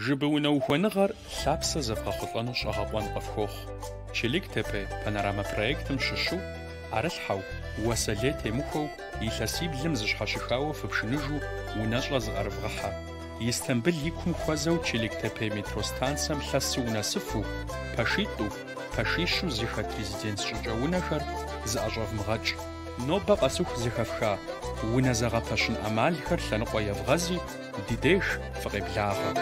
Жыбы унэ ухуэныгъэр лъапсэ зэвгъэхъулӏэну щӏэгъэкъуэн къыфхуохъу. Челиктепе панорама проектым щыщу ӏэрылъхьэу, уасэ лей темыхуэу, илъэсиблым зыщхьэщыхауэ фыпшыныжу унэщӏэ зыӏэрывгъыхьэ. Истамбыл и кум хуэзэу Челиктепе метро станцэм лъэсу унэсыфу, пэшитӏу, пэшищу зыхэт резиденс щӏыкӏэ унэхэр зыӏэщӏэвмыгъэкӏ. Нобэ къэсыху зэхэфха унэ зэгъэпэщын ӏэмалхэр лъэныкъуэ евгъэзи, ди деж фыкъеблагъэ.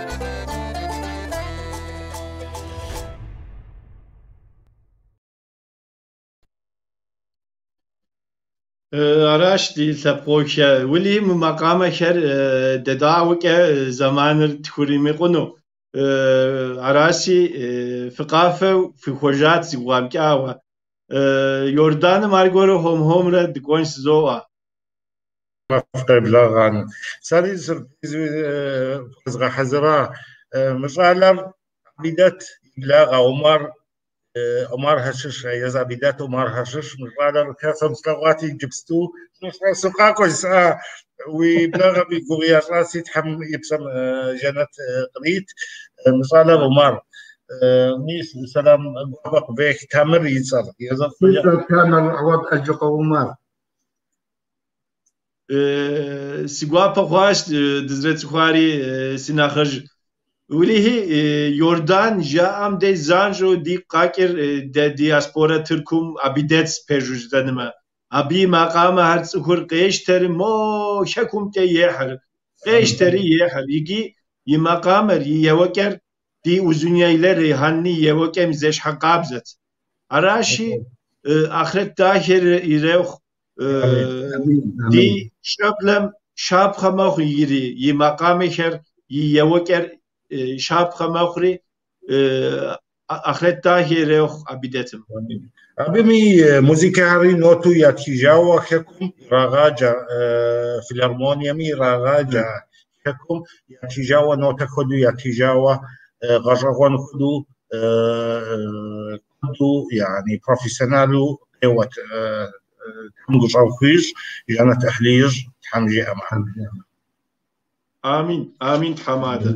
Аращ ди лъэпкъыухэ. Уэли мы макъамэхэр дэдаӏуэкӏэ зэманыр тхуримыкъуну. Араси фыкъафэу фыхуэжат зыгуамкӏэ, ауэ Иорданым аргуэру хуэм-хуэмурэ дыкӏуэнщ жызоӏэ. Фыкъеблэгъэн. Сэри сюрприз хуэзгъэхьэзыра. Мы щӏалэр Абидэт и благъэ Умар, Умар щыщ, езы Абидэт Умар щыщ. Мы щӏалэр хасэм слъэгъуати иджыпсту сыкъакӏуэ жысӏа. Уи благъэм и гугъу ящӏаси, Тхьэм и псэм жэнэт кърит. Мы щӏалэр Умар. Мис сэлам гуапэ къывех, Тамыр и цӏэр. Си цӏэр Тамыр Гъуэт Аджыкъуэ Умар. Си гуапэ хъуащ дызэрыцӏыхуари, си нэхъыжь. Уэлэхьи, Иордан жаӏэм дей занщӏэу ди къакӏыр дэ диаспорэ Тыркум Абидэт пэжу жытӏэнымэ. Абы и макъамэхэр цӏыхур къещтэри мо хэкумкӏэ ехьыр, къещтэри ехьыр. Икӏи и макъамэр, и еуэкӏэр ди Узуняйлэ Рейхьэнли и еуэкӏэм зэщхьэкъабзэт. Аращи, ахърэт дахэр ирехъу. Ди щӏэблэм щапхъэ мэхъу иджыри, и макъамэхэр, и еуэкӏэр щапхъэ мэхъури, ахърэт дахэ ирехъу Абидэтым. Абыми музыкэхэри ноту ятхыжауэ хэкум ирагъаджэ, филармониеми ирагъаджэ хэкум ятхыжауэ, нотэ хуэдэу ятхыжауэ, гъэщӏэгъуэн хуэдэу, куэду, яни профессионалу къеуэт. Тхьэм гущӏэгъу хуищӏ, жэнэт ӏыхьлы ищӏ, Тхьэм жиӏэмэ. Амин, амин, тхьэмадэ.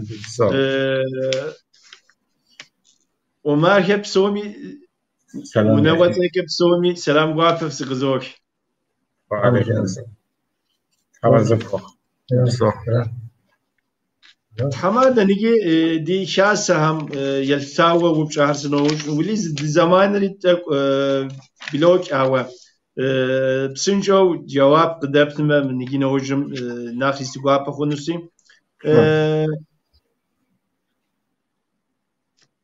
Умархэ псоми, унагъуэцӏэкӏэ псоми сэлам гуапэ фызыгъэзох. Тхьэмадэ, ныги ди хасэхэм елъытауэ упщӏэхэр сыноупщӏ. Уэли ди зэманри тӏэкӏу блокӏ, ауэ псынщӏэу жэуап къыдэптмэ, ныги нэужьым нэхъри си гуапэ хъунущи.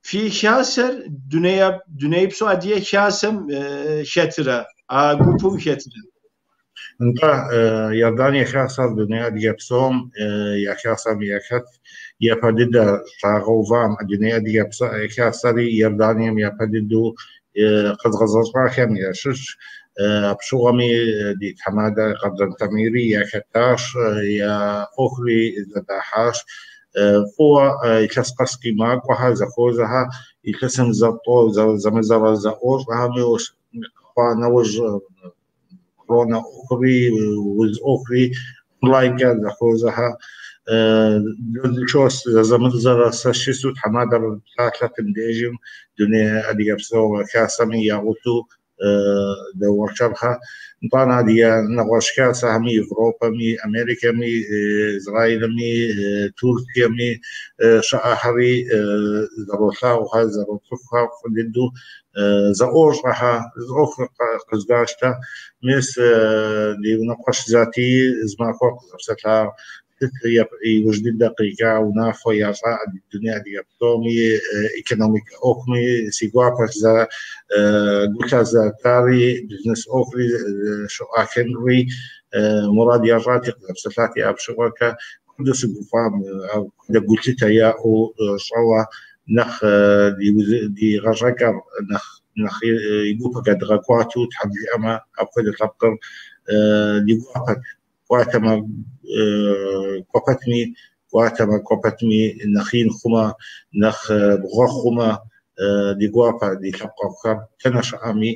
Фи хасэр дунейпсо адыгэ хасэм хэтырэ, а гупым хэтырэ? Нтӏэ, Иордание хасэр дуней адыгэ псом я хасэм яхэт. Япэ дыдэ щагъэувам дуней адыгэ хасэри Иорданием япэ дыдэу къэзыгъэзэщӏахэм ящыщ. Апщыгъуэми ди тхьэмадэ Къардэн Тамири яхэтащ, я ӏуэхури зэдахьащ. Фӏыуэ илъэс къэскӏи макӏуэхэр, зэхуозэхэр, илъэсым зэ-тӏэу зэмызэрэ зэӏуощӏэхэми къэхъуа нэужь корона ӏуэхури, уз ӏуэхури онлайнкӏэ зэхуозэхэр. Дызэхуос зэзэмызэрэ сэ щысу тхьэмадэр псалъэтым дежым дуней адыгэ псо хасэми я гъусэу дэуэршэрхэр. Нтӏанэ адыгэ нэгъуэщӏ хасэхэми, Европэми, Америкэми, Израилми, Турциеми щыӏэхэри зэролъагъухэр, зэроцӏыхухэр фӏы дыдэу зэӏуощӏэхэр, зы ӏуэху къыздащтэ. Мис ди унэкъуэщ Затий зы махуэ къызэпсэлъа сыт иужь дыдэ къикӏа унафэ ящӏа дуней адыгэ псоми, экономикэ ӏуэхуми си гуапэщ зэ гулъэ зэтари, бизнес ӏуэхури щыӏуахынри мурад ящӏати, къызэпсэлъати апщыгъуэкӏэ куэду сыгуфӏам, апхуэдэ гулъытэ яӏэу щӏэуэ нэхъ ди гъащӏэкӏэр нэхъ и гупэкӏэ дгъэкӏуатэу Тхьэм жиӏэмэ, апхуэдэ лъэпкъыр ди гуапэт. Кӏуатэмэ, кӏуэ пэтми, кӏуатэмэ, кӏуэ пэтми, нэхъ ин хъумэ, нэхъ бгъуэ хъумэ, ди гуапэ, ди лъэпкъэгъухэр дэнэ щыӏэми,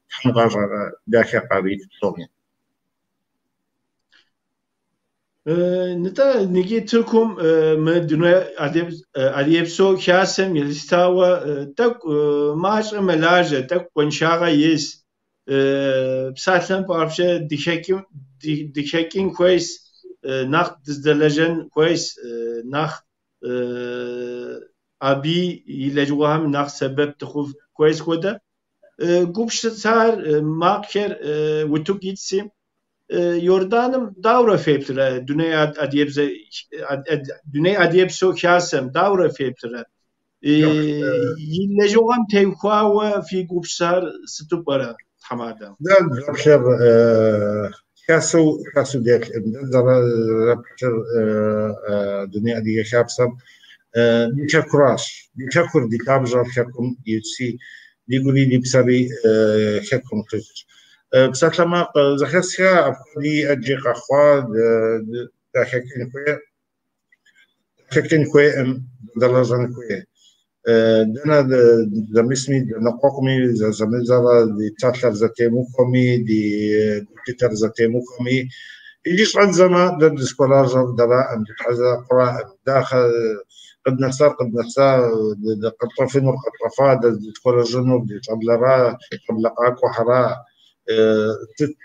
Тхьэм гъащӏэ дахэ къарит псоми. Нтӏэ, ныги Тыркум мы дуней Адыгэпсо Хасэм елъытауэ тӏэкӏу мащӏэ мэлажьэ, тӏэкӏу къуаншагъэ ис. Псалъэм папщӏэ дыхэкӏын хуейс, нэхъ дыздэлэжьэн хуейс, нэхъ абы и лэжьыгъэхэм нэхъ сэбэп дыхъуф хуейс хуэдэ. Гупсысэр, макъхэр утыку итси, Иорданым дауэрэ феплърэ, дуней адыгэбзэ дуней Адыгэпсо Хасэм дауэрэ феплърэ? И лэжьыгъэм теухуауэ фи гупсысэр сыту пӏэрэ, тхьэмадэ? Дэ дызэплъыр хасэу хасэу деплъым. Дэ дызэплъыр дуней адыгэ хабзэм ди хэкуращ. Ди хэкур, ди лъабжьэр хэкум итси, ди гури ди псэри хэкум къикӏ. Псалъэмакъ зэхэсха апхуэди ӏэджи къэхъуа дахэкӏын хуей. Дахэкӏын хуейӏым, дэлэжьэн хуей. Дэнэ дызэмысми, дэныкъуэкъуми, зэзэмызэрэ ди псалъэр зэтемыхуэми, ди гулъытэр зэтемыхуэми, иджы щӏэддзэмэ, дэ дызыхуэлажьэр дэраӏым, ди щхьэ закъуэраӏым. Дахэ къыднэсар къыднэса, къэтщӏэфынур къэтщӏэфа, дэ дызыхуэлэжьэнур ди щӏэблэра, щӏэблэ къакӏуэхэра. Сыт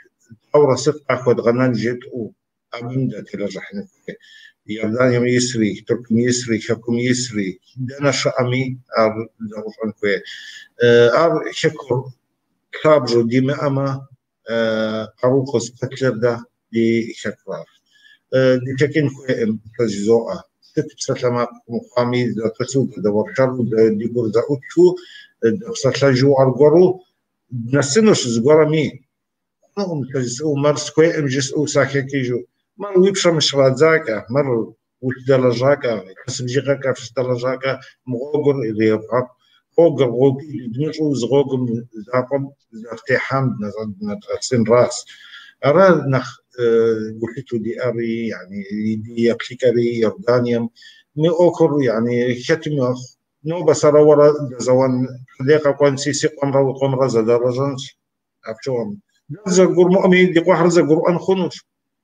дауэрэ сыт къахуэдгъэнэн жытӏэу абым дателэжьыхьын хуей. Иорданием исри, Тыркум исри, хэкум исри, дэнэ щыӏэми ар зэӏущӏэн хуей. Ар хэкур лъабжьэу димыӏэмэ, къару къызыпэтлъыр дэ ди хэкуращ. Дыхэкӏын хуейӏым, сэ жызоӏэ. Сыт псалъэмакъ мыхъуами, зэтӏысу, дыдэуэршэру, ди гур зэӏутхыу, дыпсэлъэжу аргуэру дынэсынущ зыгуэрми. Хъунукъым сэ жысӏэу, мыр схуейӏым жысӏэу сахэкӏыжу. Мыр уи пщэм щрадзакӏэ, мыр ущыдэлэжьакӏэ, илъэс бжыгъэкӏэ фыщыдэлэжьакӏэ, мы гъуэгур иревгъэкӏу. Гъуэгур гъуэгуи дымыщӏу зы гъуэгум закъуэм зэрытехьам дынэдгъэсынращ. Ара нэхъ гулъытэу диӏэри, yani ди еплъыкӏэри Иорданием. Мы ӏуэхур yani хэтым нобэ сэрэ уэрэ дэзэуэн пщэдей къэкӏуэнси, си къуэмрэ уи къуэмрэ зэдэлэжьэнщ. Апщыгъуэм. Дэ зэгурымыӏуэми, ди къуэхэр зэгурыӏуэн хъунущ.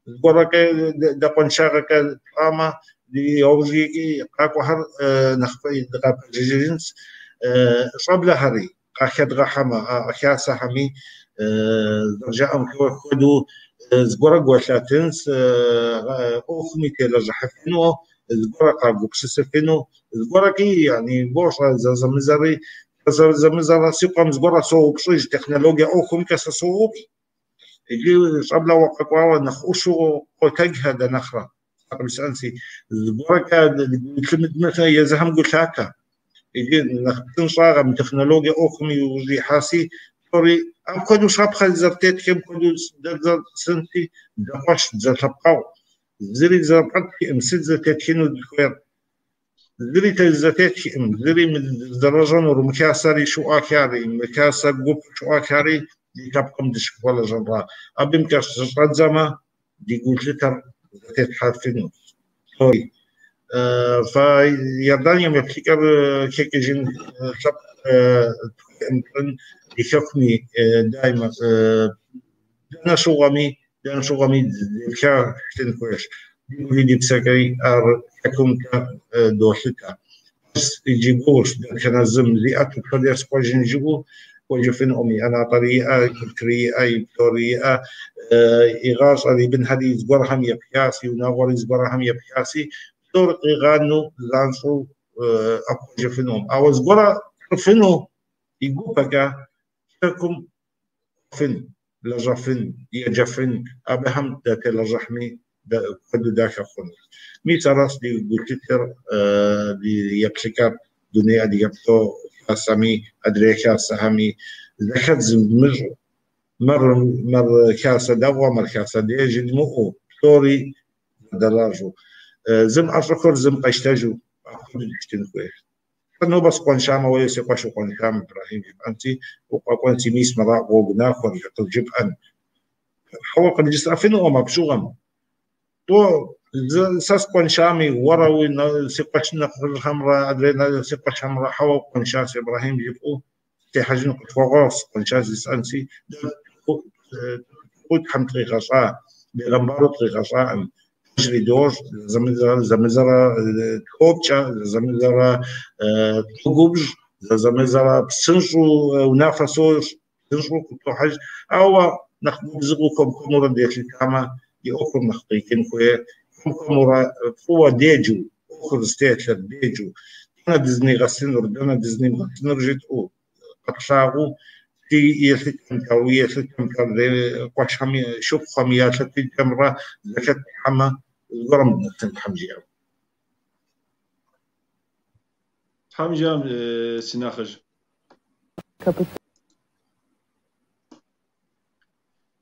Зыгуэркӏэ дэкъуэншагъэкӏэ тщӏамэ, ди яужькӏи къакӏуэхэр нэхъ дыкъапэджэжынщ. Щӏэблэхэри къахэдгъэхьэмэ, а хасэхэми зэрыжаӏэм хуэдэу зыгуэрэ гуэлъэтынщ, ӏуэхуми телэжьыхьыфыну, зыгуэрэ къагупсысыфыну, зыгуэркӏи yani бощӏэ зэзэмызэри, зэзэмызэрэ си къуэм зыгуэрэ соупщӏыж, технологие ӏуэхумкӏэ сэ соупщӏ. Иджы щӏэблэуэ къэкӏуауэ нэхъ ӏущу къотэджхэ дэ нэхърэ. Къыбжесӏэнси, зыгуэркӏэ лъымыдмыхэ езыхэм гу лъатэ. Иджы нэхъ псынщӏагъэм технологие ӏуэхум иужь ихьаси, псори апхуэдэу щапхъэ зэрытетхэм хуэдэу дэ дызэрытӏысынси, дызэкъуэш, дызэлъэпкъэгъу. Зыри зэфӏэтхыӏым, сыт зэтетхыну дыхуейр? Зыри зэтетхыӏым, зыри дызэрыжьэнур, мы хасэри щыӏуахари, мы хасэ гуп щыӏуахари ди лъэпкъым дыщыхуэлэжьэнра. Абымкӏэ щыщӏэдзэмэ, ди гулъытэр зэтетхьэфынущ. Псори. Фэ Иорданием еплъыкӏэр хэкӏыжын лъэпкъ тхуейӏым, ди хэкуми даймэ дэнэ щыгъуэми, дэнэ щыгъуэми дызэпха щытын хуейщ. Ди гури ди псэкӏэри ар хэкумкӏэ долъытэ. Иджы гугъущ дэтхэнэ зым зиӏэту пщэдей сыкӏуэжын жыӏэу кӏуэжыфынукъым. И ӏэнатӏэри иӏэ, куртри иӏэ, и псори иӏэ, и гъащӏэри, и бынхэри зыгуэрхэм епхащ, и унагъуэри зыгуэрхэм епхащи, псори къигъанэу занщӏэу ӏэпхъуэжыфынукъым. Ауэ зыгуэрэ лӏыфыну и гупэкӏэ хэкум кӏуэфын, лэжьэфын, еджэфын, абыхэм дателэжьыхьми куэду дахэ хъунущ. Мис аращ ди гулъытэр, ди еплъыкӏэр дуней адыгэпсо хасэми, адрей хасэхэми зэхэдз дымыщӏу. Мыр мыр хасэ дэгъуэ, мыр хасэ дей жыдмыӏэу, псори зэдэлажьэу. Зым ӏэщӏэхур зым къещтэжу апхуэдэу дыщытын хуейщ. Нобэ сыкъуэншамэ, уэ си къуэш укъуэншам, Ибрэхьим жыпӏэнси, укъэкӏуэнси, мис мыра гъуэгу нахуэр къызжыпӏэн. Хьэуэ къыбжесӏэфынукъым апщыгъуэм. То сэ сыкъуэншами, уэрэ уи си къуэш нэхъыжьхэмрэ адрей си къуэшхэмрэ хьэуэ укъуэншащ, Ибрэхьим жыпӏэу техьэжын къытхуэгъуэгъу сыкъуэншащ жысӏэнси, дэ Тхьэм дыкъигъэщӏа, бегъымбару дыкъигъэщӏаӏым. Пэжри дощӏ, зэмызэрэ тхопкӏэ, зэмызэрэ тогубжь, зэмызэрэ псынщӏэу унафэ сощӏ, псынщӏэу къытохьэж. Ауэ нэхъ губзыгъэу хуэм-хуэмурэ делъытамэ, ди ӏуэхур нэхъ къикӏын хуей, хуэм-хуэмурэ фӏыуэ деджэу, ӏуэхур зытелъыр деджэу, дэнэ дызынигъэсынур, дэнэ дызынимыгъэсынур жытӏэу къэтлъагъуу, си елъытымкӏэ, уи елъытымкӏэ, къуэшхэм, шыпхъухэм я лъэтыкӏэмрэ зэхэтлъхьэмэ, зыгуэрым дынэсын Тхьэм жиӏэм. Тхьэм жиӏэм, си нэхъыжь.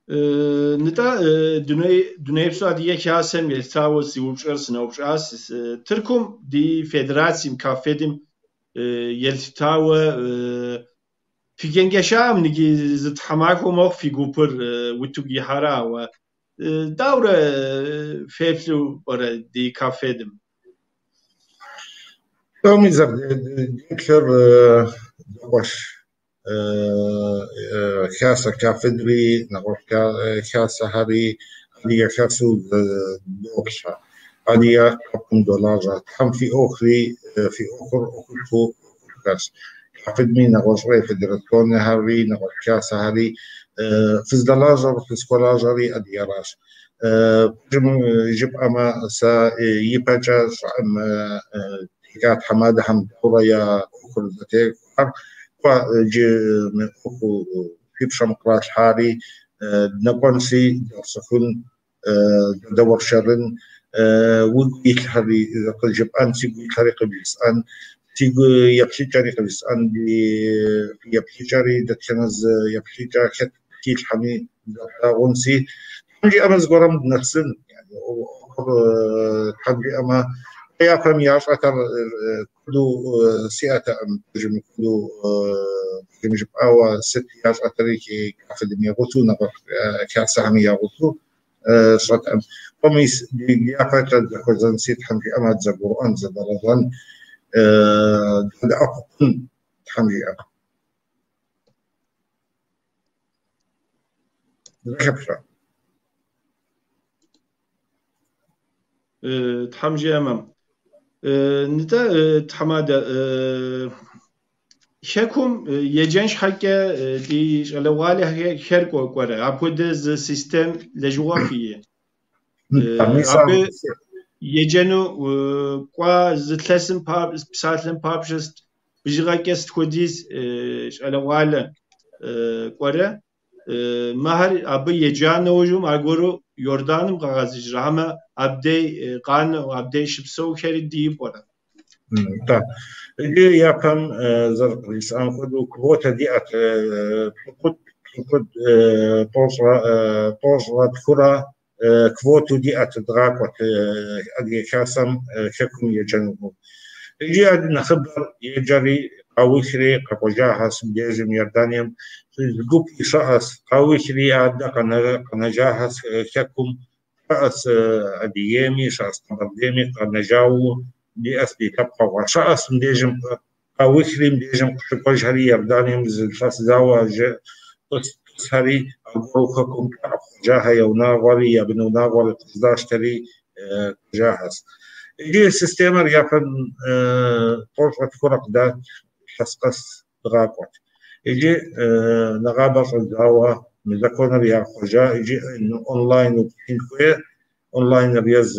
Нытӏэ, Дунейпсо Адыгэ Хасэм елъытауэ си упщӏэр сыноупщӏащ. Тыркум ди федерацием, КАФФЕДым елъытауэ фи чэнджэщам ныги зы тхьэмахуэ мэхъу фи гупыр утыку ихьэрэ, ауэ даурэ феплъу пӏэрэ ди КАФФЕДым? Псоми зэрыдеплъыр зэкъуэш хасэ КАФФЕДри, нэгъуэщӏ хасэхэри адыгэ хасэу доплъэ. Адыгэ лъэпкъым долажьэ. Тхьэм фи ӏуэхури, фи ӏуэхур ӏуэхушхуэу ӏуэхушхэщ. КАФФЕДми нэгъуэщӏрей федерационнэхэри, нэгъуэщӏ хасэхэри фыздэлажьэр, фызыхуэлажьэри адыгэращ. Пэжым жыпӏэмэ, сэ ипэкӏэ щӏыӏэм тека тхьэмадэхэм даурэ я ӏуэхур зэтехуар, кӏуэ иджы мы ӏуэхуу фи пщэм къралъхьари дынэкӏуэнси, дгъэпсэхун, дыдэуэршэрын, уигу илъхэри къызжыпӏэн, сигу илъхэри къыбжесӏэн, сигу еплъыкӏэри къыбжесӏэн, ди еплъыкӏэри дэтхэнэ зы еплъыкӏэ хэт хилъхьэми зэтлъагъунси. Тхьэм жиӏэмэ, зыгуэрым дынэсын, ӏуэхур Тхьэм жиӏэмэ, япэм ящӏэтэр куэду сиӏэтэкъым, пэжым куэду пэжым жыпӏауэ сыт ящӏэтэри КАФФЕДым ягъусэу, нэгъуэщӏ хасэхэми ягъусэу щӏэтэкъым. Мис япэкӏэ дызэхуэзэнси, Тхьэм жиӏэмэ, дызэгурыӏуэн, дызэдэлэжьэн, дызэдэӏэпыкъун Тхьэм жиӏэмэ. Зэхэпхрэ? Тхьэм жиӏэмэ. Нтӏэ, тхьэмадэ, хэкум еджэн щхьэкӏэ ди щӏалэгъуалэхэр кӏуэрэ, апхуэдэ зы систем лэжьыгъэ фиӏэ. Абы еджэну кӏуа зы лъэсым псалъэм папщӏэ бжыгъэкӏэ сыт хуэдиз щӏалэгъуалэ кӏуэрэ, мыхэр абы еджа нэужьым аргуэру Иорданым къагъэзэжрэ, хьэмэ абдей къанэу, абдей щыпсэухэри дии пӏэрэ? Нтӏэ. Иджы япэм зэрыкъыжысӏам хуэдэу квотэ диӏэт пщыкӏутӏ, тӏощӏрэ тхурэ квоту диӏэт дгъакӏуэт Адыгэ Хасэм хэкум еджэну. Иджы нэхъыбэр еджэри къаухри къэкӏуэжахэщ мыбдежым Иорданием. Зы гуп щыӏэщ, къаухри адэ къэнэжахэщ хэкум. Щыӏэщ Адыгейми, щыӏэщ Къэбэрдейми къэнэжауэ диӏэщ ди лъэпкъэгъуэр. Щыӏэщ мыбдежым къаухри мыбдежым къыщыкӏуэжхэри Иорданием зы илъэс зауэ тӏысхэри аргуэру хэкум ӏэпхъуэжахэ я унагъуэри, я бынунагъуэри къыздащтэри кӏуэжахэщ. Иджы системэр япэм тӏощӏрэ тхурэ къыдат, илъэс къэс дгъакӏуэт. Иджы нэгъабэ щӏэдзауэ мы законыр яхъуэжа, иджы онлайн птын хуей, онлайныр ез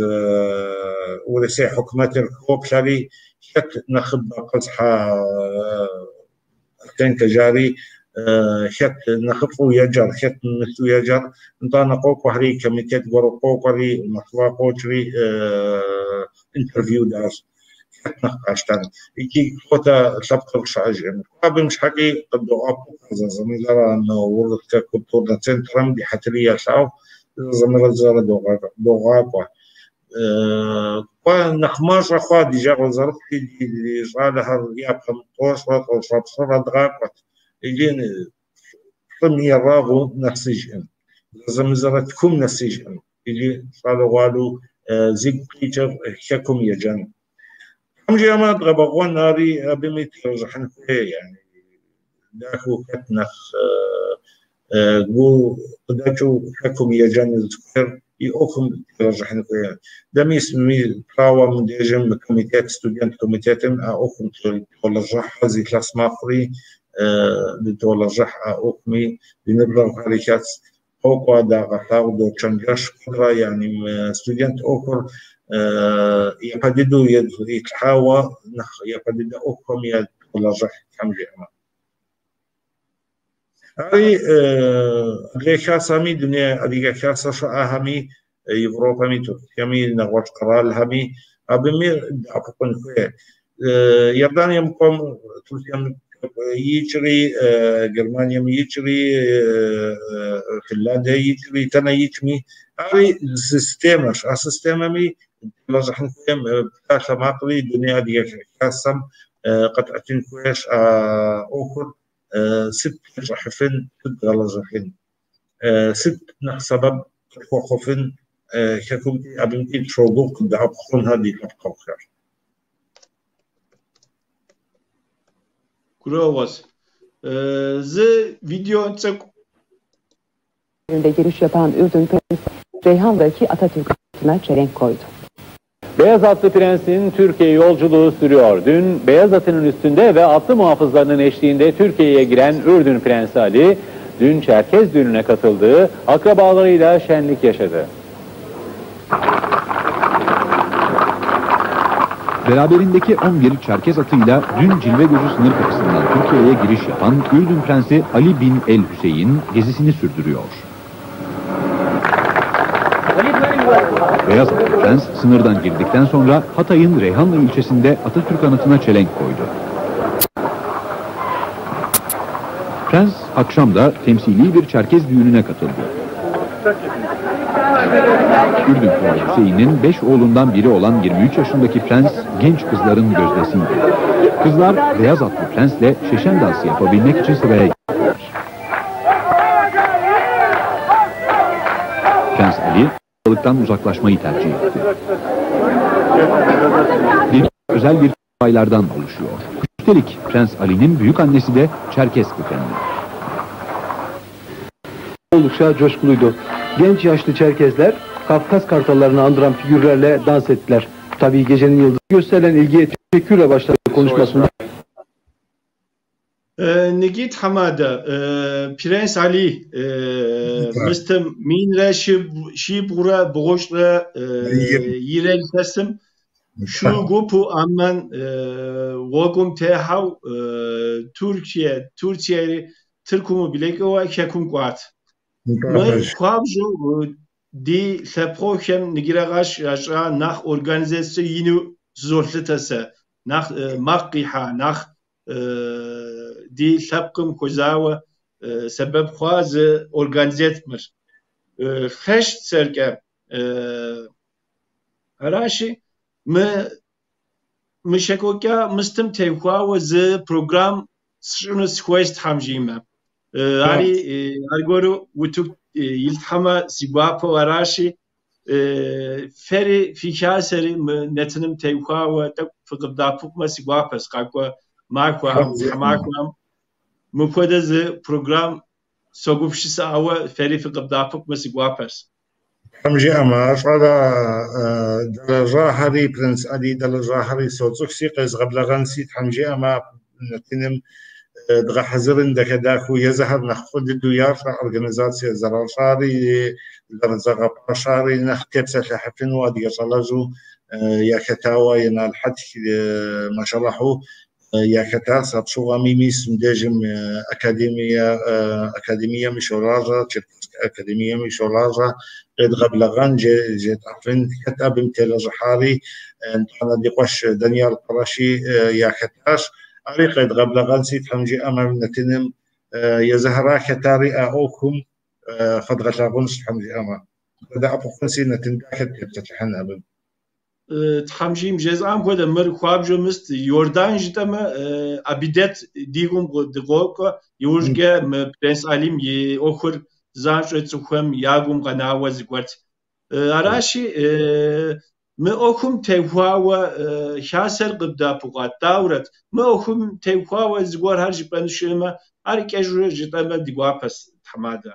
Урысей хьукумэтыр хоплъэри, хэт нэхъыбэ къэзыхьа оценкэ жари, хэт нэхъыфӏу еджэр, хэт мысу еджэр, нтӏанэ къокӏуэхэри, комитет гуэру къокӏуэри, Москва къокӏри интервью дащ. Хэт нэхъ къащтэн. Икӏи квотэ лъэпкъыр щыӏэжкъым. Абым щхьэкӏи къыдоӏэпыкъу зэзэмызэрэ Урысскэ культурнэ центрым ди хьэтыри ялъагъу, зэзэмызэрэ догъакӏуэ. Кӏуэ нэхъ мащӏэ хъуа ди жагъуэ зэрыхъути, ди щӏалэхэр япэм тӏощӏрэ тӏощӏрэ пщӏырэ дгъакӏуэт. Иджы плӏым ерагъыу нэсыжкъым. Зэзэмызэрэ тхум нэсыжкъым. Иджы щӏалэгъуалэу зигу къикӏыр хэкум еджэн. Тхьэм жиӏэмэ, дгъэбэгъуэн ари абыми телэжьыхьын хуей, yani дахэу хэт нэхъ гу къыдэкӏыу хэкум еджэну зыхуейр И ӏуэхум телэжьыхьын хуей. Дэ мис прауэ мыбдежым комитет, студент комитетым а ӏуэхум толэжьыхь, зы илъэс мэхъури дытолэжьыхь а ӏуэхуми, ди ныбжьэгъухэри хэтс, къокӏуэ дагъэлъагъу, дочэнджэщ куэдрэ, яни студент ӏуэхур япэ дыдэу итлъхьауэ нэхъ япэ дыдэ ӏуэхухэм ятолэжьыхь, Тхьэм жиӏэмэ. Ари адрей хасэми, дуней адыгэ хасэ щыӏэхэми, Европэми, Турциеми, нэгъуэщӏ къэралхэми, абыми дэӏэпыкъун хуей. Иорданием кӏуэм, Турцием икӏри, Германием икӏри, Финляндие икӏри, тэнэ икӏми, ари системэщ. А системэми телэжьыхьын хуейм псалъэ макъри дуней адыгэ хасэм къэтӏэтын хуейщ а ӏуэхур. Сыт тещӏыхьыфын, сыт дгъэлэжьыфын, сыт нэхъ сэбэп къытхуэхъуфын хэкумкӏи абымкӏи тщогугъ къыддэӏэпыкъунхэр ди лъэпкъэгъухэр. Гурыӏуэгъуэщ. Зы видео цӏыкӏу. Giriş yapan Ürdün Prensi Reyhan'daki Atatürk anıtına çelenk koydu. Beyaz Atlı Prens'in Türkiye yolculuğu sürüyor. Dün beyaz atının üstünde ve atlı muhafızlarının eşliğinde Türkiye'ye giren Ürdün Prensi Ali, dün Çerkez düğününe katıldığı akrabalarıyla şenlik yaşadı. Beraberindeki 11 Çerkez atıyla dün Cilvegözü sınır kapısından Türkiye'ye giriş yapan Ürdün Prensi Ali bin El Hüseyin gezisini sürdürüyor. Beyaz Atlı Prens sınırdan girdikten sonra Hatay'ın Reyhanlı ilçesinde Atatürk anıtına çelenk koydu. Prens akşam da temsili bir Çerkez düğününe katıldı. Ürdün Kralı Hüseyin'in 5 oğlundan biri olan 23 yaşındaki prens genç kızların gözdesiydi. Kızlar beyaz atlı prensle şeşen dansı yapabilmek için sıraya girdiler. Prens Ali kalabalıktan uzaklaşmayı tercih etti. Bir özel bir aylardan oluşuyor. Üstelik Prens Ali'nin büyük annesi de Çerkes kökenli. Oldukça coşkuluydu. Genç yaşlı Çerkezler Kafkas kartallarını andıran figürlerle dans ettiler. Tabii gecenin yıldızı gösterilen ilgiye teşekkürle başladı konuşmasında. Nigit Hamada, Prens Ali, Mr. Minre Şibura Boğuşra Yirel Teslim, şu gupu amman vogum tehav Türkiye, Türkiye Türkumu bilek o kekum kuat. Mır kuabju di lhepxoxem nigirağaş yaşa nah organizasyon yinu zorlutası nah maqqiha nah di lhepkım kuzawa sebep xwaz organize etmir. Xeşt serke heraşi mı şekoka mıstım tevxawa zı program şunu squest hamjime. Ari argoru utuk ilthama siguapo araşi feri fikaseri netinim tevxawa tak fıqdapukma siguapas qakwa makwa makwa mıpxuede zı program sogupşısауэ фери фыкъыбдапыкъумэ си гуапэщ. Тхьэм жиӏэмэ, щӏалэ дэлэжьахэри, Принц Али дэлэжьахэри соцӏыху, къезгъэблэгъэнси, Тхьэм жиӏэмэ, нэтыным дгъэхьэзырын дахэ-дахэу езыхэр нэхъ фӏы дыдэу ящӏэ организацие зэращӏари, зэрызэгъэпэщари нэхъ тепсэлъыхьыфыну адыгэ щӏалэжьу яхэтауэ Инал Хьэтх машаллахьу яхэтащ. Апщыгъуэми мис мыбдежым академием щолажьэ, Черкесск академием щолажьэ, къедгъэблэгъэн жетӏэфын хэт абым телэжьыхьари, нтӏанэ ди къуэш Даниел Къэрэши яхэтащ. Ари къедгъэблэгъэнси, Тхьэм жиӏэмэ, нэтыным езыхэра хэтари а ӏуэхум фэдгъэлъагъунщ, Тхьэм жиӏэмэ. Къыдэӏэпыкъунси нэтын дахэ тепсэлъыхьын абым. Тхьэм жиӏэм жезӏам хуэдэ мыр хуабжьу мыст Иордан жытӏэмэ Абидет ди гум дыкъокӏуэ, иужькӏэ мы Принц Алим и ӏуэхур занщӏэу цӏыхухэм я гум къэнауэ зыгуэрт. Аращи, мы ӏуэхум теухуауэ хасэр къыбдэӏэпыкъуат, даурэт? Мы ӏуэхум теухуауэ зыгуэрхэр жыпӏэну щыӏэмэ, ар кӏэщӏу жытӏэмэ ди гуапэщ, тхьэмадэ.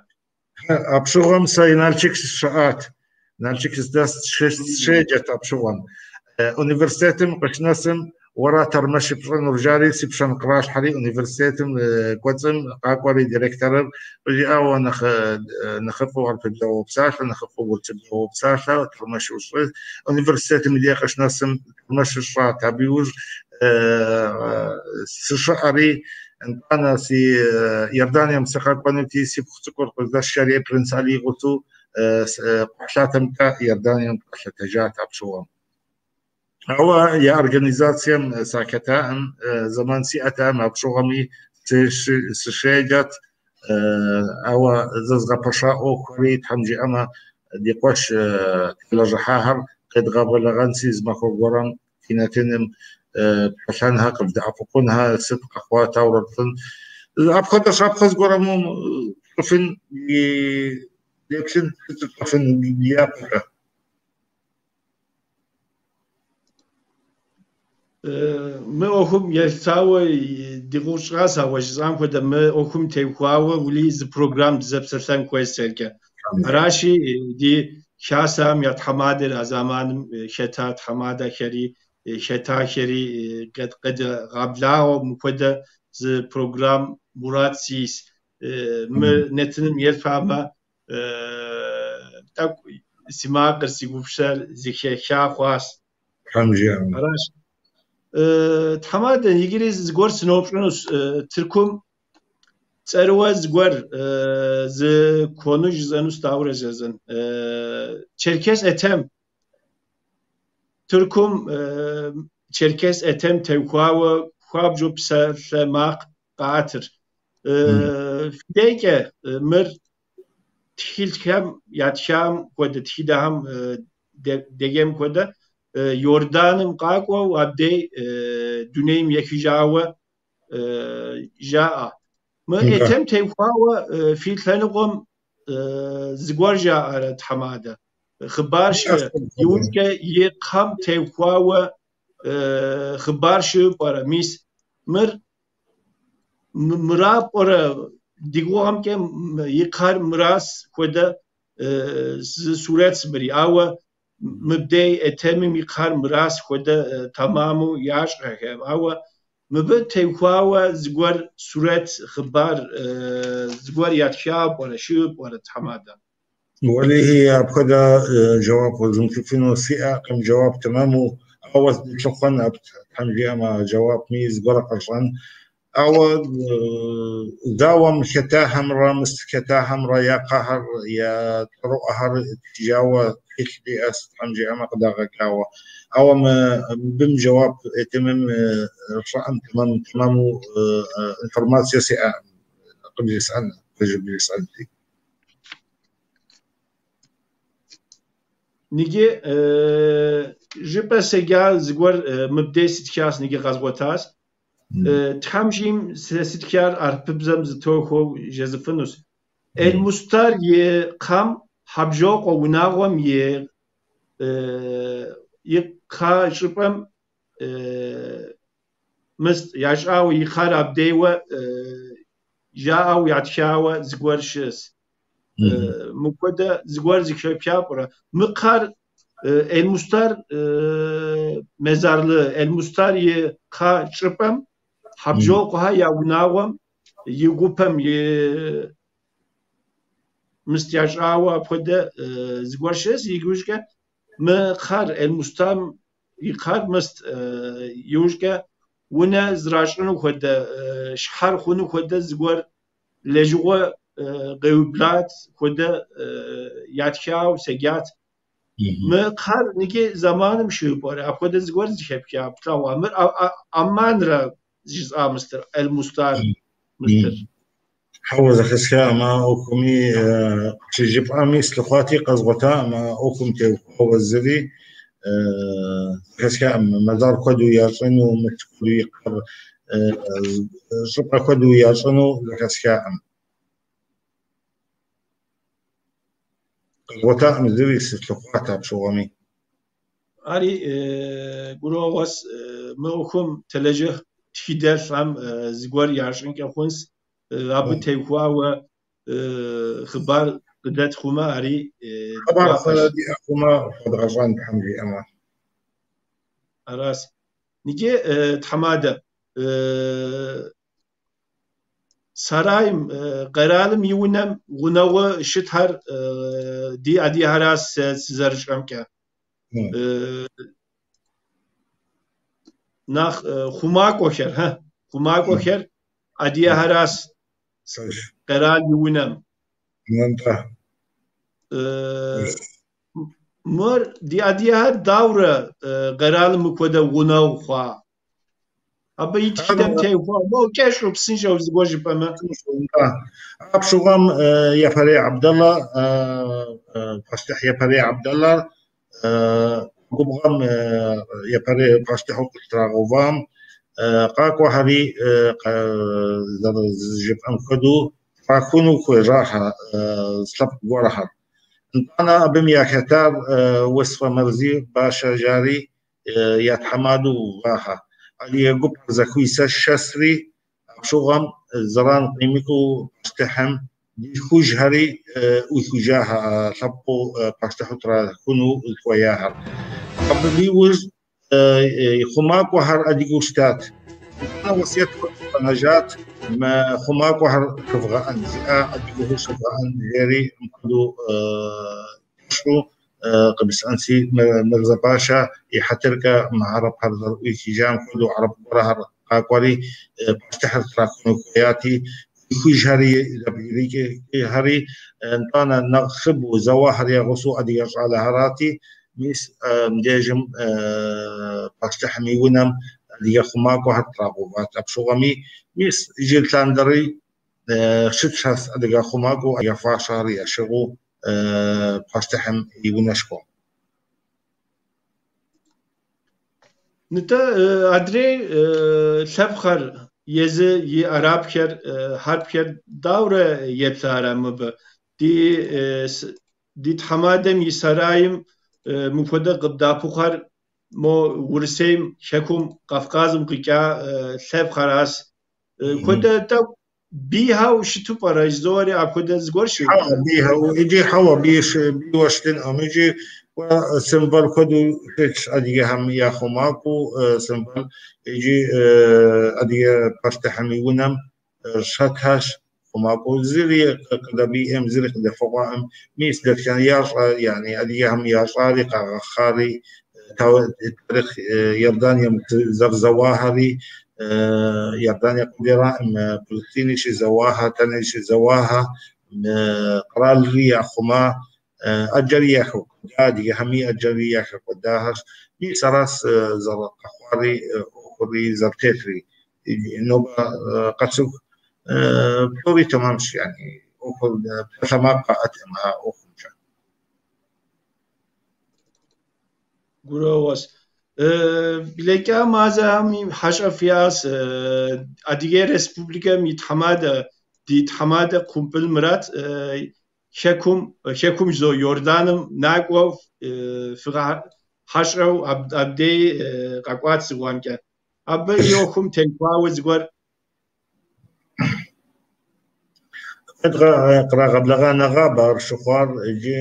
Апщыгъуэм сэ Налшык сыщыӏат. Налшык сыдэст, сыщеджэт апщыгъуэм. Университетым къыщынэсым, уэра тэрмэш пщӏынур жари, си пщэм къралъхьэри университетым кӏуэцӏым къакӏуэри директорыр къыжиӏауэ нэхъыфӏу арпыбзэ уопсалъэ, нэхъыфӏу урысыбзэ уопсалъэ, тэрмэш ущӏы. Университетым и дей къыщынэсым тэрмэш сщӏат. Абы иужь сыщыӏэри, нтӏанэ си Иорданием сыкъэкӏуэнути, си пхъу цӏыкӏур къыздэсшэри принц Али и гъусэу кхъухьлъатэмкӏэ Иорданием дыкъэлъэтэжат апщыгъуэм. Ауэ я организацием сахэтаӏым, зэман сиӏэтэкъым, апщыгъуэми сыщеджэт, ауэ зэзгъэпэща ӏуэхухэри, Тхьэм жиӏэмэ, ди къуэш телэжьыхьахэр къедгъэблэгъэнси зы махуэ гуэрым фи нэтыным псэлъэнхэ, къывдэӏэпыкъунхэ, сыт къэхъуа таурэ тщӏын. Апхуэдэ щапхъэ зыгуэрым тщӏыфын деплъын, сыт тщӏыфын дяпэкӏэ. Мы ӏуэхум елъытауэ ди гугъу тщӏащ, ауэ жысӏам хуэдэ мы ӏуэхум теухуауэ ули зы программ дызэпсэлъэн хуейщ сэркӏэ. Аращи, ди хасэм я тхьэмадэр а зэманым хэта тхьэмадэхэри, хэтахэри къедгъэблагъэу мыпхуэдэ зы программ мурад сиӏэщ. Мы нэтыным елъытамэ, тӏэкӏу си макъыр, си гупсысэр зэхэха хъуащ. Тхьэм жиӏэмэ. Аращ. Тхьэмадэ, иджыри зыгуэр сыноупщӏынущ. Тыркум цӏэрыуэ зыгуэр зы кону жысӏэнущ, дауэрэ жысӏэн. Черкес Этем. Тыркум Черкес Этем теухуауэ хуабжьу псалъэмакъ къаӏэтыр. Фи дейкӏэ мыр тхылъхэм ятхам хуэдэ, тхыдэхэм дегем хуэдэ, Иорданым къакӏуэу абдей дунейм ехыжауэ жаӏэ. Мы Этем теухуауэ фи лъэныкъуэм зыгуэр жаӏэрэ, тхьэмадэ? Хъыбар щыӏэ, иужькӏэ и кхъэм теухуауэ хъыбар щыӏэ пӏэрэ? Мис мыр мыра пӏэрэ, ди гугъэмкӏэ и кхъэр мырас хуэдэ зы сурэт мыри, ауэ мыбдей Этемым и кхъэр мырас хуэдэ тэмаму ящӏэхэм. Ауэ мыбы теухуауэ зыгуэр сурэт, хъыбар зыгуэр ятха пӏэрэ, щыӏэ пӏэрэ, тхьэмадэ? Уэлэхьи, апхуэдэ жэуап уэзмытыфыну сиӏэкъым, жэуап тэмэму, ауэ лъыхъуэн Тхьэм жиӏэмэ, жэуапми зыгуэр къэщӏэн. Ауэ зауэм хэтахэмрэ мыст хэтахэмрэ я кхъэхэр, я цӏэрыӏуэхэр тхыжауэ тхылъ диӏэс, Тхьэм жиӏэмэ, къыдагъэкӏауэ. Ауэ мыбым жэуап Этемым щӏэӏэм тэмэм тэмэму информацие сиӏэкъым, къыбжесӏэн, пэжыр бжесӏэнти. Ниги жыпӏэ седжа зыгуэр мыбдей сытхащ, ниги къэзгъуэтащ. Тхьэм жиӏэм сэ сытхар арпыбзэм зытохуэу жезыфынущ. Эль-Мустар и кхъэм Хьэбжокъуэ унагъуэм и кхъэ щӏыпӏэм мыст ящӏауэ и кхъэр абдейуэ жаӏэу ятхауэ зыгуэр щыӏэс. Мыпхуэдэ зыгуэр зыхэпха пӏэрэ? Мы кхъэр Эль-Мустар mezarlığı, Эль-Мустар и кхъэ щӏыпӏэм Хьэбжокъуэхэ я унагъуэм и гупэм и мыст ящӏауэ апхуэдэ зыгуэр щыӏэс. Иужькӏэ мы кхъэр Эль-Мустам и кхъэр мыст иужькӏэ унэ зращӏыну хуэдэ, щхьэр хъуну хуэдэ зыгуэр лэжьыгъуэ къеублат хуэдэ ятхауэ седжат. Мы кхъэр ниги зэманым щыӏэ пӏэрэ? Апхуэдэ зыгуэр зыхэпха плъэгъуа? Мыр Амманрэ жысӏа мыстыр, Эль-Мустар мыстыр. Хьэуэ, зэхэсхаӏым а ӏуэхуми, щыжыпӏами слъыхъуати къэзгъуэтаӏым а ӏуэхум теухуауэ зыри. Зэхэсхаӏым мэзар куэду ящӏыну, мыст куэду и кхъэр щӏыпӏэ куэду ящӏыну зэхэсхаӏым. Къэзгъуэтаӏым зыри, сылъыхъуат апщыгъуэми. Ари гурыӏуэгъуэс, мы ӏуэхум телэжьыхь тхыдэлӏхэм зыгуэр ящӏынкӏэ хъунщ, абы теухуауэ хъыбар къыдэт хъумэ, ари Хъыбар диӏэ хъумэ, хуэдгъэщӏэн Тхьэм жиӏэмэ. Аращ. Иджы тхьэмадэ, сарайм, къэралым и унэм гъунэгъуу щытхэр ди адыгэхэращ сызэрыщӏэмкӏэ. Нэхъ хъумакӏуэхэр, хъумакӏуэхэр адыгэхэращ къэрал и унэм. Нтӏэ. Мыр ди адыгэхэр дауэрэ къэралым мыпхуэдэ гъунэгъу хъуа? Абы и тхыдэм теухуа, мо кӏэщӏу псынщӏэу зыгуэр жыпӏэмэ. Апщыгъуэм япэрей Абдаллэ, пащтыхь япэрей Абдаллэр губгъуэм япэрей пащтыхьу къыщытрагъэувам къакӏуэхэри зэрыжыпӏэм хуэдэу трахуну хуежьахэ лъэпкъ гуэрхэр. Нтӏанэ абым яхэтар Уэсфэ Мэрзи Башэ жари я тхьэмадэу увахэ. Адыгэ гупыр зэхуишэсри апщыгъуэм зэран къимыкӏыу пащтыхьым дихужхэри ӏуихужахэ лъэпкъыу пащтыхьу трахуну зыхуеяхэр. Абы иужь хъумакӏуэхэр адыгэу щытат. Нтӏанэ уэсиет къэнэжат, мы хъумакӏуэхэр щывгъэӏэн, жиӏа адыгэхэр щывгъэӏэн жери мыпхуэдэу кӏэщӏу къыбжысӏэнси, Мырзэ Пашэ и хьэтыркӏэ мы арабхэр зэрыӏуихыжам хуэдэу араб гуэрхэр къакӏуэри пащтыхьыр трахуну хуеяти, ӏуихужхэри зэбгрыкӏхэри, нтӏанэ нэхъыбэу зэуахэр я гъусэу адыгэ щӏалэхэрати, мис мыбдежым пащтыхьым и унэм адыгэ хъумакӏуэхэр трагъэуват. Апщыгъуэми мис иджы лъандэри щытщ адыгэ хъумакӏуэу, адыгэ фащэхэр ящыгъыу пащтыхьым и унэшхуэм. Нтӏэ, адрей лъэпкъхэр, езы и арабхэр, хьэрыпхэр дауэрэ еплъарэ мыбы? Ди тхьэмадэм и сарайм мыпхуэдэ къыбдапыхъуэр мо Урысейм, Хэкум, Кавказым къикӏа лъэпкъхэращ. Хуэдэ тӏэкӏу бийхэу щыту пӏэрэ жызоӏэри апхуэдэ зыгуэр щыӏэ? Хьэуэ, бийхэу, иджы хьэуэ, бийуэ щытынкъым. Иджы символ хуэдэу щытщ адыгэхэм я хъумакӏуэу символ. Иджы адыгэ пащтыхьым и унэм щэтхэщ хъумакӏуэу. Зыри къыдэбийӏым, зыри къыдэфыгъуэӏым. Мис дэтхэнэ ящӏэ, яни адыгэхэм ящӏари, къагъэхъари, тарихъ Иорданием зэрызэуахэри, Иордание къудейраӏым, Палестини щызэуаха, тэни щызэуаха, къэралри яхъума, ӏэджэри яхэкӏуэда, адыгэхэми ӏэджэри яхэкӏуэдахэщ. Мис аращ зэрыкъэхъуари, ӏуэхури зэрытетри. Нобэ къэсыху псори тэмэмщ, яни ӏуэхур псалъэмакъ къаӏэтӏым а ӏуэхумкӏэ. Гурыӏуэгъуэщ. Блэкӏа мазэхэм хьэщӏэ фиӏащ Адыгей Республикэм и тхьэмадэ, ди тхьэмадэ Къумпӏыл Мурат Хэкум, Хэкум жызо Иорданым накӏуэу фигъэхьэщӏэу абдей къэкӏуат зыгуэркӏэ. Абы и ӏуэхум теухуауэ зыгуэр. Кърагъэблэгъа нэгъабэ ар щыхъуар иджы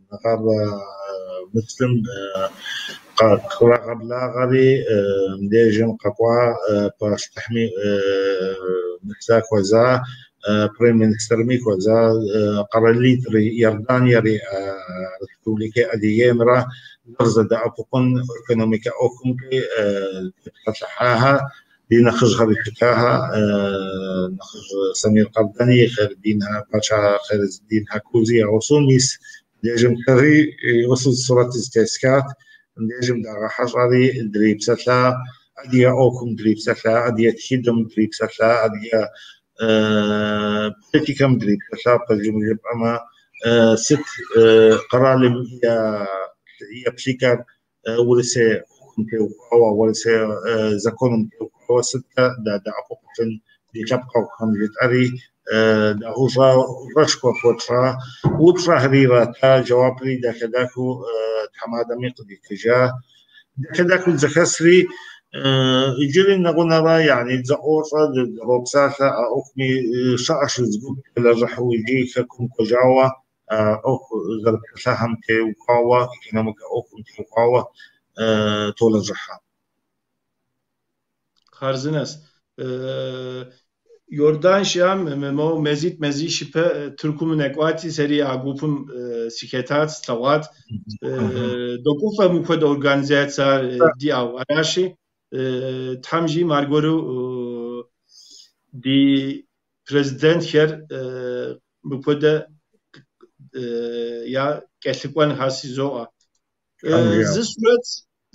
нэгъабэ Мыслым кърагъэблагъэри мыбдежым къэкӏуа пащтыхьми Мысла хуэза, премьер-министрми хуэза, къэралитӏри, Иорданиери, Республикэ Адыгеймрэ зэрызэдэӏэпыкъун экономикэ ӏуэхумкӏи тепсэлъыхьаха, ди нэхъыжьхэри щытаха, нэхъыжь Самир Къардэни, Хъердин Паша Хъердин Хакузи я гъусэу мис мыбдежым сэри и гъусэу сурэт зытесхат, мыбдежым дагъэхьэщӏэри дрипсэлъа, адыгэ ӏуэхум дрипсэлъа, адыгэ тхыдэм дрипсэлъа, адыгэ политикэм дрипсэлъа, пэжым жыпӏэмэ, сыт къэралым я еплъыкӏэр Урысей ӏуэхум теухуауэ, Урысей законым теухуауэ сыткӏэ дадэӏэпыкъуфын ди лъэпкъэгъухэм жытӏэри даӏущӏэшхуэ хуэтщӏа, упщӏэхэри ирата, жэуапри дахэ-дахэу тхьэмадэми къыдитыжа. Дахэ-дахэу зэхэсри Иджыри нэгъунэрэ, яни зэӏуощӏэ, зэропсалъэ а ӏуэхуми щыӏэщ зы гуп лэжьыхьу иджы хэкум кӏуэжауэ, ӏуэху зэрыпсэлъахэм теухуауэ, экономикэ ӏуэхум теухуауэ толэжьыхьэ. Хъарзынэщ. Йордан щыӏэм мо мазитӏ мазищ ипэ Тыркум нэкӏуати, сэри а гупым сыхэтат, слъэгъуат. Догуфӏэ мыпхуэдэ организацэ диӏэу. Аращи, Тхьэм жиӏэм аргуэру ди президентхэр мыпхуэдэ я кӏэлъыкӏуэнхэр жызоӏэ.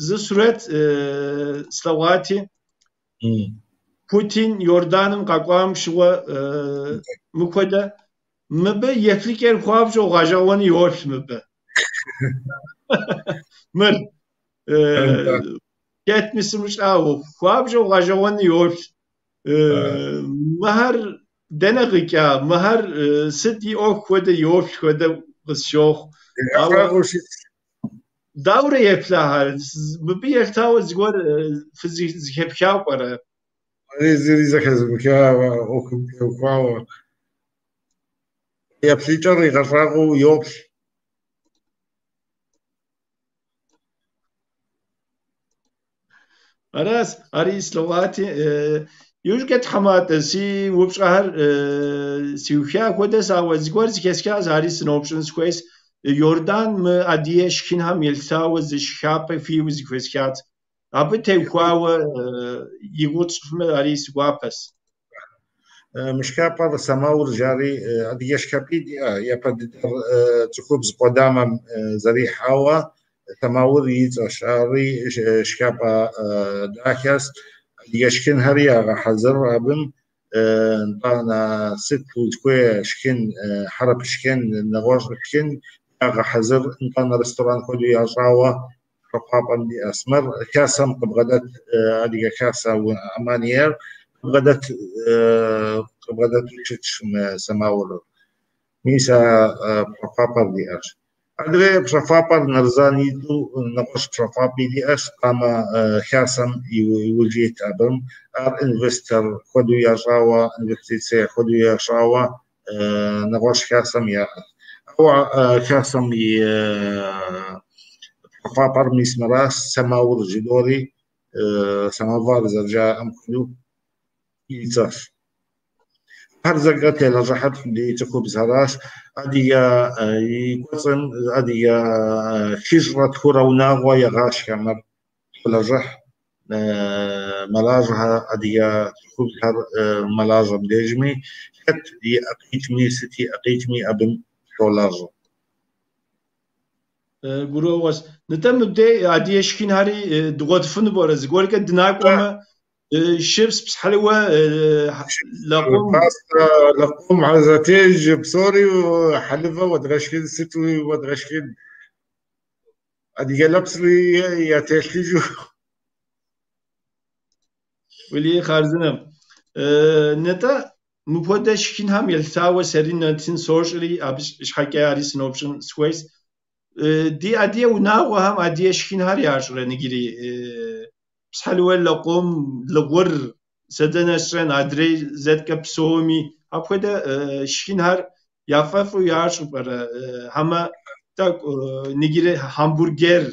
Зы сурэт слъэгъуати, Путин Йорданым къэкӏуам щыгъуэ мыпхуэдэ мыбы еплъыкӏэр хуабжьу гъэщӏэгъуэну йоплъ мыбы. Мыр хэтми сымыщӏауэ хуабжьу гъэщӏэгъуэну йоплъ. Мыхэр дэнэ къикӏа? Мыхэр сыт и ӏуэху хуэдэ йоплъ хуэдэ къысщохъу. Ауэ даурэ еплъахэр? Мыбы елъытауэ зыгуэр фызэхэпха пӏэрэ? Зыри зэхэзмыха ӏуэхум теухуауэ. Еплъыкӏэр игъэщӏагъуэу йоплъ. Аращ, ари слъэгъуати. Иужькӏэ тхьэмадэ, си упщӏэхэр сиуха хуэдэщ, ауэ зыгуэр зэхэсхащ, ари сыноупщӏын сыхуейщ. Йордан мы адыгэ шхынхэм елъытауэ зы шхапӏэ фиӏэу зэхэсхат. Абы теухуауэ и гугъу тщӏыфмэ, ари си гуапэщ. Мы шхапӏэр Самаур жари адыгэ шхапӏи диӏэ, япэ дыдэр цӏыхубз къудамэм зэрихьауэ Самаур и цӏэщ. Ари шхапӏэ дахэщ. Адыгэ шхынхэри ягъэхьэзыр абым. Нтӏанэ сыт узыхуей шхын, хьэрып шхын, нэгъуэщӏ шхын ягъэхьэзыр, нтӏанэ ресторан хуэдэу ящӏауэ пщэфӏапӏэм диӏэщ. Мыр хасэм къыбгъэдэт, адыгэ хасэ Амман ейр къыбгъэдэту щытщ мы Самаурыр. Мис а пщэфӏапӏэр диӏэщ. Адрей пщэфӏапӏэр Нарзан иту нэгъуэщӏ пщэфӏапӏи диӏэщ, къамэ хасэм иужь ит абым. Ар инвестор хуэдэу ящӏауэ, инвестиция хуэдэу ящӏауэ нэгъуэщӏ хасэм яӏэщ. Ауэ хасэм и пщэфӏапӏэр мис мыращ, Самаур жыдори, самовар зэрыжаӏэм хуэдэу и цӏэщ. Ар зэкӏэ телэжьыхьыр ди цӏыхубзхэращ. Адыгэ и кӏуэцӏым адыгэ 3 тхурэ унагъуэ егъашхэ мыр толэжьыхь. Мэлажьэхэр адыгэ цӏыхубзхэр мэлажьэ мыбдежми, хэт и ӏэ къикӏми, сыт и ӏэ къикӏми абым щолажьэ. Гурыӏуэгъуэщ. Нтӏэ мыбдей адыгэ шхынхэри дгъуэтыфыну пӏэрэ? Зыгуэркӏэ дынакӏуэмэ, шыпс, псыхьэлыуэ, лэкъум. Пастэ, лэкъум, зэтеж, псори хьэлывэ уэдгъэшхын, сытуи уэдгъэшхын. Адыгэ лэпсри ятелъыжу. Уэли хъарзынэ. Нтӏэ мыпхуэдэ шхынхэм елъытауэ сэри нэтын сощӏри, абы щхьэкӏэ ари сыноупщӏын сыхуейщ. Ди адыгэ унагъуэхэм адыгэ шхынхэр ящӏрэ иджыри? Псыхьэлыуэ, лэкъум, лыгъур, сэ дэнэ сщӏэн, адрей зэткӏэ псоми. Апхуэдэ шхынхэр яфӏэфӏу ящӏу пӏэрэ? Хьэмэ тӏэкӏу иджыри хамбургер,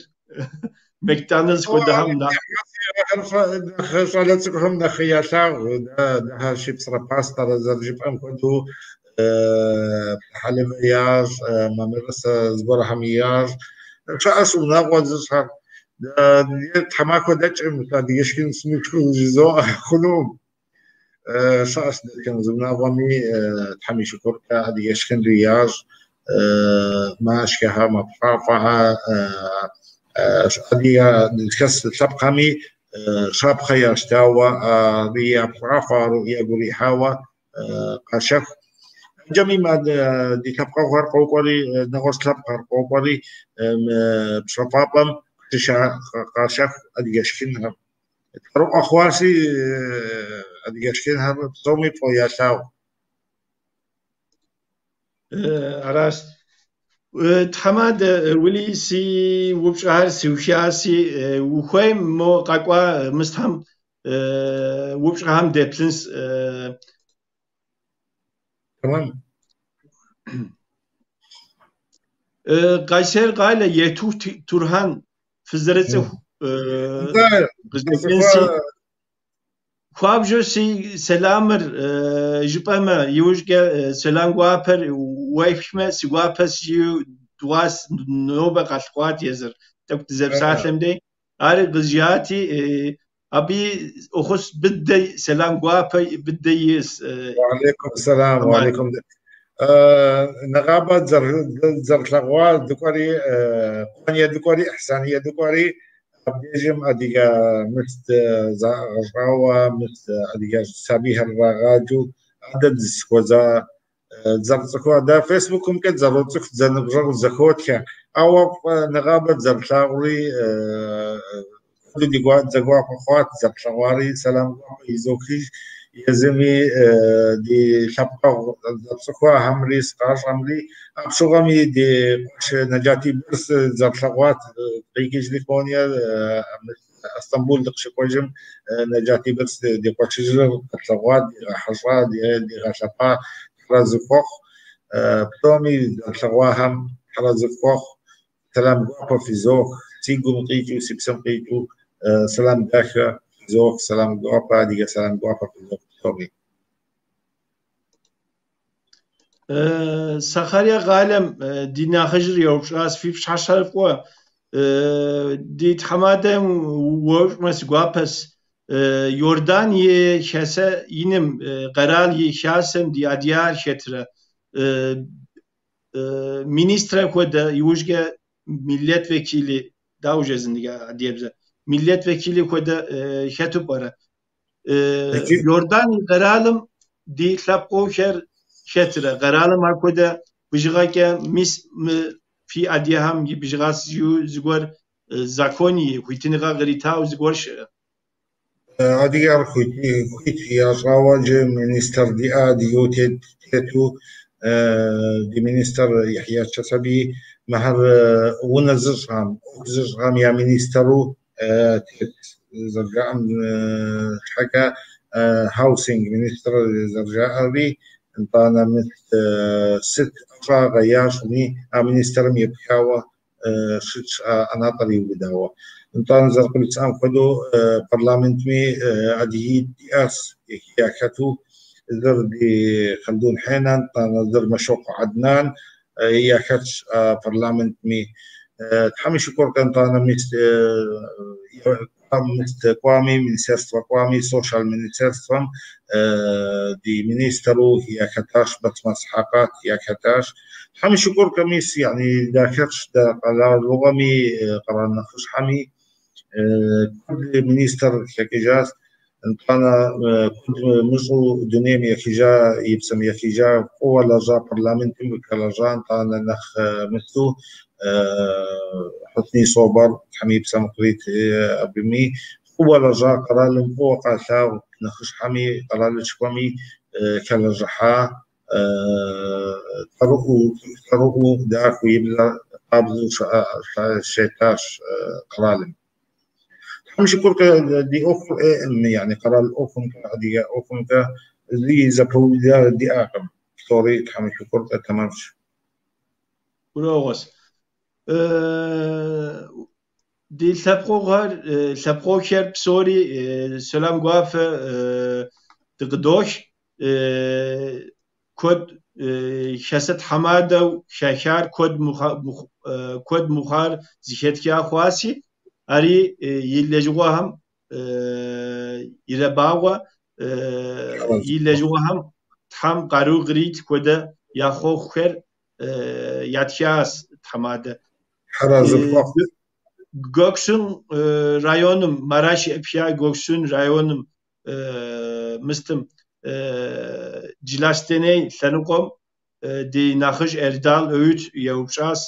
Макдональдс хуэдэхэм нэхъ. Нэхъ щӏалэ цӏыкӏухэм нэхъ ялъагъу, дэ чипсрэ пастэрэ зэрыжыпӏэм хуэдэу хьэлывэ ящӏ, мамырысэ зыгуэрхэм ящӏ. Щыӏэщ унагъуэ зыщӏхэр. Тхьэмахуэ дэкӏым адыгэ шхын сымышхыу жызоӏэ хъунукъым. Щыӏэщ дэтхэнэ зы унагъуэми Тхьэм и шыкуркӏэ адыгэ шхынри ящӏ, машхэхэр, мэпщафӏэхэр, адыгэ хэс лъэпкъхэми щапхъэ ящтауэ, я пщафӏэр ягу ирихьауэ къащэху. Джэми ди лъэпкъэгъухэр къокӏуэри, нэгъуэщӏ лъэпкъхэр къокӏуэри, пщэфӏапӏэм къащэху адыгэ шхынхэр. Цӏэрыӏуэ хъуащи, адыгэ шхынхэр псоми фӏыуэ ялъагъу. Аращ. Тхьэмадэ, уэли си упщӏэхэр сыухаси, ухуейм мо къэкӏуа мыстхэм упщӏэхэм деплъынс. Тэмэм. Къайсэр къалэ Ету Турхан фызэрыцӏыху Нтӏэ, къыздэкӏынси. Хуабжьу си сэламыр жыпӏэмэ, иужькӏэ сэлам гуапэр уэхмэ, си гуапэ сжиӏэу дыгъуас нобэ къэлъхъуат езыр, тӏэкӏу дызэпсалъэм дей. Ар къызжиӏати, абы ӏуэхус быдэ, сэлам гуапэ быдэ иӏэс. Уалейкум сэлам, уалейкум. Нэгъабэ зэрылъэгъуа дыкӏуэри, Къуание дыкӏуэри, Ихьсание дыкӏуэри, абдежым адыгэ мыст заӏыгъыщӏауэ, мыст адыгэ сабийхэр ирагъаджэу, адэ дызыхуэза зэрыцӏыхуа. Дэ Фейсбукымкӏэ дызэроцӏыху, дызэныбжьэгъу зэхотхэ, ауэ нэгъабэ дызэрылъагъури куэду ди зэгуапэ хъуат, дызэрылъэгъуари сэлам гуапэ изохыж. Езыми ди лъэпкъэгъу зэрыцӏыхуахэмри сыкъащӏэмри, апщыгъуэми ди къуэш Нэджати Бырс дызэрылъэгъуат, къикӏыжри Къония Стамбул дыкъыщыкӏуэжым Нэджати Бырс ди къуэшыжьыр къэтлъэгъуат, дигъэхьэщӏа, дигъэлъэпӏа, тхьэразы фхуэхъу. Псоми зэрылъэгъуахэм тхьэразы фхуэхъу. Сэлам гуапэ фызох, си гум къикӏыу, си псэм къикӏыу сэлам дахэ фызох, сэлам гуапэ, адыгэ сэлам гуапэ фызох псоми. Сахария къалэм ди нэхъыжьыр еупщӏащ, фи пщыхьэщхьэр фӏыуэ. Ди тхьэмадэм уеупщӏмэ си гуапэс. Иордан и хасэ иным, къэрал и хасэм ди адыгэхэр хэтрэ. Министрэ хуэдэ иужькӏэ миллетвекили, дауэ жезын адыгэбзэ, миллетвекили хуэдэ хэту пӏэрэ? Иордан и къэралым ди лъэпкъыухэр хэтрэ? Къэралым апхуэдэ бжыгъэкӏэ мис мы фи адыгэхэм и бжыгъэс жиӏэу зыгуэр закони, хуитыныгъэ къритауэ зыгуэр щыӏэ? Адыгэр хуит ящӏауэ иджы министр диӏэ адыгэу тету ди министр Яхья Чэсэбий мыхэр унэ зыщӏхэм, ӏуэху зыщӏхэм я министру тет зэрыжаӏэм щхьэкӏэ хаусинг министр зэрыжаӏэри, нтӏанэ сыт ӏэщӏагъэ ящӏми а министрым епхауэ щытщ а ӏэнатӏэр иубыдауэ. Нтӏанэ зэрыкъыбжысӏам хуэдэу парламентми адыгитӏ диӏэс яхэту, зыр ди Хъалдун Хьенэ, нтӏанэ зыр Мэшокъуэ Аднан яхэтщ а парламентми. Тхьэм и шыкуркъэ нтӏанэ мис кӏуами, министерствэ кӏуами, социал министерствэм ди министру яхэтащ Бэцмэз Хьэкъат яхэтащ. Тхьэм и шыкуркъэ мис, яни дахэтщ дэ къэралыгъуэми, къэрал нэхъыщхьэми куэд министр хэкӏыжащ. Нтӏанэ куэд мыщӏу дунейм ехыжа, и псэм ехыжа, фӏыуэ лэжьа парламентым хэлэжьа, нтӏанэ нэхъ мысту Хьусни Собэр Тхьэм и псэм кърит абыми. Фӏыуэ лэжьа къэралым фӏыуэ къалъагъу нэхъыщхьэми, къэралышхуэми хэлэжьыхьа, цӏэрыӏуэу, цӏыху цӏэрыӏуэу дахэу и бзэр къабзэу щетащ къэралым. Тхьэм и шыкуркъэ ди ӏуэхур ӏейкъым, яни къэрал ӏуэхумкӏэ, адыгэ ӏуэхумкӏэ зы зэпэуда диӏакъым. Псори Тхьэм и шыкуркъэ тэмэмщ. Гурыӏуэгъуэщ. Ди лъэпкъыгъуэр, лъэпкъыгъухэр псори сэлам гуапэ дыкъыдох. Куэд хасэ тхьэмадэу хахар куэд мыхъуар зыхэтха хъуаси, ари и лэжьыгъэхэм ирэбагъуэ, и лэжьыгъэхэм Тхьэм къару кърит хуэдэ я хъуэхъухэр ятхащ тхьэмадэ. Гёксун районым, Мараш епха Гёксун районым мыстым Джылахъстэней лъэныкъуэм ди нэхъыжь Эрдал Öğüt еупщӏащ.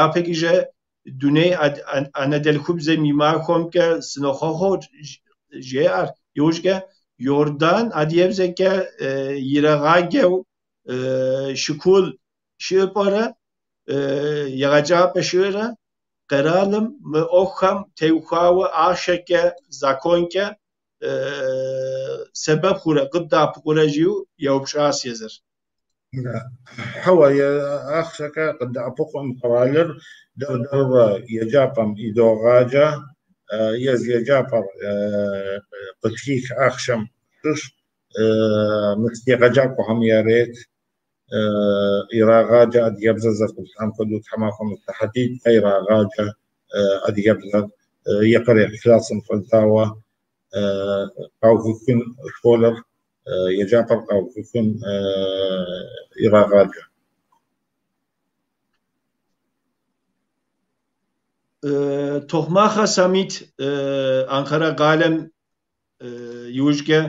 Япэкӏыжэ дуней анэдэлъхубзэм и махуэмкӏэ сынохъуэхъу жеӏэр. Иужькӏэ Иордан адыгэбзэкӏэ ирагъаджэу школ Щыӏэ пӏэрэ, егъэджапӏэ щыӏэрэ, къэралым мы ӏуэхухэм теухуауэ ахъшэкӏэ, законкӏэ сэбэп хъурэ, къыбдэӏэпыкъурэ жиӏэу еупщӏащ езыр. Хьэуэ, ахъшэкӏэ къыддэӏэпыкъукъым къэралыр, дэр-дэрурэ еджапӏэм идогъаджэ, езы еджапӏэр къытхих ахъшэм щыщ мис егъэджакӏуэхэм ярет, ирагъаджэ адыгэбзэр зэрыжысӏам хуэдэу тхьэмахуэм сыхьэтитӏкӏэ ирагъаджэ адыгэбзэр япэрей классым щӏэдзауэ къаухыхун школыр, еджапӏэр къаухыхун ирагъаджэ. Тохъмахэ Самит Анкара къалэм иужькӏэ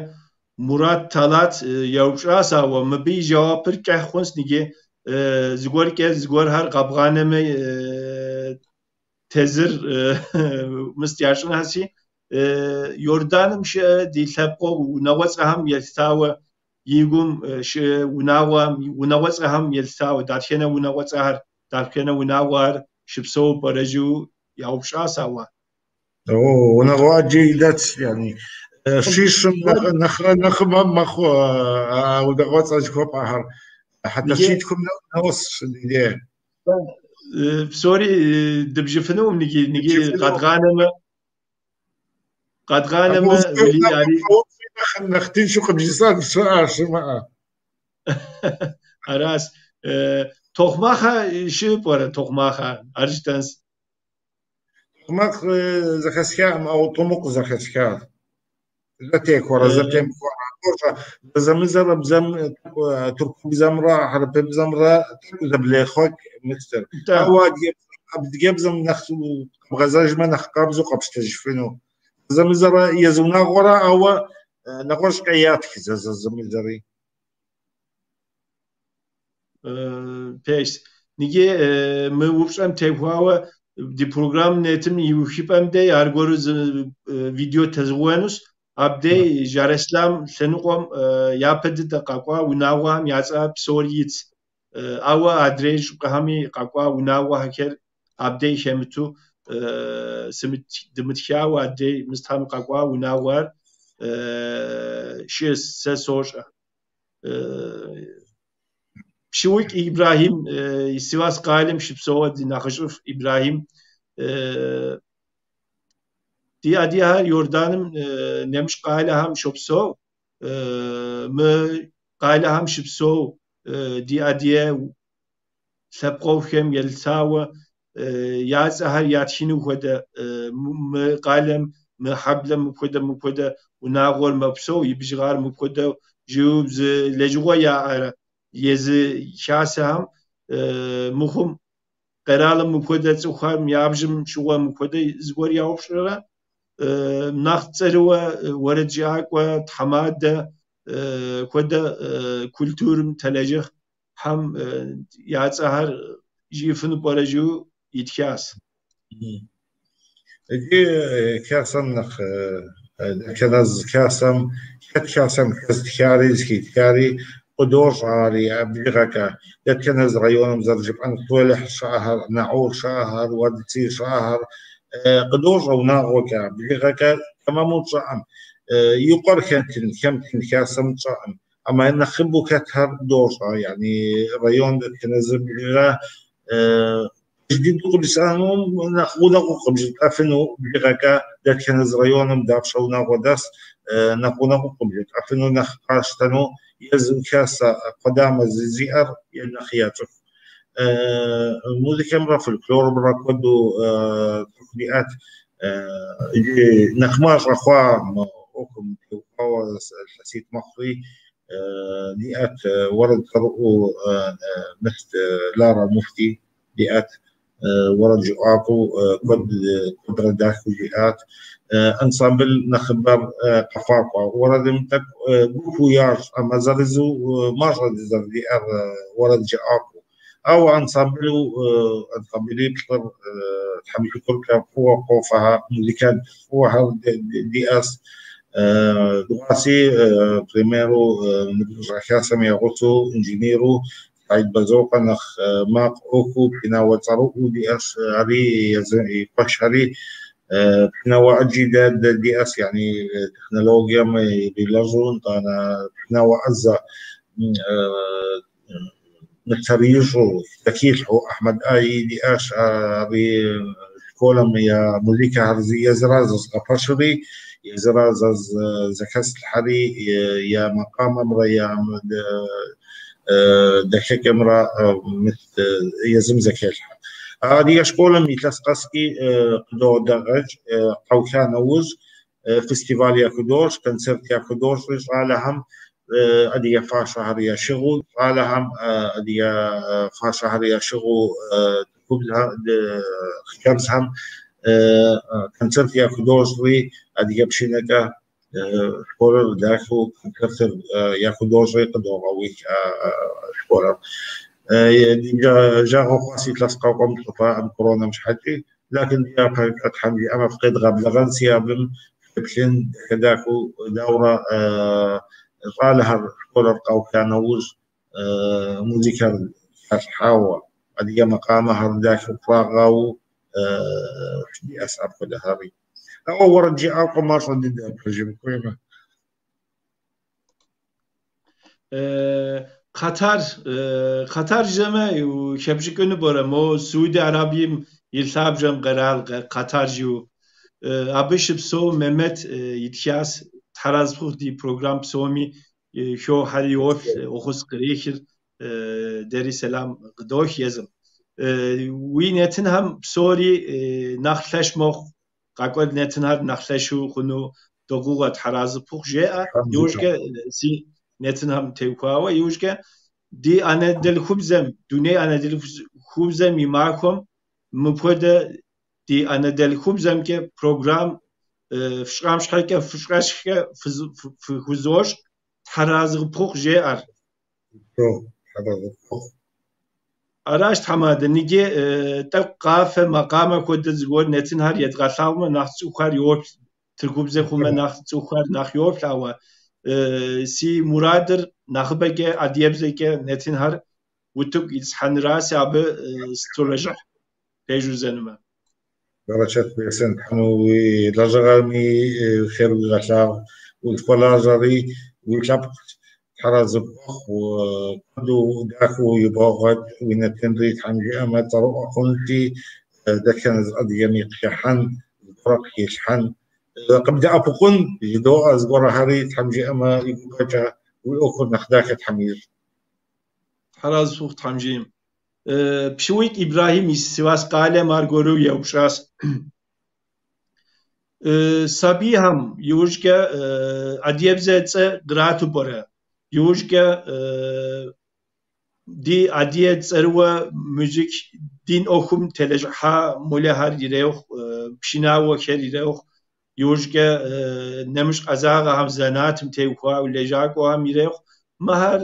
Мурат Талат еупщӏащ, ауэ мыбы и жэуапыр кӏыхь хъунщ ныджы зыгуэркӏэ зыгуэрхэр къэбгъанэмэ тезыр мыст ящӏынхэси. Иорданым щыӏэ ди лъэпкъыу унагъуэцӏэхэм елъытауэ и гум щыӏэ унагъуэм унагъуэцӏэхэм елъытауэ дэтхэнэ унагъуэцӏэхэр, дэтхэнэ унагъуэхэр щыпсэу пӏэрэ жиӏэу яупщӏащ ауэ. Унагъуэ ӏэджи дэтщ, yani. Щищым нэхърэ нэхъыбэ мэхъу а унагъуэцӏэ жыхуэпӏэхэр. Хьэтэ щитхум нос ди деж. Псори дыбжыфынукъым ныджы къэдгъанэмэ. Къэдгъанэмэ, ули ари. Нэхъ тыншу къыбжесӏэн щыӏэ, щымыӏэ. Аращ. Тохъмахэ щыӏэ пӏэрэ, Тохъмахэ? Ар жытӏэнщ. Тохъмакъ зэхэсхакъым, ауэ Тумыкъу зэхэсхащ. Зэтехуэрэ зэтемыхуэрэ. Зэзэмызэрэ бзэм, тыркубзэмрэ хьэрыпыбзэмрэ тӏэкӏу зэблехъуэкӏ мыстыр. Ауэ адыгэбзэм нэхъ къэбгъэзэжмэ, нэхъ къабзэу къэпщтэжыфыну. Зэзэмызэрэ езы унагъуэрэ, ауэ нэгъуэщӏкӏэ ятх зэзэмызэри. Пэжщ. Ныджы мы упщӏэм теухуауэ ди программ нетым и ухыпӏэм дей аргуэру зы видео тезгъэуэнущ. Абдей Жареслам лъэныкъуэм япэ дыдэ къэкӏуа унагъуэхэм я цӏэ псори итщ. Ауэ адрей щӏыпӏэхэми къэкӏуа унагъуэхэр абдей хэмыту дымытхауэ адрей мыстхэм къэкӏуа унагъуэхэр щыӏэщ, сэ сощӏэ. Пщыукӏ Ибрахьим Сивас къалэм щыпсэуэ ди нэхъыжьыфӏ Ибрахьим ди адыгэхэр Иорданым нэмыщӏ къалэхэм щопсэу. Мы къалэхэм щыпсэу ди адыгэ лъэпкъыфӏхэм елъытауэ я цӏэхэр ятхыну хуэдэ мы къалэм, мы хьэблэм мыпхуэдэ унагъуэр мэпсэу, и бжыгъэр мыпхуэдэу жиӏэу зы лэжьыгъуэ яӏэрэ езы хасэхэм мыхъум къэралым мыпхуэдэ цӏыхухэм я бжым щыгъуэ мыпхуэдэ зыгуэр яупщӏрэ нэхъ цӏэрыуэ уэрэджыӏакӏуэ, тхьэмадэ хуэдэ культурым телэжьыхьхэм я цӏэхэр жиӏэфыну пӏэрэ жиӏэу итхащ. Иджы хасэм нэхъ дэтхэнэ зы хасэм, хэт хасэм хэзытхари, зыхитхари къыдощӏари бжыгъэкӏэ. Дэтхэнэ зы районым зэрыжыпӏэн Суэлыхь щыӏэхэр, Наур щыӏэхэр, Уадыцир щыӏэхэр къыдощӏэ унагъуэкӏэ, бжыгъэкӏэ тэмэму тщӏэӏым. И къуэр хэтын, хэмытын хасэм тщӏэӏым. Амэ нэхъыбэу хэтхэр дощӏэ, yani район дэтхэнэ зы бжыгъэ дыдэу къыбжысӏэну нэхъ гъунэгъуу къыбжытӏэфыну бжыгъэкӏэ дэтхэнэ зы районым дапщэ унагъуэ дэс, нэхъ гъунэгъуу къыбжытӏэфыну, нэхъ къащтэну езы хасэ къудамэ зиӏэр нэхъ яцӏыху. Музыкэмрэ фольклорымрэ куэду цӏыху диӏэт. Иджы нэхъ мащӏэ хъуа мы ӏуэхум теухуауэ илъэситӏ мэхъури диӏэт уэрэд цӏэрыӏуэу мыст Ларэ Муфти диӏэт. Уэрэд жыӏуакӏуэу куэдрэ дахэу жиӏат. Ансамбль нэхъыбэр къэфакӏуэ. Уэрэдым тӏэкӏу гупу ящӏ, амэ зырызу мащӏэ дызэрыдиӏэр уэрэд жыӏакӏуэу. Ауэ ансамблу ансамблиплӏыр Тхьэм и шыкуркӏэ фӏыуэ къофэхэр, музыкант фӏыуэхэр диӏэс. Дыгъуаси, примеру, ныбжьыщӏэ хасэм я гъусэу инженеру Саид Базокъуэ нэхъ макъ ӏуэхуу пшынауэ цӏэрыӏуэу диӏэщ, ари езы и къуэшхэри пшынауэ ӏэджи дэ диӏэщ, яни технологием ирилэжьу, нтӏанэ пшынауэ ӏэзэ мыцэр ищӏу, зэхилъхьэу Ахьмэд Ай диӏэщ, ари школэм я музыкэхэр езыра зэзгъэпэщри, езыра зэхэслъхьэри, я макъамэмрэ я дахэкӏэмрэ езым зэхелъхьэ. Адыгэ школым илъэс къэскӏи къыдодэгъэкӏ, къауха нэужь фестиваль яхудощӏ, концерт яхудощӏри щӏалэхэм адыгэ фащэхэр ящыгъыу, щӏалэхэм адыгэ фащэхэр ящыгъыу хъыджэбзхэм концерт яхудощӏри адыгэ пшынэкӏэ школыр дахэу концертыр яхудощӏри къыдогъэуих школыр. Жагъуэ хъуащ илъэс къэкӏуэм тщӏыфаӏым коронэм щхьэкӏи, лакин дяпэкӏэ Тхьэм жиӏэмэ фыкъедгъэблэгъэнси абым феплъын дахэ-дахэу даурэ щӏалэхэр школыр къауха нэужь музыкэр халъхьауэ, адыгэ макъамэхэр дахэу хуагъауэу диӏэщ апхуэдэхэри. Ауэ уэрэд жыӏакӏуэ мащӏэ дыдэ пэжым хуеймэ. Катар, Катар жызэмэ, хэпщӏыкӏыну пӏэрэ, мо Сауди Арабием и лъабжьэм къэрал Катар жиӏэу. Абы щыпсэу Мемет итхащ Тхьэразы пхухъу ди программ псоми хохьэри йоплъ, ӏуэхус кърехыр, дэри сэлам къыдох езым. Уи нэтынхэм псори нэхъ лъэщ мэхъу, къакӏуэ нэтынхэр нэхъ лъэщу хъуну догугъэ Тхьэразы пхухъу жеӏэ, иужькӏэ си нэтынхэм теухуауэ, иужькӏэ ди анэдэлъхубзэм, дуней анэдэлъхубзэм и махуэм мыпхуэдэ ди анэдэлъхубзэмкӏэ программ фщӏам щхьэкӏэ фыщӏэшхэ фыхузощӏ, Тхьэразы пхухъу жеӏэр. Аращ тхьэмадэ, ныджы тӏэкӏу къафэ, макъамэ хуэдэ зыгуэр нэтынхэр едгъэлъагъумэ, нэхъ цӏыхухэр йоплъ, тыркубзэ хъумэ нэхъ цӏыхухэр нэхъ йоплъ, ауэ си мурадыр нэхъыбэкӏэ адыгэбзэкӏэ нэтынхэр утыку итсхьэнраси, абы сытолэжьыхь пэжу зэнумэ. Бэрэчэт бесын, Тхьэм уи лэжьыгъэми хъер уигъэлъагъу, узыхуэлажьэри уи лъэпкъ Тхьэразы пхухъу, куэду дахэу ибогъэкӏ, уи нэтынри Тхьэм жиӏэмэ цӏэрыӏуэ хъунти, дэтхэнэ зы адыгэми къыхыхьэн, зыгуэрэ къыхилъхьэн, къыбдэӏэпыкъун жыдоӏэ зыгуэрэхэри Тхьэм жиӏэмэ и гупэкӏэ уи ӏуэхур нэхъ дахэ Тхьэм ищӏ. Тхьэразы пхухъу Тхьэм жиӏэм. Пщыукӏ Ибрахьим и Сивас къалэм аргуэру еупщӏащ. Сабийхэм иужькӏэ адыгэбзэ цӏэ кърату пӏэрэ? Иужькӏэ ди адыгэ цӏэрыӏуэ музык дин ӏуэхум телэжьыхьа молэхэр ирехъу, пшынауэхэр ирехъу, иужькӏэ нэмыщӏ ӏэзагъэхэм зэнатым теухуауэ лэжьакӏуэхэм ирехъу. Мыхэр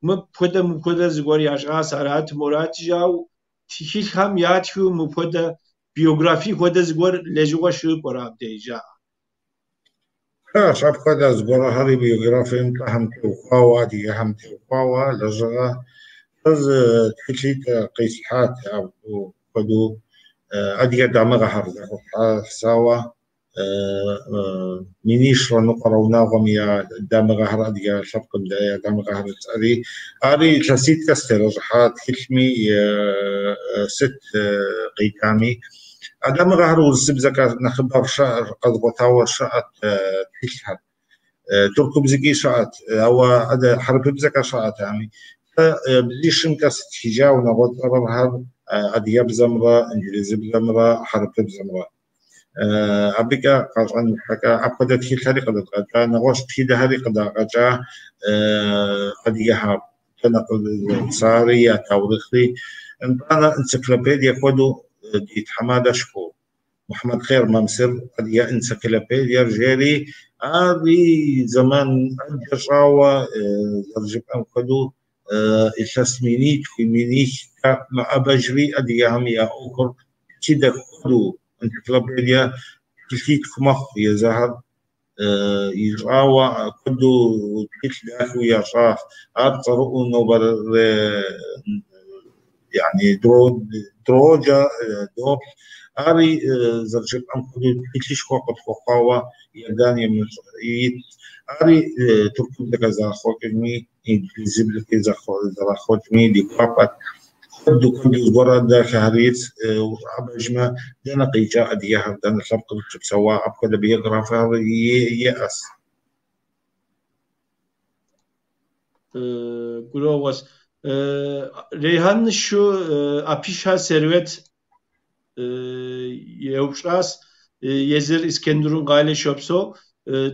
мыпхуэдэ зыгуэр ящӏащ, арат, морат жаӏэу тхылъхэм ятхыу мыпхуэдэ биографие хуэдэ зыгуэр лэжьыгъэ щыӏэу пӏэрэ абдеж жаӏэ. Хащ, апхуэдэ зыгуэрхэри биографием лӏыхэм теухуауэ, адыгэхэм теухуауэ лэжьыгъэ. Сэ зы тхылъитӏ къислъхьат апхуэдэу адыгэ дамыгъэхэр зэхуэсхьэсауэ 1500 унагъуэм я дамыгъэхэр адыгэ лъэпкъым я дамыгъэхэр жысӏэри. Ари илъэситӏкӏэ сытелэжьыхьа тхылъми сыт къикӏами. А дамыгъэхэр урысыбзэкӏэ нэхъыбэр щыӏэр къэзгъуэтауэ щыӏэт тхылъхэр. Тыркубзэкӏи щыӏэт, ауэ хьэрыпыбзэкӏэ щыӏэтэкъыми. Сэ бзищымкӏэ сытхыжа унагъуэцӏэхэр адыгэбзэмрэ инджылызыбзэмрэ хьэрыпыбзэмрэ. Абыкӏэ къащӏэн щхьэкӏэ апхуэдэ тхылъхэри къыдэдгъэкӏа, нэгъуэщӏ тхыдэхэри къыдагъэкӏа адыгэхэр дэнэ къызэрысари я таурыхъри. Нтӏанэ энциклопедие хуэдэу ди тхьэмадэшхуэ Мухьэмэд Хъер Мамсыр адыгэ энциклопедиер жери, ари зэман ӏэджэ щӏауэ зэрыжыпӏэм хуэдэу илъэс минитху, минихкӏэ мэӏэбэжри адыгэхэм я ӏуэхур тхыдэ хуэдэу энциклопедие тхылъитху мэхъу езыхэр. ищӏауэ куэду тхылъ дахэу ящӏащ. Ар цӏэрыӏуэу нобэрей يعني дроджэ доплъ. Ари зэрыжыпӏэм хуэдэу тхылъышхуэ къытхуэхъуауэ Иорданием ит. Ари тыркубзэкӏэ зэрахъуэкӏми, инджылызыбзэкӏи зэрахъуэкӏми ди гуапэт. Куэду куэду зыгуэр дахэхэр ит, ущӏэӏэбэжмэ, дэнэ къикӏа адыгэхэр, дэнэ лъэпкъыр щыпсэуа, апхуэдэ биографиехэр иӏэс. Гурыӏуэгъуэщ. Рейхан шу Апиша Сервет еупщӏащ, езыр Искендерун къалэ щопсэу.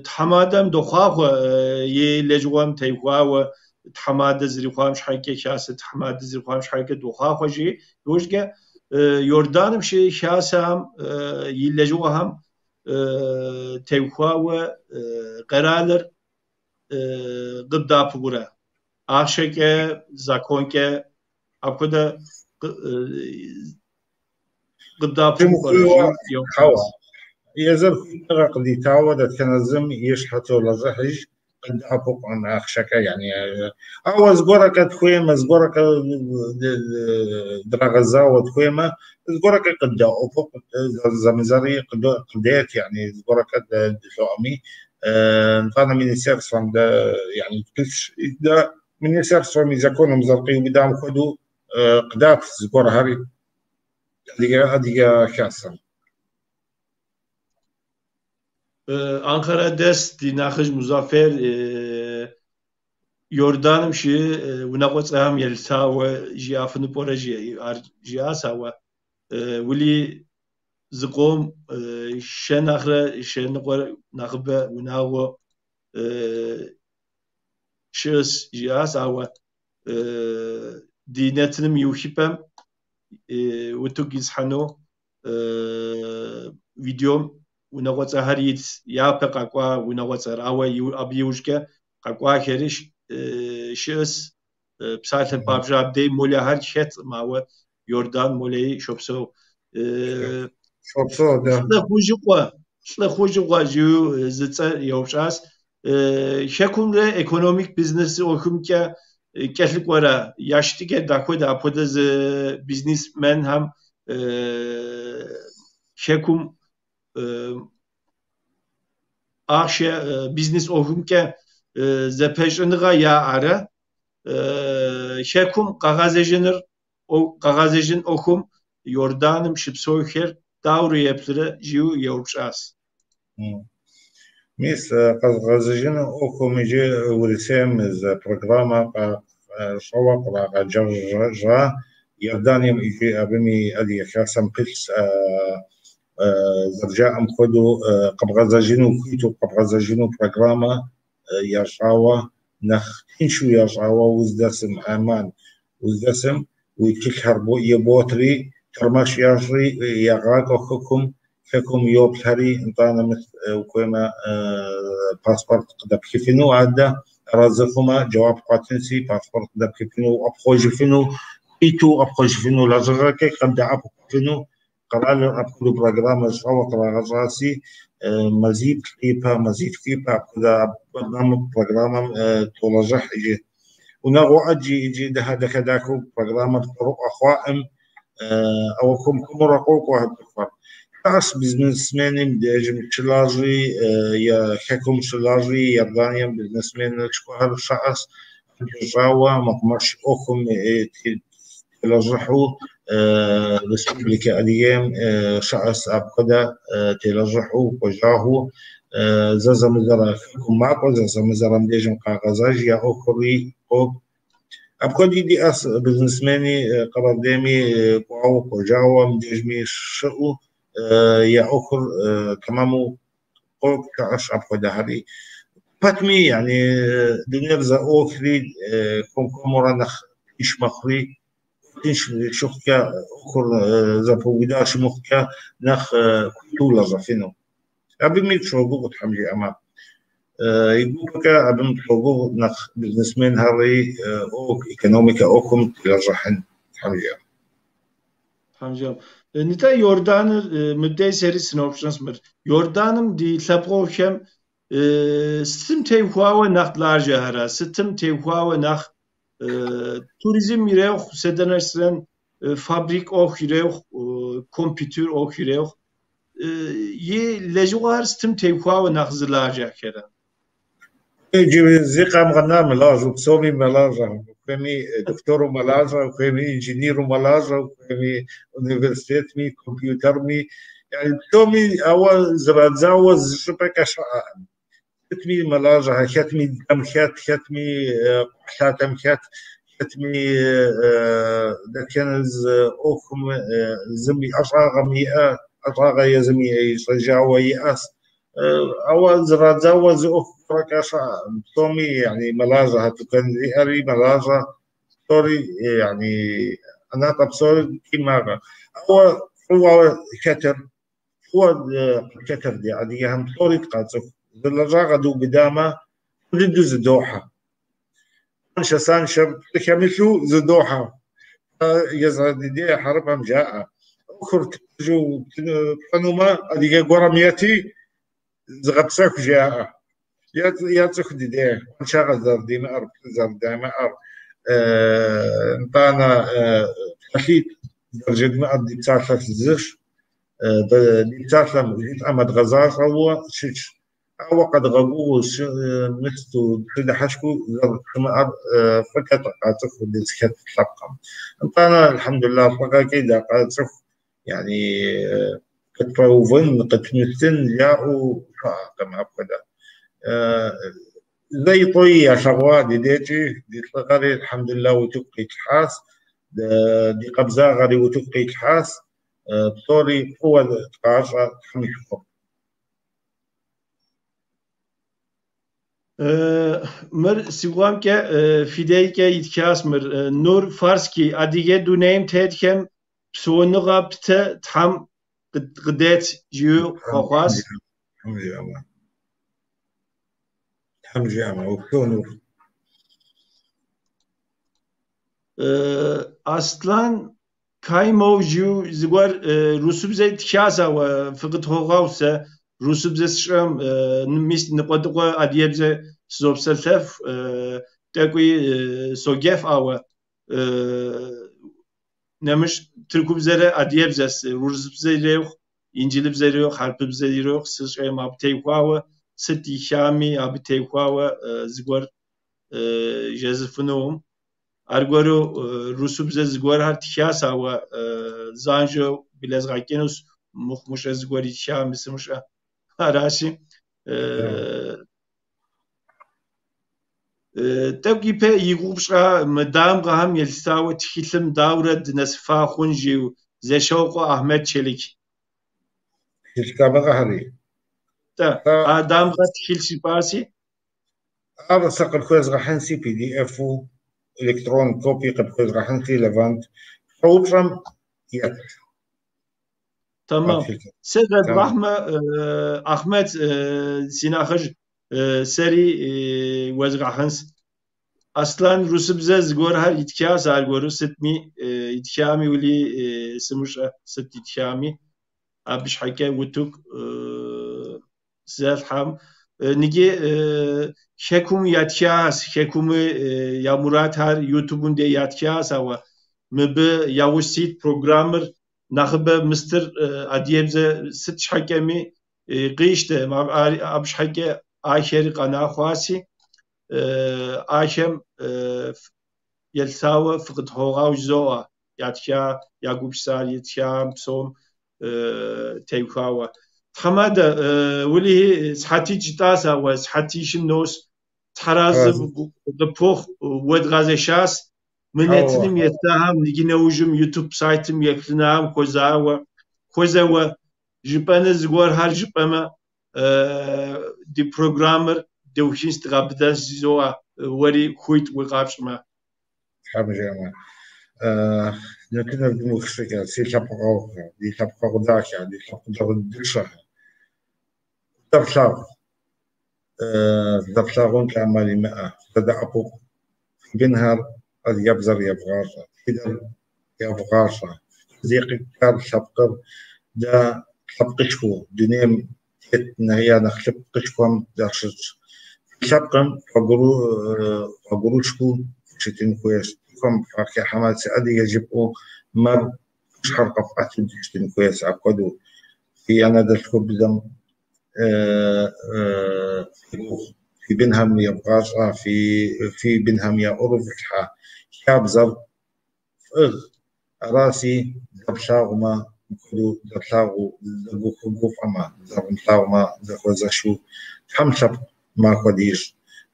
Тхьэмадэм дохъуахъуэ и лэжьыгъэм теухуауэ тхьэмадэ зэрихъуам щхьэкӏэ, хасэ тхьэмадэ зэрихъуам щхьэкӏэ дохъуахъуэ жи. Иужькӏэ Иорданым щыӏэ хасэхэм и лэжьыгъэхэм теухуауэ къэралыр къыбдэӏэпыкъурэ. Ахъшэкӏэ, законкӏэ апхуэдэ къыбдэӏэпыкъурэ. Хьэуэ. Езыр хуитыныгъэ къыдитауэ дэтхэнэ зым и щхьэ толэжьыхьыж къыдэӏэпыкъуӏым ахъшэкӏэ, yani. Ауэ зыгуэркӏэ тхуеймэ, зыгуэркӏэ драгъэзауэ тхуеймэ, зыгуэркӏэ къыдэӏэпыкъу, зэмызэри къыдет, yani, зыгуэркӏэ дылъоӏэми. Нтӏанэ министерствэм дэ, yani, тпылъщ. Дэ министерствэм и законым зэрыкъиубыдам хуэдэу къыдат зыгуэрхэри адыгэ хасэм. Анкара дэс ди нэхъыжь Музафер Иорданым щыӏэ унагъуэцӏэхэм елъытауэ жиӏэфыну пӏэрэ ар жиӏащ, ауэ уэли зыкъом щэ нэхърэ щэ ныкъуэ нэхъыбэ унагъуэ щыӏэщ жиӏащ, ауэ ди нэтыным и ухыпӏэм утыку исхьэну видеом унагъуэцӏэхэр ит, япэ къэкӏуа унагъуэцӏэр, ауэ абы иужькӏэ къэкӏуахэри щыӏэщ. Псалъэм папщӏэ абдей Молэхэр хэткъым, ауэ Иордан Молэи щопсэу. Щопсэу, да. Лӏыхъужьыкъуэ жиӏэу зы цӏэ еупщӏащ. Хэкумрэ экономик бизнес ӏуэхумкӏэ кӏэлъыкӏуэрэ я щытыкӏэр дахуэдэ апхуэдэ зы бизнесменхэм хэкум ахъшэ бизнес ӏуэхумкӏэ зэпэщӏыныгъэ яӏэрэ хэкум къэгъэзэжын ӏуэхум Иорданым щыпсэухэр дауэрэ еплърэ жиӏэу еупщӏащ. Мис къэзыгъэзэжыну ӏуэхум иджы Урысейм зы программэ щӏэуэ кърагъэджэжа Иорданием иджы абыми адыгэ хасэм пылъ зэрыжаӏэм хуэдэу къэбгъэзэжыну хуиту къэбгъэзэжыну программэ ящӏауэ, нэхъ тыншу ящӏауэ уздэсым Амман уздэсым уи тхылъхэр еботри тэрмэш ящӏри ягъакӏуэ хэкум, хэкум йоплъхэри нтӏанэ ухуеймэ паспорт къыдэпхыфыну адэ арэзы хъумэ джэуап къуатынси паспорт къыдэпхыфыну ӏэпхъуэжыфыну хуиту ӏэпхъуэжыфыну лэжьыгъэкӏэ къыбдэӏэпыкъуфыну къэралыр апхуэдэу программэ щӏэуэ кърагъэщӏаси мазиплӏ ипэ, мазитху ипэ апхуэдэ программэм толэжьыхь иджы. Унагъуэ ӏэджи иджы дахэ-дахэу программэр цӏэрыӏуэ хъуаӏым, ауэ хуэм-хуэмурэ къокӏуэ цӏыхухэр. Щыӏэщ бизнесменым дежым щылажьи, я хэкум щылажьи, Иорданием бизнесменышхуэхэр щыӏэщ, щӏауэ мэкъумэш ӏуэхум телэжьыхьу Республикэ Адыгейм щыӏэщ апхуэдэ телэжьыхьу, кӏуэжахыу, зэзэмызэрэ хэкум макӏуэ, зэзэмызэрэм дежым къагъэзэж я ӏуэхури къокӏ. Апхуэди диӏэщ бизнесмени Къэбэрдейми кӏуауэ, кӏуэжауэ, мыбдежми щыӏэу я ӏуэхур тэмэму къокӏ, щыӏэщ апхуэдэхэри. Пэтми, yani дунейр зэӏуохри хуэм-хуэмурэ нэхъ тынш мэхъури, тынш щыхъукӏэ ӏуэхур зэпэубыда щымыхъукӏэ нэхъ хуиту лэжьэфыну. Абыми тщогугъу Тхьэм жиӏэмэ. И гупэкӏэ абым тщогугъу нэхъ бизнесменхэри ӏуэху, экономикэ ӏуэхум телэжьыхьын Тхьэм жиӏэмэ. Тхьэм жиӏэмэ. Нтӏэ Иорданыр мыбдеж сэри сыноупщӏынщ мыр. Иорданым ди лъэпкъыгъухэм Сытым теухуауэ нэхъ лажьэхэрэ, сытым теухуауэ нэхъ туризм ирехъу, сэдэнэсрэн фабрик ӏуэху ирехъу, компьютер ӏуэху ирехъу. И лэжьыгъэхэр сытым теухуауэ нэхъ зылажьэхэрэ? Иджы зи къамыгъэна мылажьэу, псоми мэлажьэ. Ухуейми дохутыру мэлажьэ, ухуейми инженеру мэлажьэ, ухуейми университетми, компьютерми. Yani псоми ауэ зэрадзауэ зы щӏыпӏэкӏэ щыӏэкъым. Хэтми мэлажьэхэр, хэтми дзэм хэт, хэтми кхъухьлъатэм хэт, хэтми дэтхэнэ зы ӏуэхум зым и ӏэщӏагъэм иӏэ, ӏэщӏагъэ езым ищӏэжауэ иӏэс. Ауэ зэрадзауэ зы ӏуэху гуэркӏэ щыӏэкъым. Псоми yani мэлажьэхэр, тыкуэн зиӏэри мэлажьэ, псори yani ӏэнатӏэ псори макъэ. Ауэ фӏыуэ хэтыр, фӏыуэ хэтыр ди адыгэхэм псори дыкъацӏыху. Зы лэжьагъэ дыубыдамэ, фӏы дыдэу зыдохьэ. Саншэ саншэ пцӏы хэмылъу зыдохьэ. Езы ди дей хьэрыпэм жаӏэ. ӏуэхур пэжу пщӏэнумэ, адыгэ гуэрым ети, зыгъэпсэху жаӏэ. Яцӏыху ди дей къуаншагъэ зэрыдимыӏэр, пцӏы зэрыдамыӏэр, нтӏанэ псалъитӏ зэрыжыдмыӏэр ди псалъэр зыщ, ди псалъэм жытӏэмэ дгъэзащӏэуэ щытщ. Ауэ къэдгъэгугъэу мысту дыщыдыхьэшхыу зэрыщымыӏэр фӏыкӏэ къацӏыху дызыхэт лъэпкъым. Нтӏанэ, алхьэмдулиллах, лӏыгъэкӏи дакъацӏыху, yani къытпэувын, къытмыстын жаӏэу щыӏэкъым апхуэдэ. Зэи тӏуи ялъэгъуа ди дежкӏи, ди лӏыгъэри, алхьэмдулиллах, утыку къитлъхьащ, ди къабзагъэри утыку къитлъхьащ, псори фӏыуэ дыкъащӏэ Тхьэм и шыкур. Мыр си гугъэмкӏэ фи дежкӏэ итхащ мыр Нур Фарски адыгэ дунейм тетхэм псэуныгъэ пытэ Тхьэм къыдет жиӏэу хъуэхъуащ. Тхьэм жиӏэмэ. Тхьэм жиӏэмэ, упсэу Нур. Аслан Каймов жиӏэу зыгуэр русыбзэ итхащ, ауэ фыкъытхуэгъэгъу, сэ русыбзэ сщӏэм, мис ныкъуэдыкъуэ адыгэбзэ сызопсэлъэф, тӏэкӏуи соджэф, ауэ нэмыщӏ тыркубзэрэ адыгэбзэс, урысыбзэ ирехъу, инджылыбзэ ирехъу, хьэрыпыбзэ ирехъу, сыщӏэм абы теухуауэ, сыт итхами абы теухуауэ зыгуэр жезыфынукъым. Аргуэру русыбзэ зыгуэрхэр тхащ, ауэ занщӏэу блэзгъэкӏынущ, мыхъумыщӏэ зыгуэр итхами сымыщӏэ. Аращи, тӏэкӏу ипэ и гугъу пщӏа мы дамгъэхэм елъытауэ тхылъым дауэрэ дынэсыфа хъун жиӏэу Зэшокъуэ Ахьмэд Челик. Тхылъ дамыгъэхэри. Тӏэ, а дамгъэ тхылъ жыпӏаси. Ар сэ къыпхуезгъэхьынси PDF-у, электрон копи къыпхуезгъэхьынси Левант. Щӏэупщӏэм ет. Tamam. Сэ зэдгъэхьмэ, Ахьмэд, си нэхъыжь, сэри уэзгъэхьынс. Аслан русыбзэ зыгуэрхэр итхащ, аргуэру сытми итхами ули сымыщӏэ сыт итхами. Абы щхьэкӏэ утыку зэлъхьэм. Ныги хэкум ятхащ, хэкуми я мурадхэр YouTube-м де ятхащ, ауэ мыбы яужь сит программэр нэхъыбэ мыстыр адыгэбзэ сыт щхьэкӏэми къищтэ, абы щхьэкӏэ ахэри къэна хъуаси, ахэм елъытауэ фыкъытхуэгъэгъу жызоӏэ, ятха, я гупсысэр итхам псом теухуауэ. Тхьэмадэ, уэлэхьи сыхьэтитӏ жытӏащ, ауэ сыхьэтищым нос. Тхьэразэ къыпхухъу уэдгъэзэшащ. Мы нэтыным еплъахэм, иджы нэужьым YouTube сайтым еплъынахэм хуэзауэ, хуэзэуэ жыпӏэныр зыгуэрхэр жыпӏэмэ, ди программэр дыухынщ, дгъэбыдэнщ жызоӏэ, уэри хуит уи къапщӏмэ. Тхьэм жиӏэмэ. Нэтыныр дымыух щӏыкӏэ, си лъэпкъэгъухэр, ди лъэпкъэгъу дахэ, ди лъэпкъ дыщэхэр. Зэрылъагъу, зэрылъагъункӏэ ӏэмал имыӏэ, зэдэӏэпыкъу. Фи бынхэр адыгэбзэр евгъащӏэ, тхыдэр евгъащӏэ. Зи къикӏар лъэпкъыр дэ лъэпкъышхуэу дунейм тет я нэхъ лъэпкъышхуэм дащыщщ. Фи лъэпкъым фагурышхуэу фыщытын хуейщ. Цӏыхухэм фахыхьэмэ, сыадыгэ жыпӏэу мэр фи щхьэр къэфӏэту дыщытын хуейщ. Апхуэдэу фи анэдэлъхубзэм фегугъу, фи бынхэм евгъащӏэ, фи бынхэм яӏурывлъхьэ. Хабзэр фӏыгъ, аращи, зэплъагъумэ, мыпхуэдэу зэтлъагъуу зэгуфӏэмэ, зэрымылъагъумэ, зэхуэзэшу Тхьэм лъэпкъ махуэ дищӏ,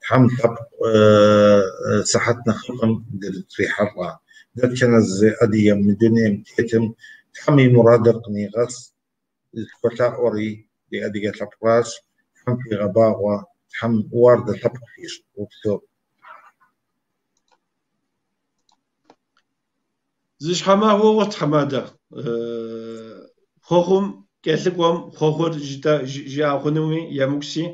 Тхьэм лъэпкъ сыхьэт нэхъыфӏым дытрихьэлӏэ. Дэтхэнэ зы адыгэ мы дунейм тетым Тхьэм и мурадыр къынигъэс, зыхуэлъаӏуэри ди адыгэ лъэпкъращ, Тхьэм фигъэбагъуэ, Тхьэм уардэ лъэпкъ фищӏ, упсэу. Зы щхьэмахуэ ухъу, тхьэмадэ. Хъуэхъум кӏэлъыкӏуэм хъуэхъур жыӏа хъунуми емыкӏуси,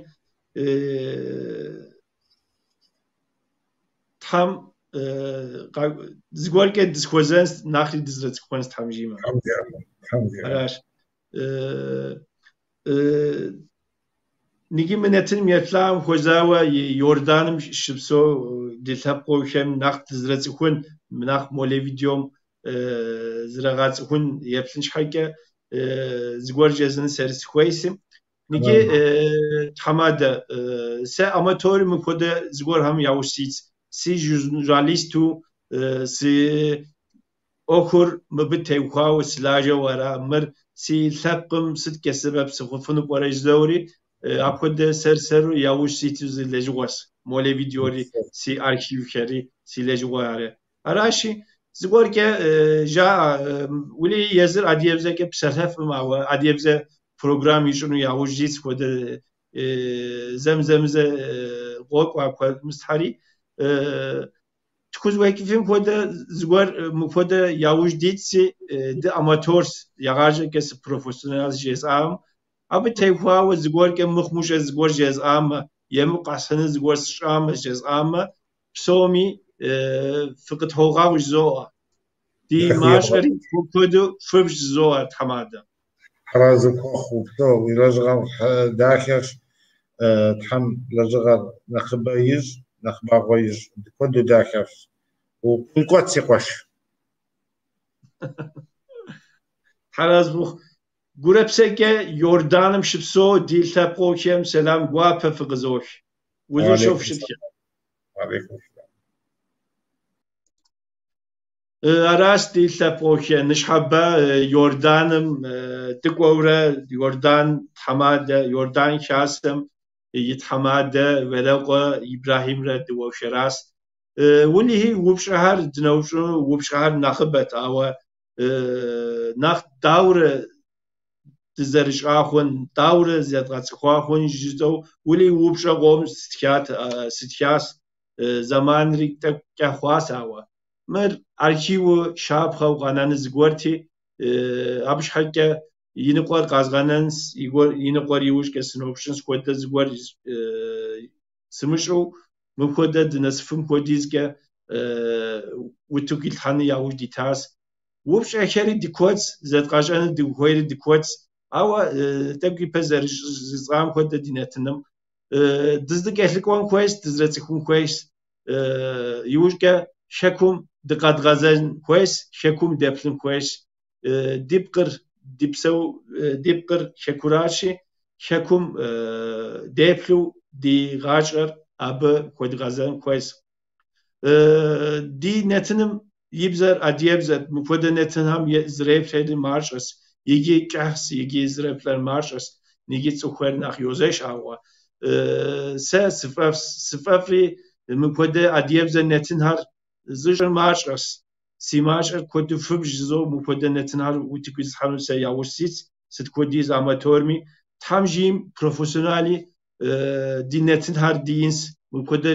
Тхьэм зыгуэркӏэ дызэхуэзэнс, нэхъри дызэрыцӏыхуэнс Тхьэм жиӏэмэ. Аращ. Ныги мы нэтыным еплъам хуэзауэ Иорданым щыпсэу ди лъэпкъыхэм нэхъ дызэрыцӏыхун, нэхъ молей видеом зрагъэцӏыхун еплъын щхьэкӏэ зыгуэр жезыӏэн сэри сыхуейси. Ныги тхьэмадэ, сэ аматору мыпхуэдэ зыгуэрхэм яужь ситс. Си журналисту си ӏуэхур мыбы теухуауэ сылажьэу ара, мыр си лъэпкъым сыткӏэ сэбэп сыхъуфыну пӏэрэ жызоӏэри, апхуэдэ сэр-сэру яужь ситу зы лэжьыгъуэс. Молей видеори, си архивхэри, си лэжьыгъуэ ари. Аращи, зыгуэркӏэ жаӏэ, уэли езыр адыгэбзэкӏэ псэлъэфым, ауэ адыгэбзэ программ ищӏыну яужь итс хуэдэ зэм-зэмызэ къокӏуэ апхуэдэ мыстхьэри. Тхузэфӏэкӏыфым хуэдэ зыгуэр мыпхуэдэ яужь дитси, ды аматорс, егъащӏэкӏэ сыпрофессионал жесӏам, абы теухуауэ зыгуэркӏэ мыхъумыщӏэ зыгуэр жесӏамэ, емыкӏу къэсхьыну зыгуэр сщӏамэ жесӏамэ, псоми фыкъытхуогъэгъу жызоӏэ. Ди мащӏэри куэду фыбж жызоӏэ, тхьэмадэ. Тхьэразэ пхуэхъу, упсэу, уи лэжьыгъэр дахэщ, Тхьэм лэжьыгъэр нэхъыбэ ищӏ, нэхъ багъуэ ищӏ, куэду дахэщ. Укъимыкӏуэт, си къуэш. Тхьэразэ пхухъу. Гурэ псэкӏэ Иорданым щыпсэу ди лъэпкъыхэм сэлам гуапэ фыкъызох. Узыншэу фыщытхэ. Алейкум сэлам. Аращ ди лъэпкъыхэ ныщхьэбэ Иорданым дыкӏуэурэ Иордан тхьэмадэ, Иордан хасэм и тхьэмадэ Вэрэкъуэ Ибрэхьимрэ дыуэршэращ. Уэлэхьи упщӏэхэр дыноупщӏыну упщӏэхэр нэхъыбэт, ауэ нэхъ даурэ дызэрыщӏа хъун, даурэ зэдгъэцӏыхуа хъун жысӏэу уэли упщӏэ къом сытхащ, зэманри тӏэкӏу кӏыхь хъуащ, ауэ мыр архиву щапхъэу къэнэну зыгуэрти, абы щхьэкӏэ и ныкъуэр къэзгъэнэнс, и ныкъуэр иужькӏэ сыноупщӏынс хуэдэ зыгуэр сымыщӏэу, мыпхуэдэ дынэсыфым хуэдизкӏэ утыку итлъхьэну яужь дитащ. Упщӏэхэри ди куэдщ, зэдгъэщӏэну дыхуейри ди куэдщ, ауэ тӏэкӏу ипэ зэрыжысӏам хуэдэ ди нэтыным дызэкӏэлъыкӏуэн хуейщ, дызэрыцӏыхун хуейщ. Иужькӏэ хэкум дыкъэдгъэзэн хуейщ, хэкум деплъын хуейщ. Ди пкъыр, ди псэу, ди пкъыр хэкуращи, хэкум деплъу ди гъащӏэр абы хуэдгъэзэн хуейщ. Ди нэтыным и бзэр адыгэбзэт, мыпхуэдэ нэтынхэм зэреплъри мащӏэщ, иджы кӏыхьщ, иджы зэреплъыр мащӏэщ, иджы цӏыхухэр нэхъ йозэш, ауэ сэ сыфӏэфӏ, сыфӏэфӏри мыпхуэдэ адыгэбзэ нэтынхэр зыщӏыр мащӏэщ. Си мащӏэр куэду фыбж жызоӏэу мыпхуэдэ нэтынхэр утыку ислъхьэну сэ яужь ситщ, сыт хуэдиз аматорми, Тхьэм жиӏэм профессионали ди нэтынхэр диинс, мыпхуэдэ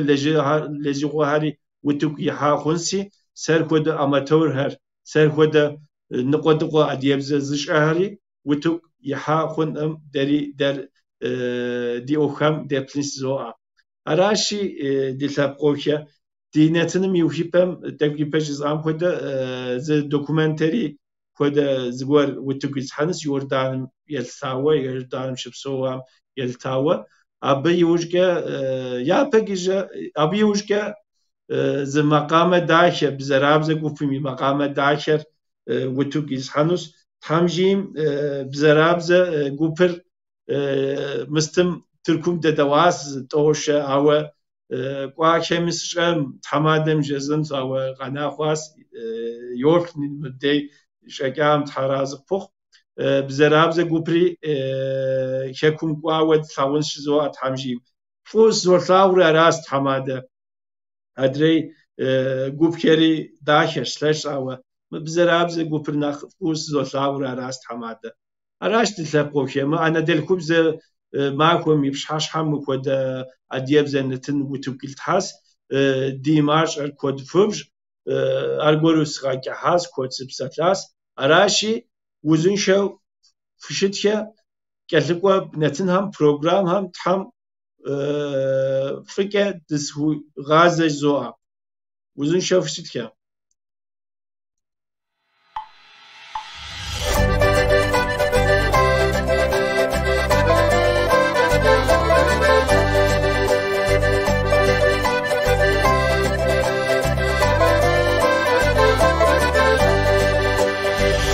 лэжьыгъуэхэри утыку ихьа хъунси, сэр хуэдэ аматорхэр, сэр хуэдэ ныкъуэдыкъуэ адыгэбзэ зыщӏэхэри утыку ихьа хъунӏым дэри дэр ди ӏуэхухэм деплъынщ жызоӏэ. Аращи, ди лъэпкъыхэ, ди нэтыным и ухыпӏэм тӏэкӏу ипэ жысӏам хуэдэ зы документари Хуэдэ зыгуэр утыку ислъхьэнущ Иорданым елъытауэ, Иорданым щыпсэуам елъытауэ. Абы иужькӏэ, япэкӏэ, абы иужькӏэ зы макъамэ дахэ, Бзэрабзэ гупым и макъамэ дахэр утыку ислъхьэнущ. Тхьэм жиӏэм Бзэрабзэ гупыр мыстым Тыркум дэдэуащ тӏэу-щэ, ауэ кӏуахэми сщӏэм тхьэмадэм жезӏэнщ, ауэ къэна хъуащ, йоплъ мыбдей щӏэкӏам Тхьэразы пыхъу. Бзэрабзэ гупри хэкум кӏуауэ тлъагъунщ жызоӏэ Тхьэм жиӏэм. Фӏыуэ сызолъагъури аращ тхьэмадэ. Адрей гупхэри дахэщ, лъэщ, ауэ мы Бзэрабзэ гупыр нэхъ фӏыуэ сызолъагъури аращ тхьэмадэ. Аращ ди лъэпкъыухэ, мы анэдэлъхубзэ махуэм и пщыхьэщхьэм мыпхуэдэ адыгэбзэ нэтын утыку илъхьащ. Ди мащӏэр куэд фыбж, аргуэру сыкъэкӏыхьащ, куэд сыпсэлъащ. Аращи, узыншэу фыщытхэ, кӏэлъыкӏуэ нэтынхэм, программхэм Тхьэм фӏыкӏэ дысхуигъазэ жызоӏэ. Узыншэу фыщытхэ.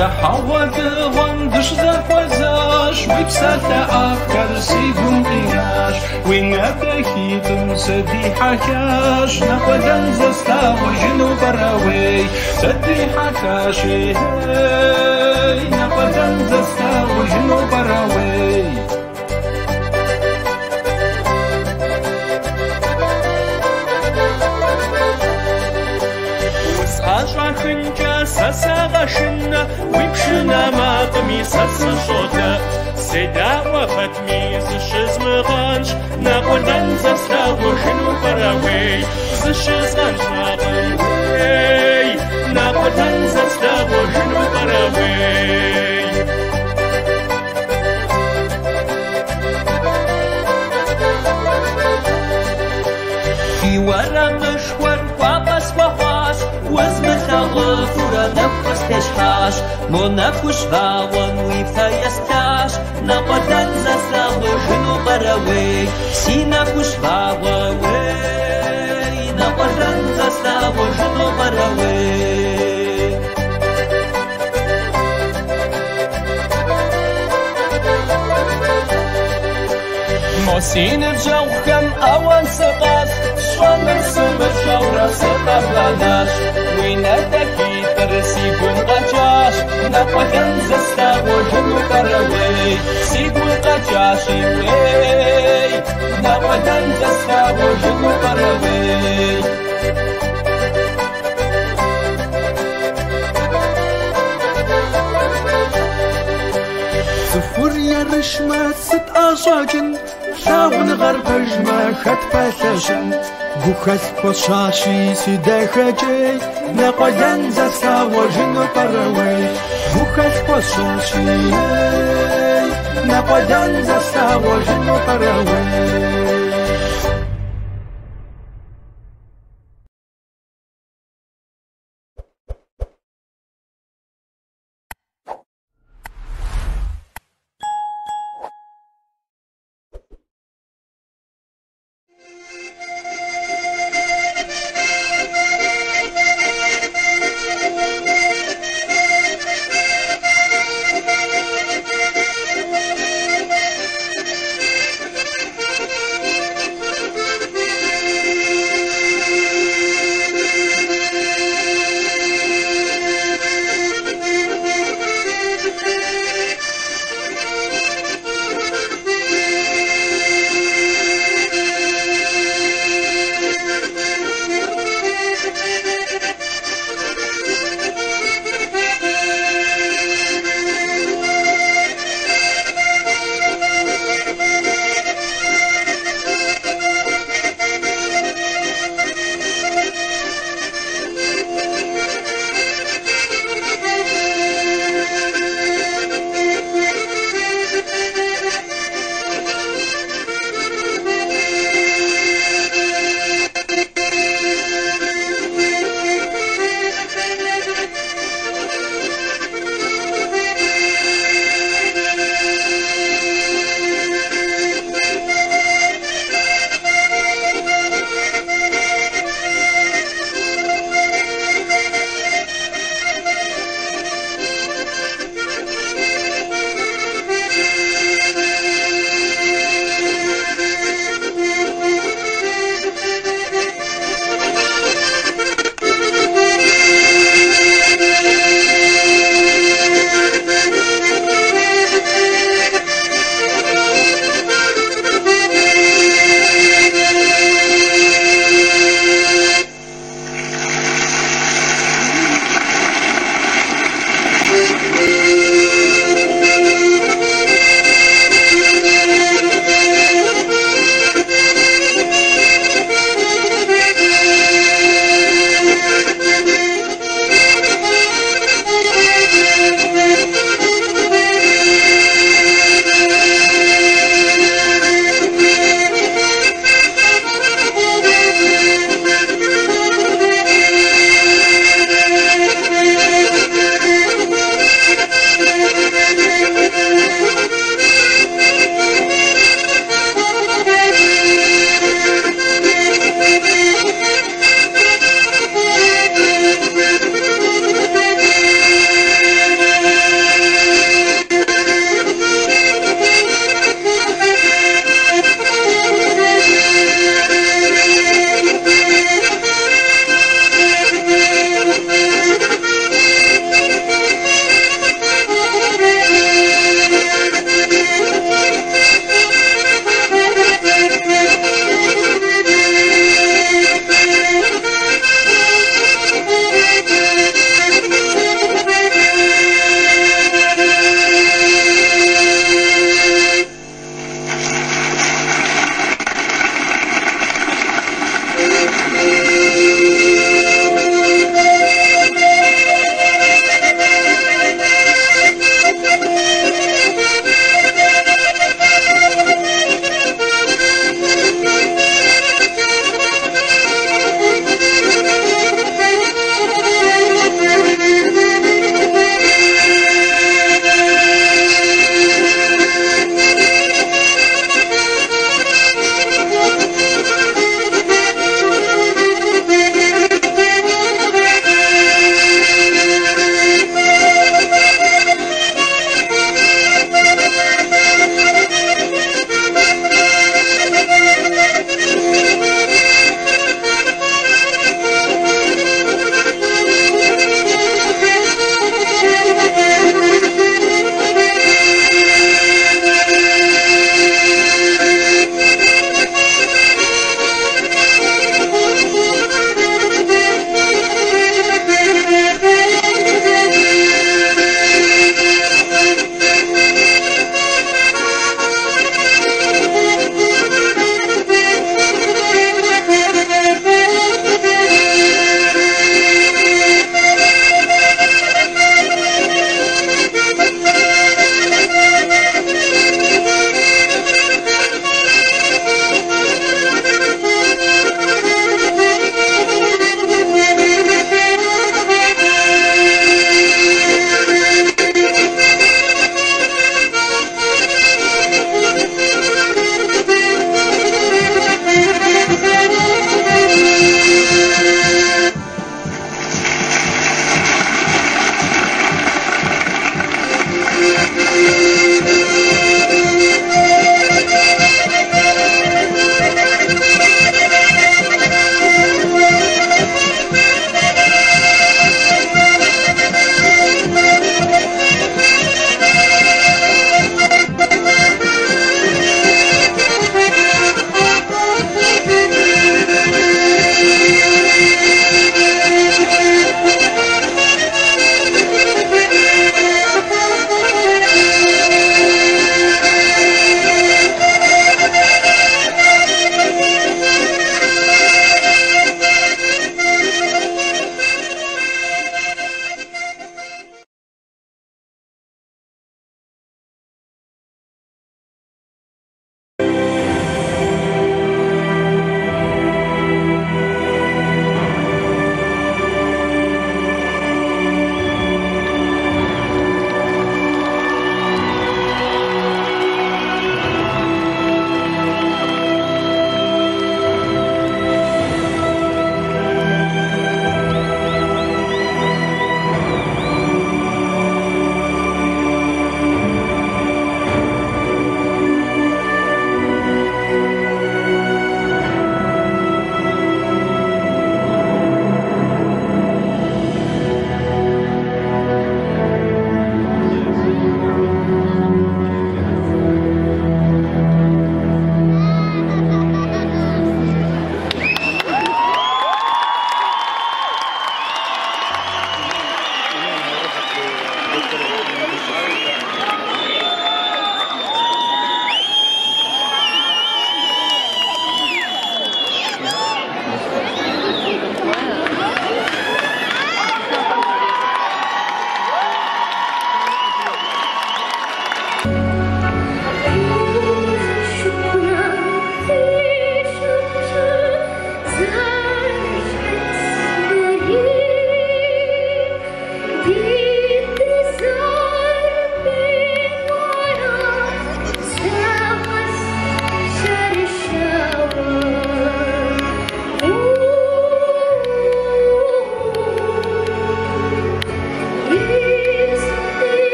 Дыхьэгъуэ дыгъуэм дыщызэхуэзащ, уи псалъэ ӏэфӏхэр си гум къинащ, уи нэ дахитӏым сыдихьэхащ, нэкъуэлэн зэслъагъужыну пӏэрэ уей? Сыдихьэхащи, ей, нэкъуэлэн зэслъагъужыну пӏэрэ уей? Усӏэщӏахынкӏэ сэ сагъэшынэ, уи пшынэ макъми сэ сыщӏодэӏу. Седаӏуэ пэтми зыщызмыгъэнщӏ, нэкъуэлэн зэслъагъужыну пӏэрэ уей? Зыщызгъэнщӏакъым уей, нэкъуэлэн зэслъагъужыну пӏэрэ уей? Фи уэрамышхуэр кӏуапӏэ схуэхъуащ, узмылъагъуфурэ нэху къыстещхьащ. Мо нэхущ вагъуэм уи фэ есплъащ, нэкъуэлэн зэслъагъужыну пӏэрэ уей? Си нэхущ вагъуэ уей, нэкъуэлэн зэслъагъужыну пӏэрэ уей? Мо си ныбжьэгъухэм ауан сыкъащӏ, сщӏэнур сымыщӏэурэ сыкъэбгъэнащ. Уи нэ дахитӏыр си гум къэкӏащ, нэкъуэлэн зэслъагъужыну пӏэрэ уей? Си гум къэкӏащи уей, нэкъуэлэн зэслъагъужыну пӏэрэ уей? Цӏыхур ерыщмэ, сыт ӏэщӏэкӏын? Лъагъуныгъэр пэжмэ, хэт пэлъэщын? Гухэлъ хуэсщӏащи, си дахэкӏей, нэкъуэлэн зэслъагъужыну пӏэрэ уей? Гухэлъ хуэсщӏащи, ей, нэкъуэлэн зэслъагъужыну пӏэрэ уей?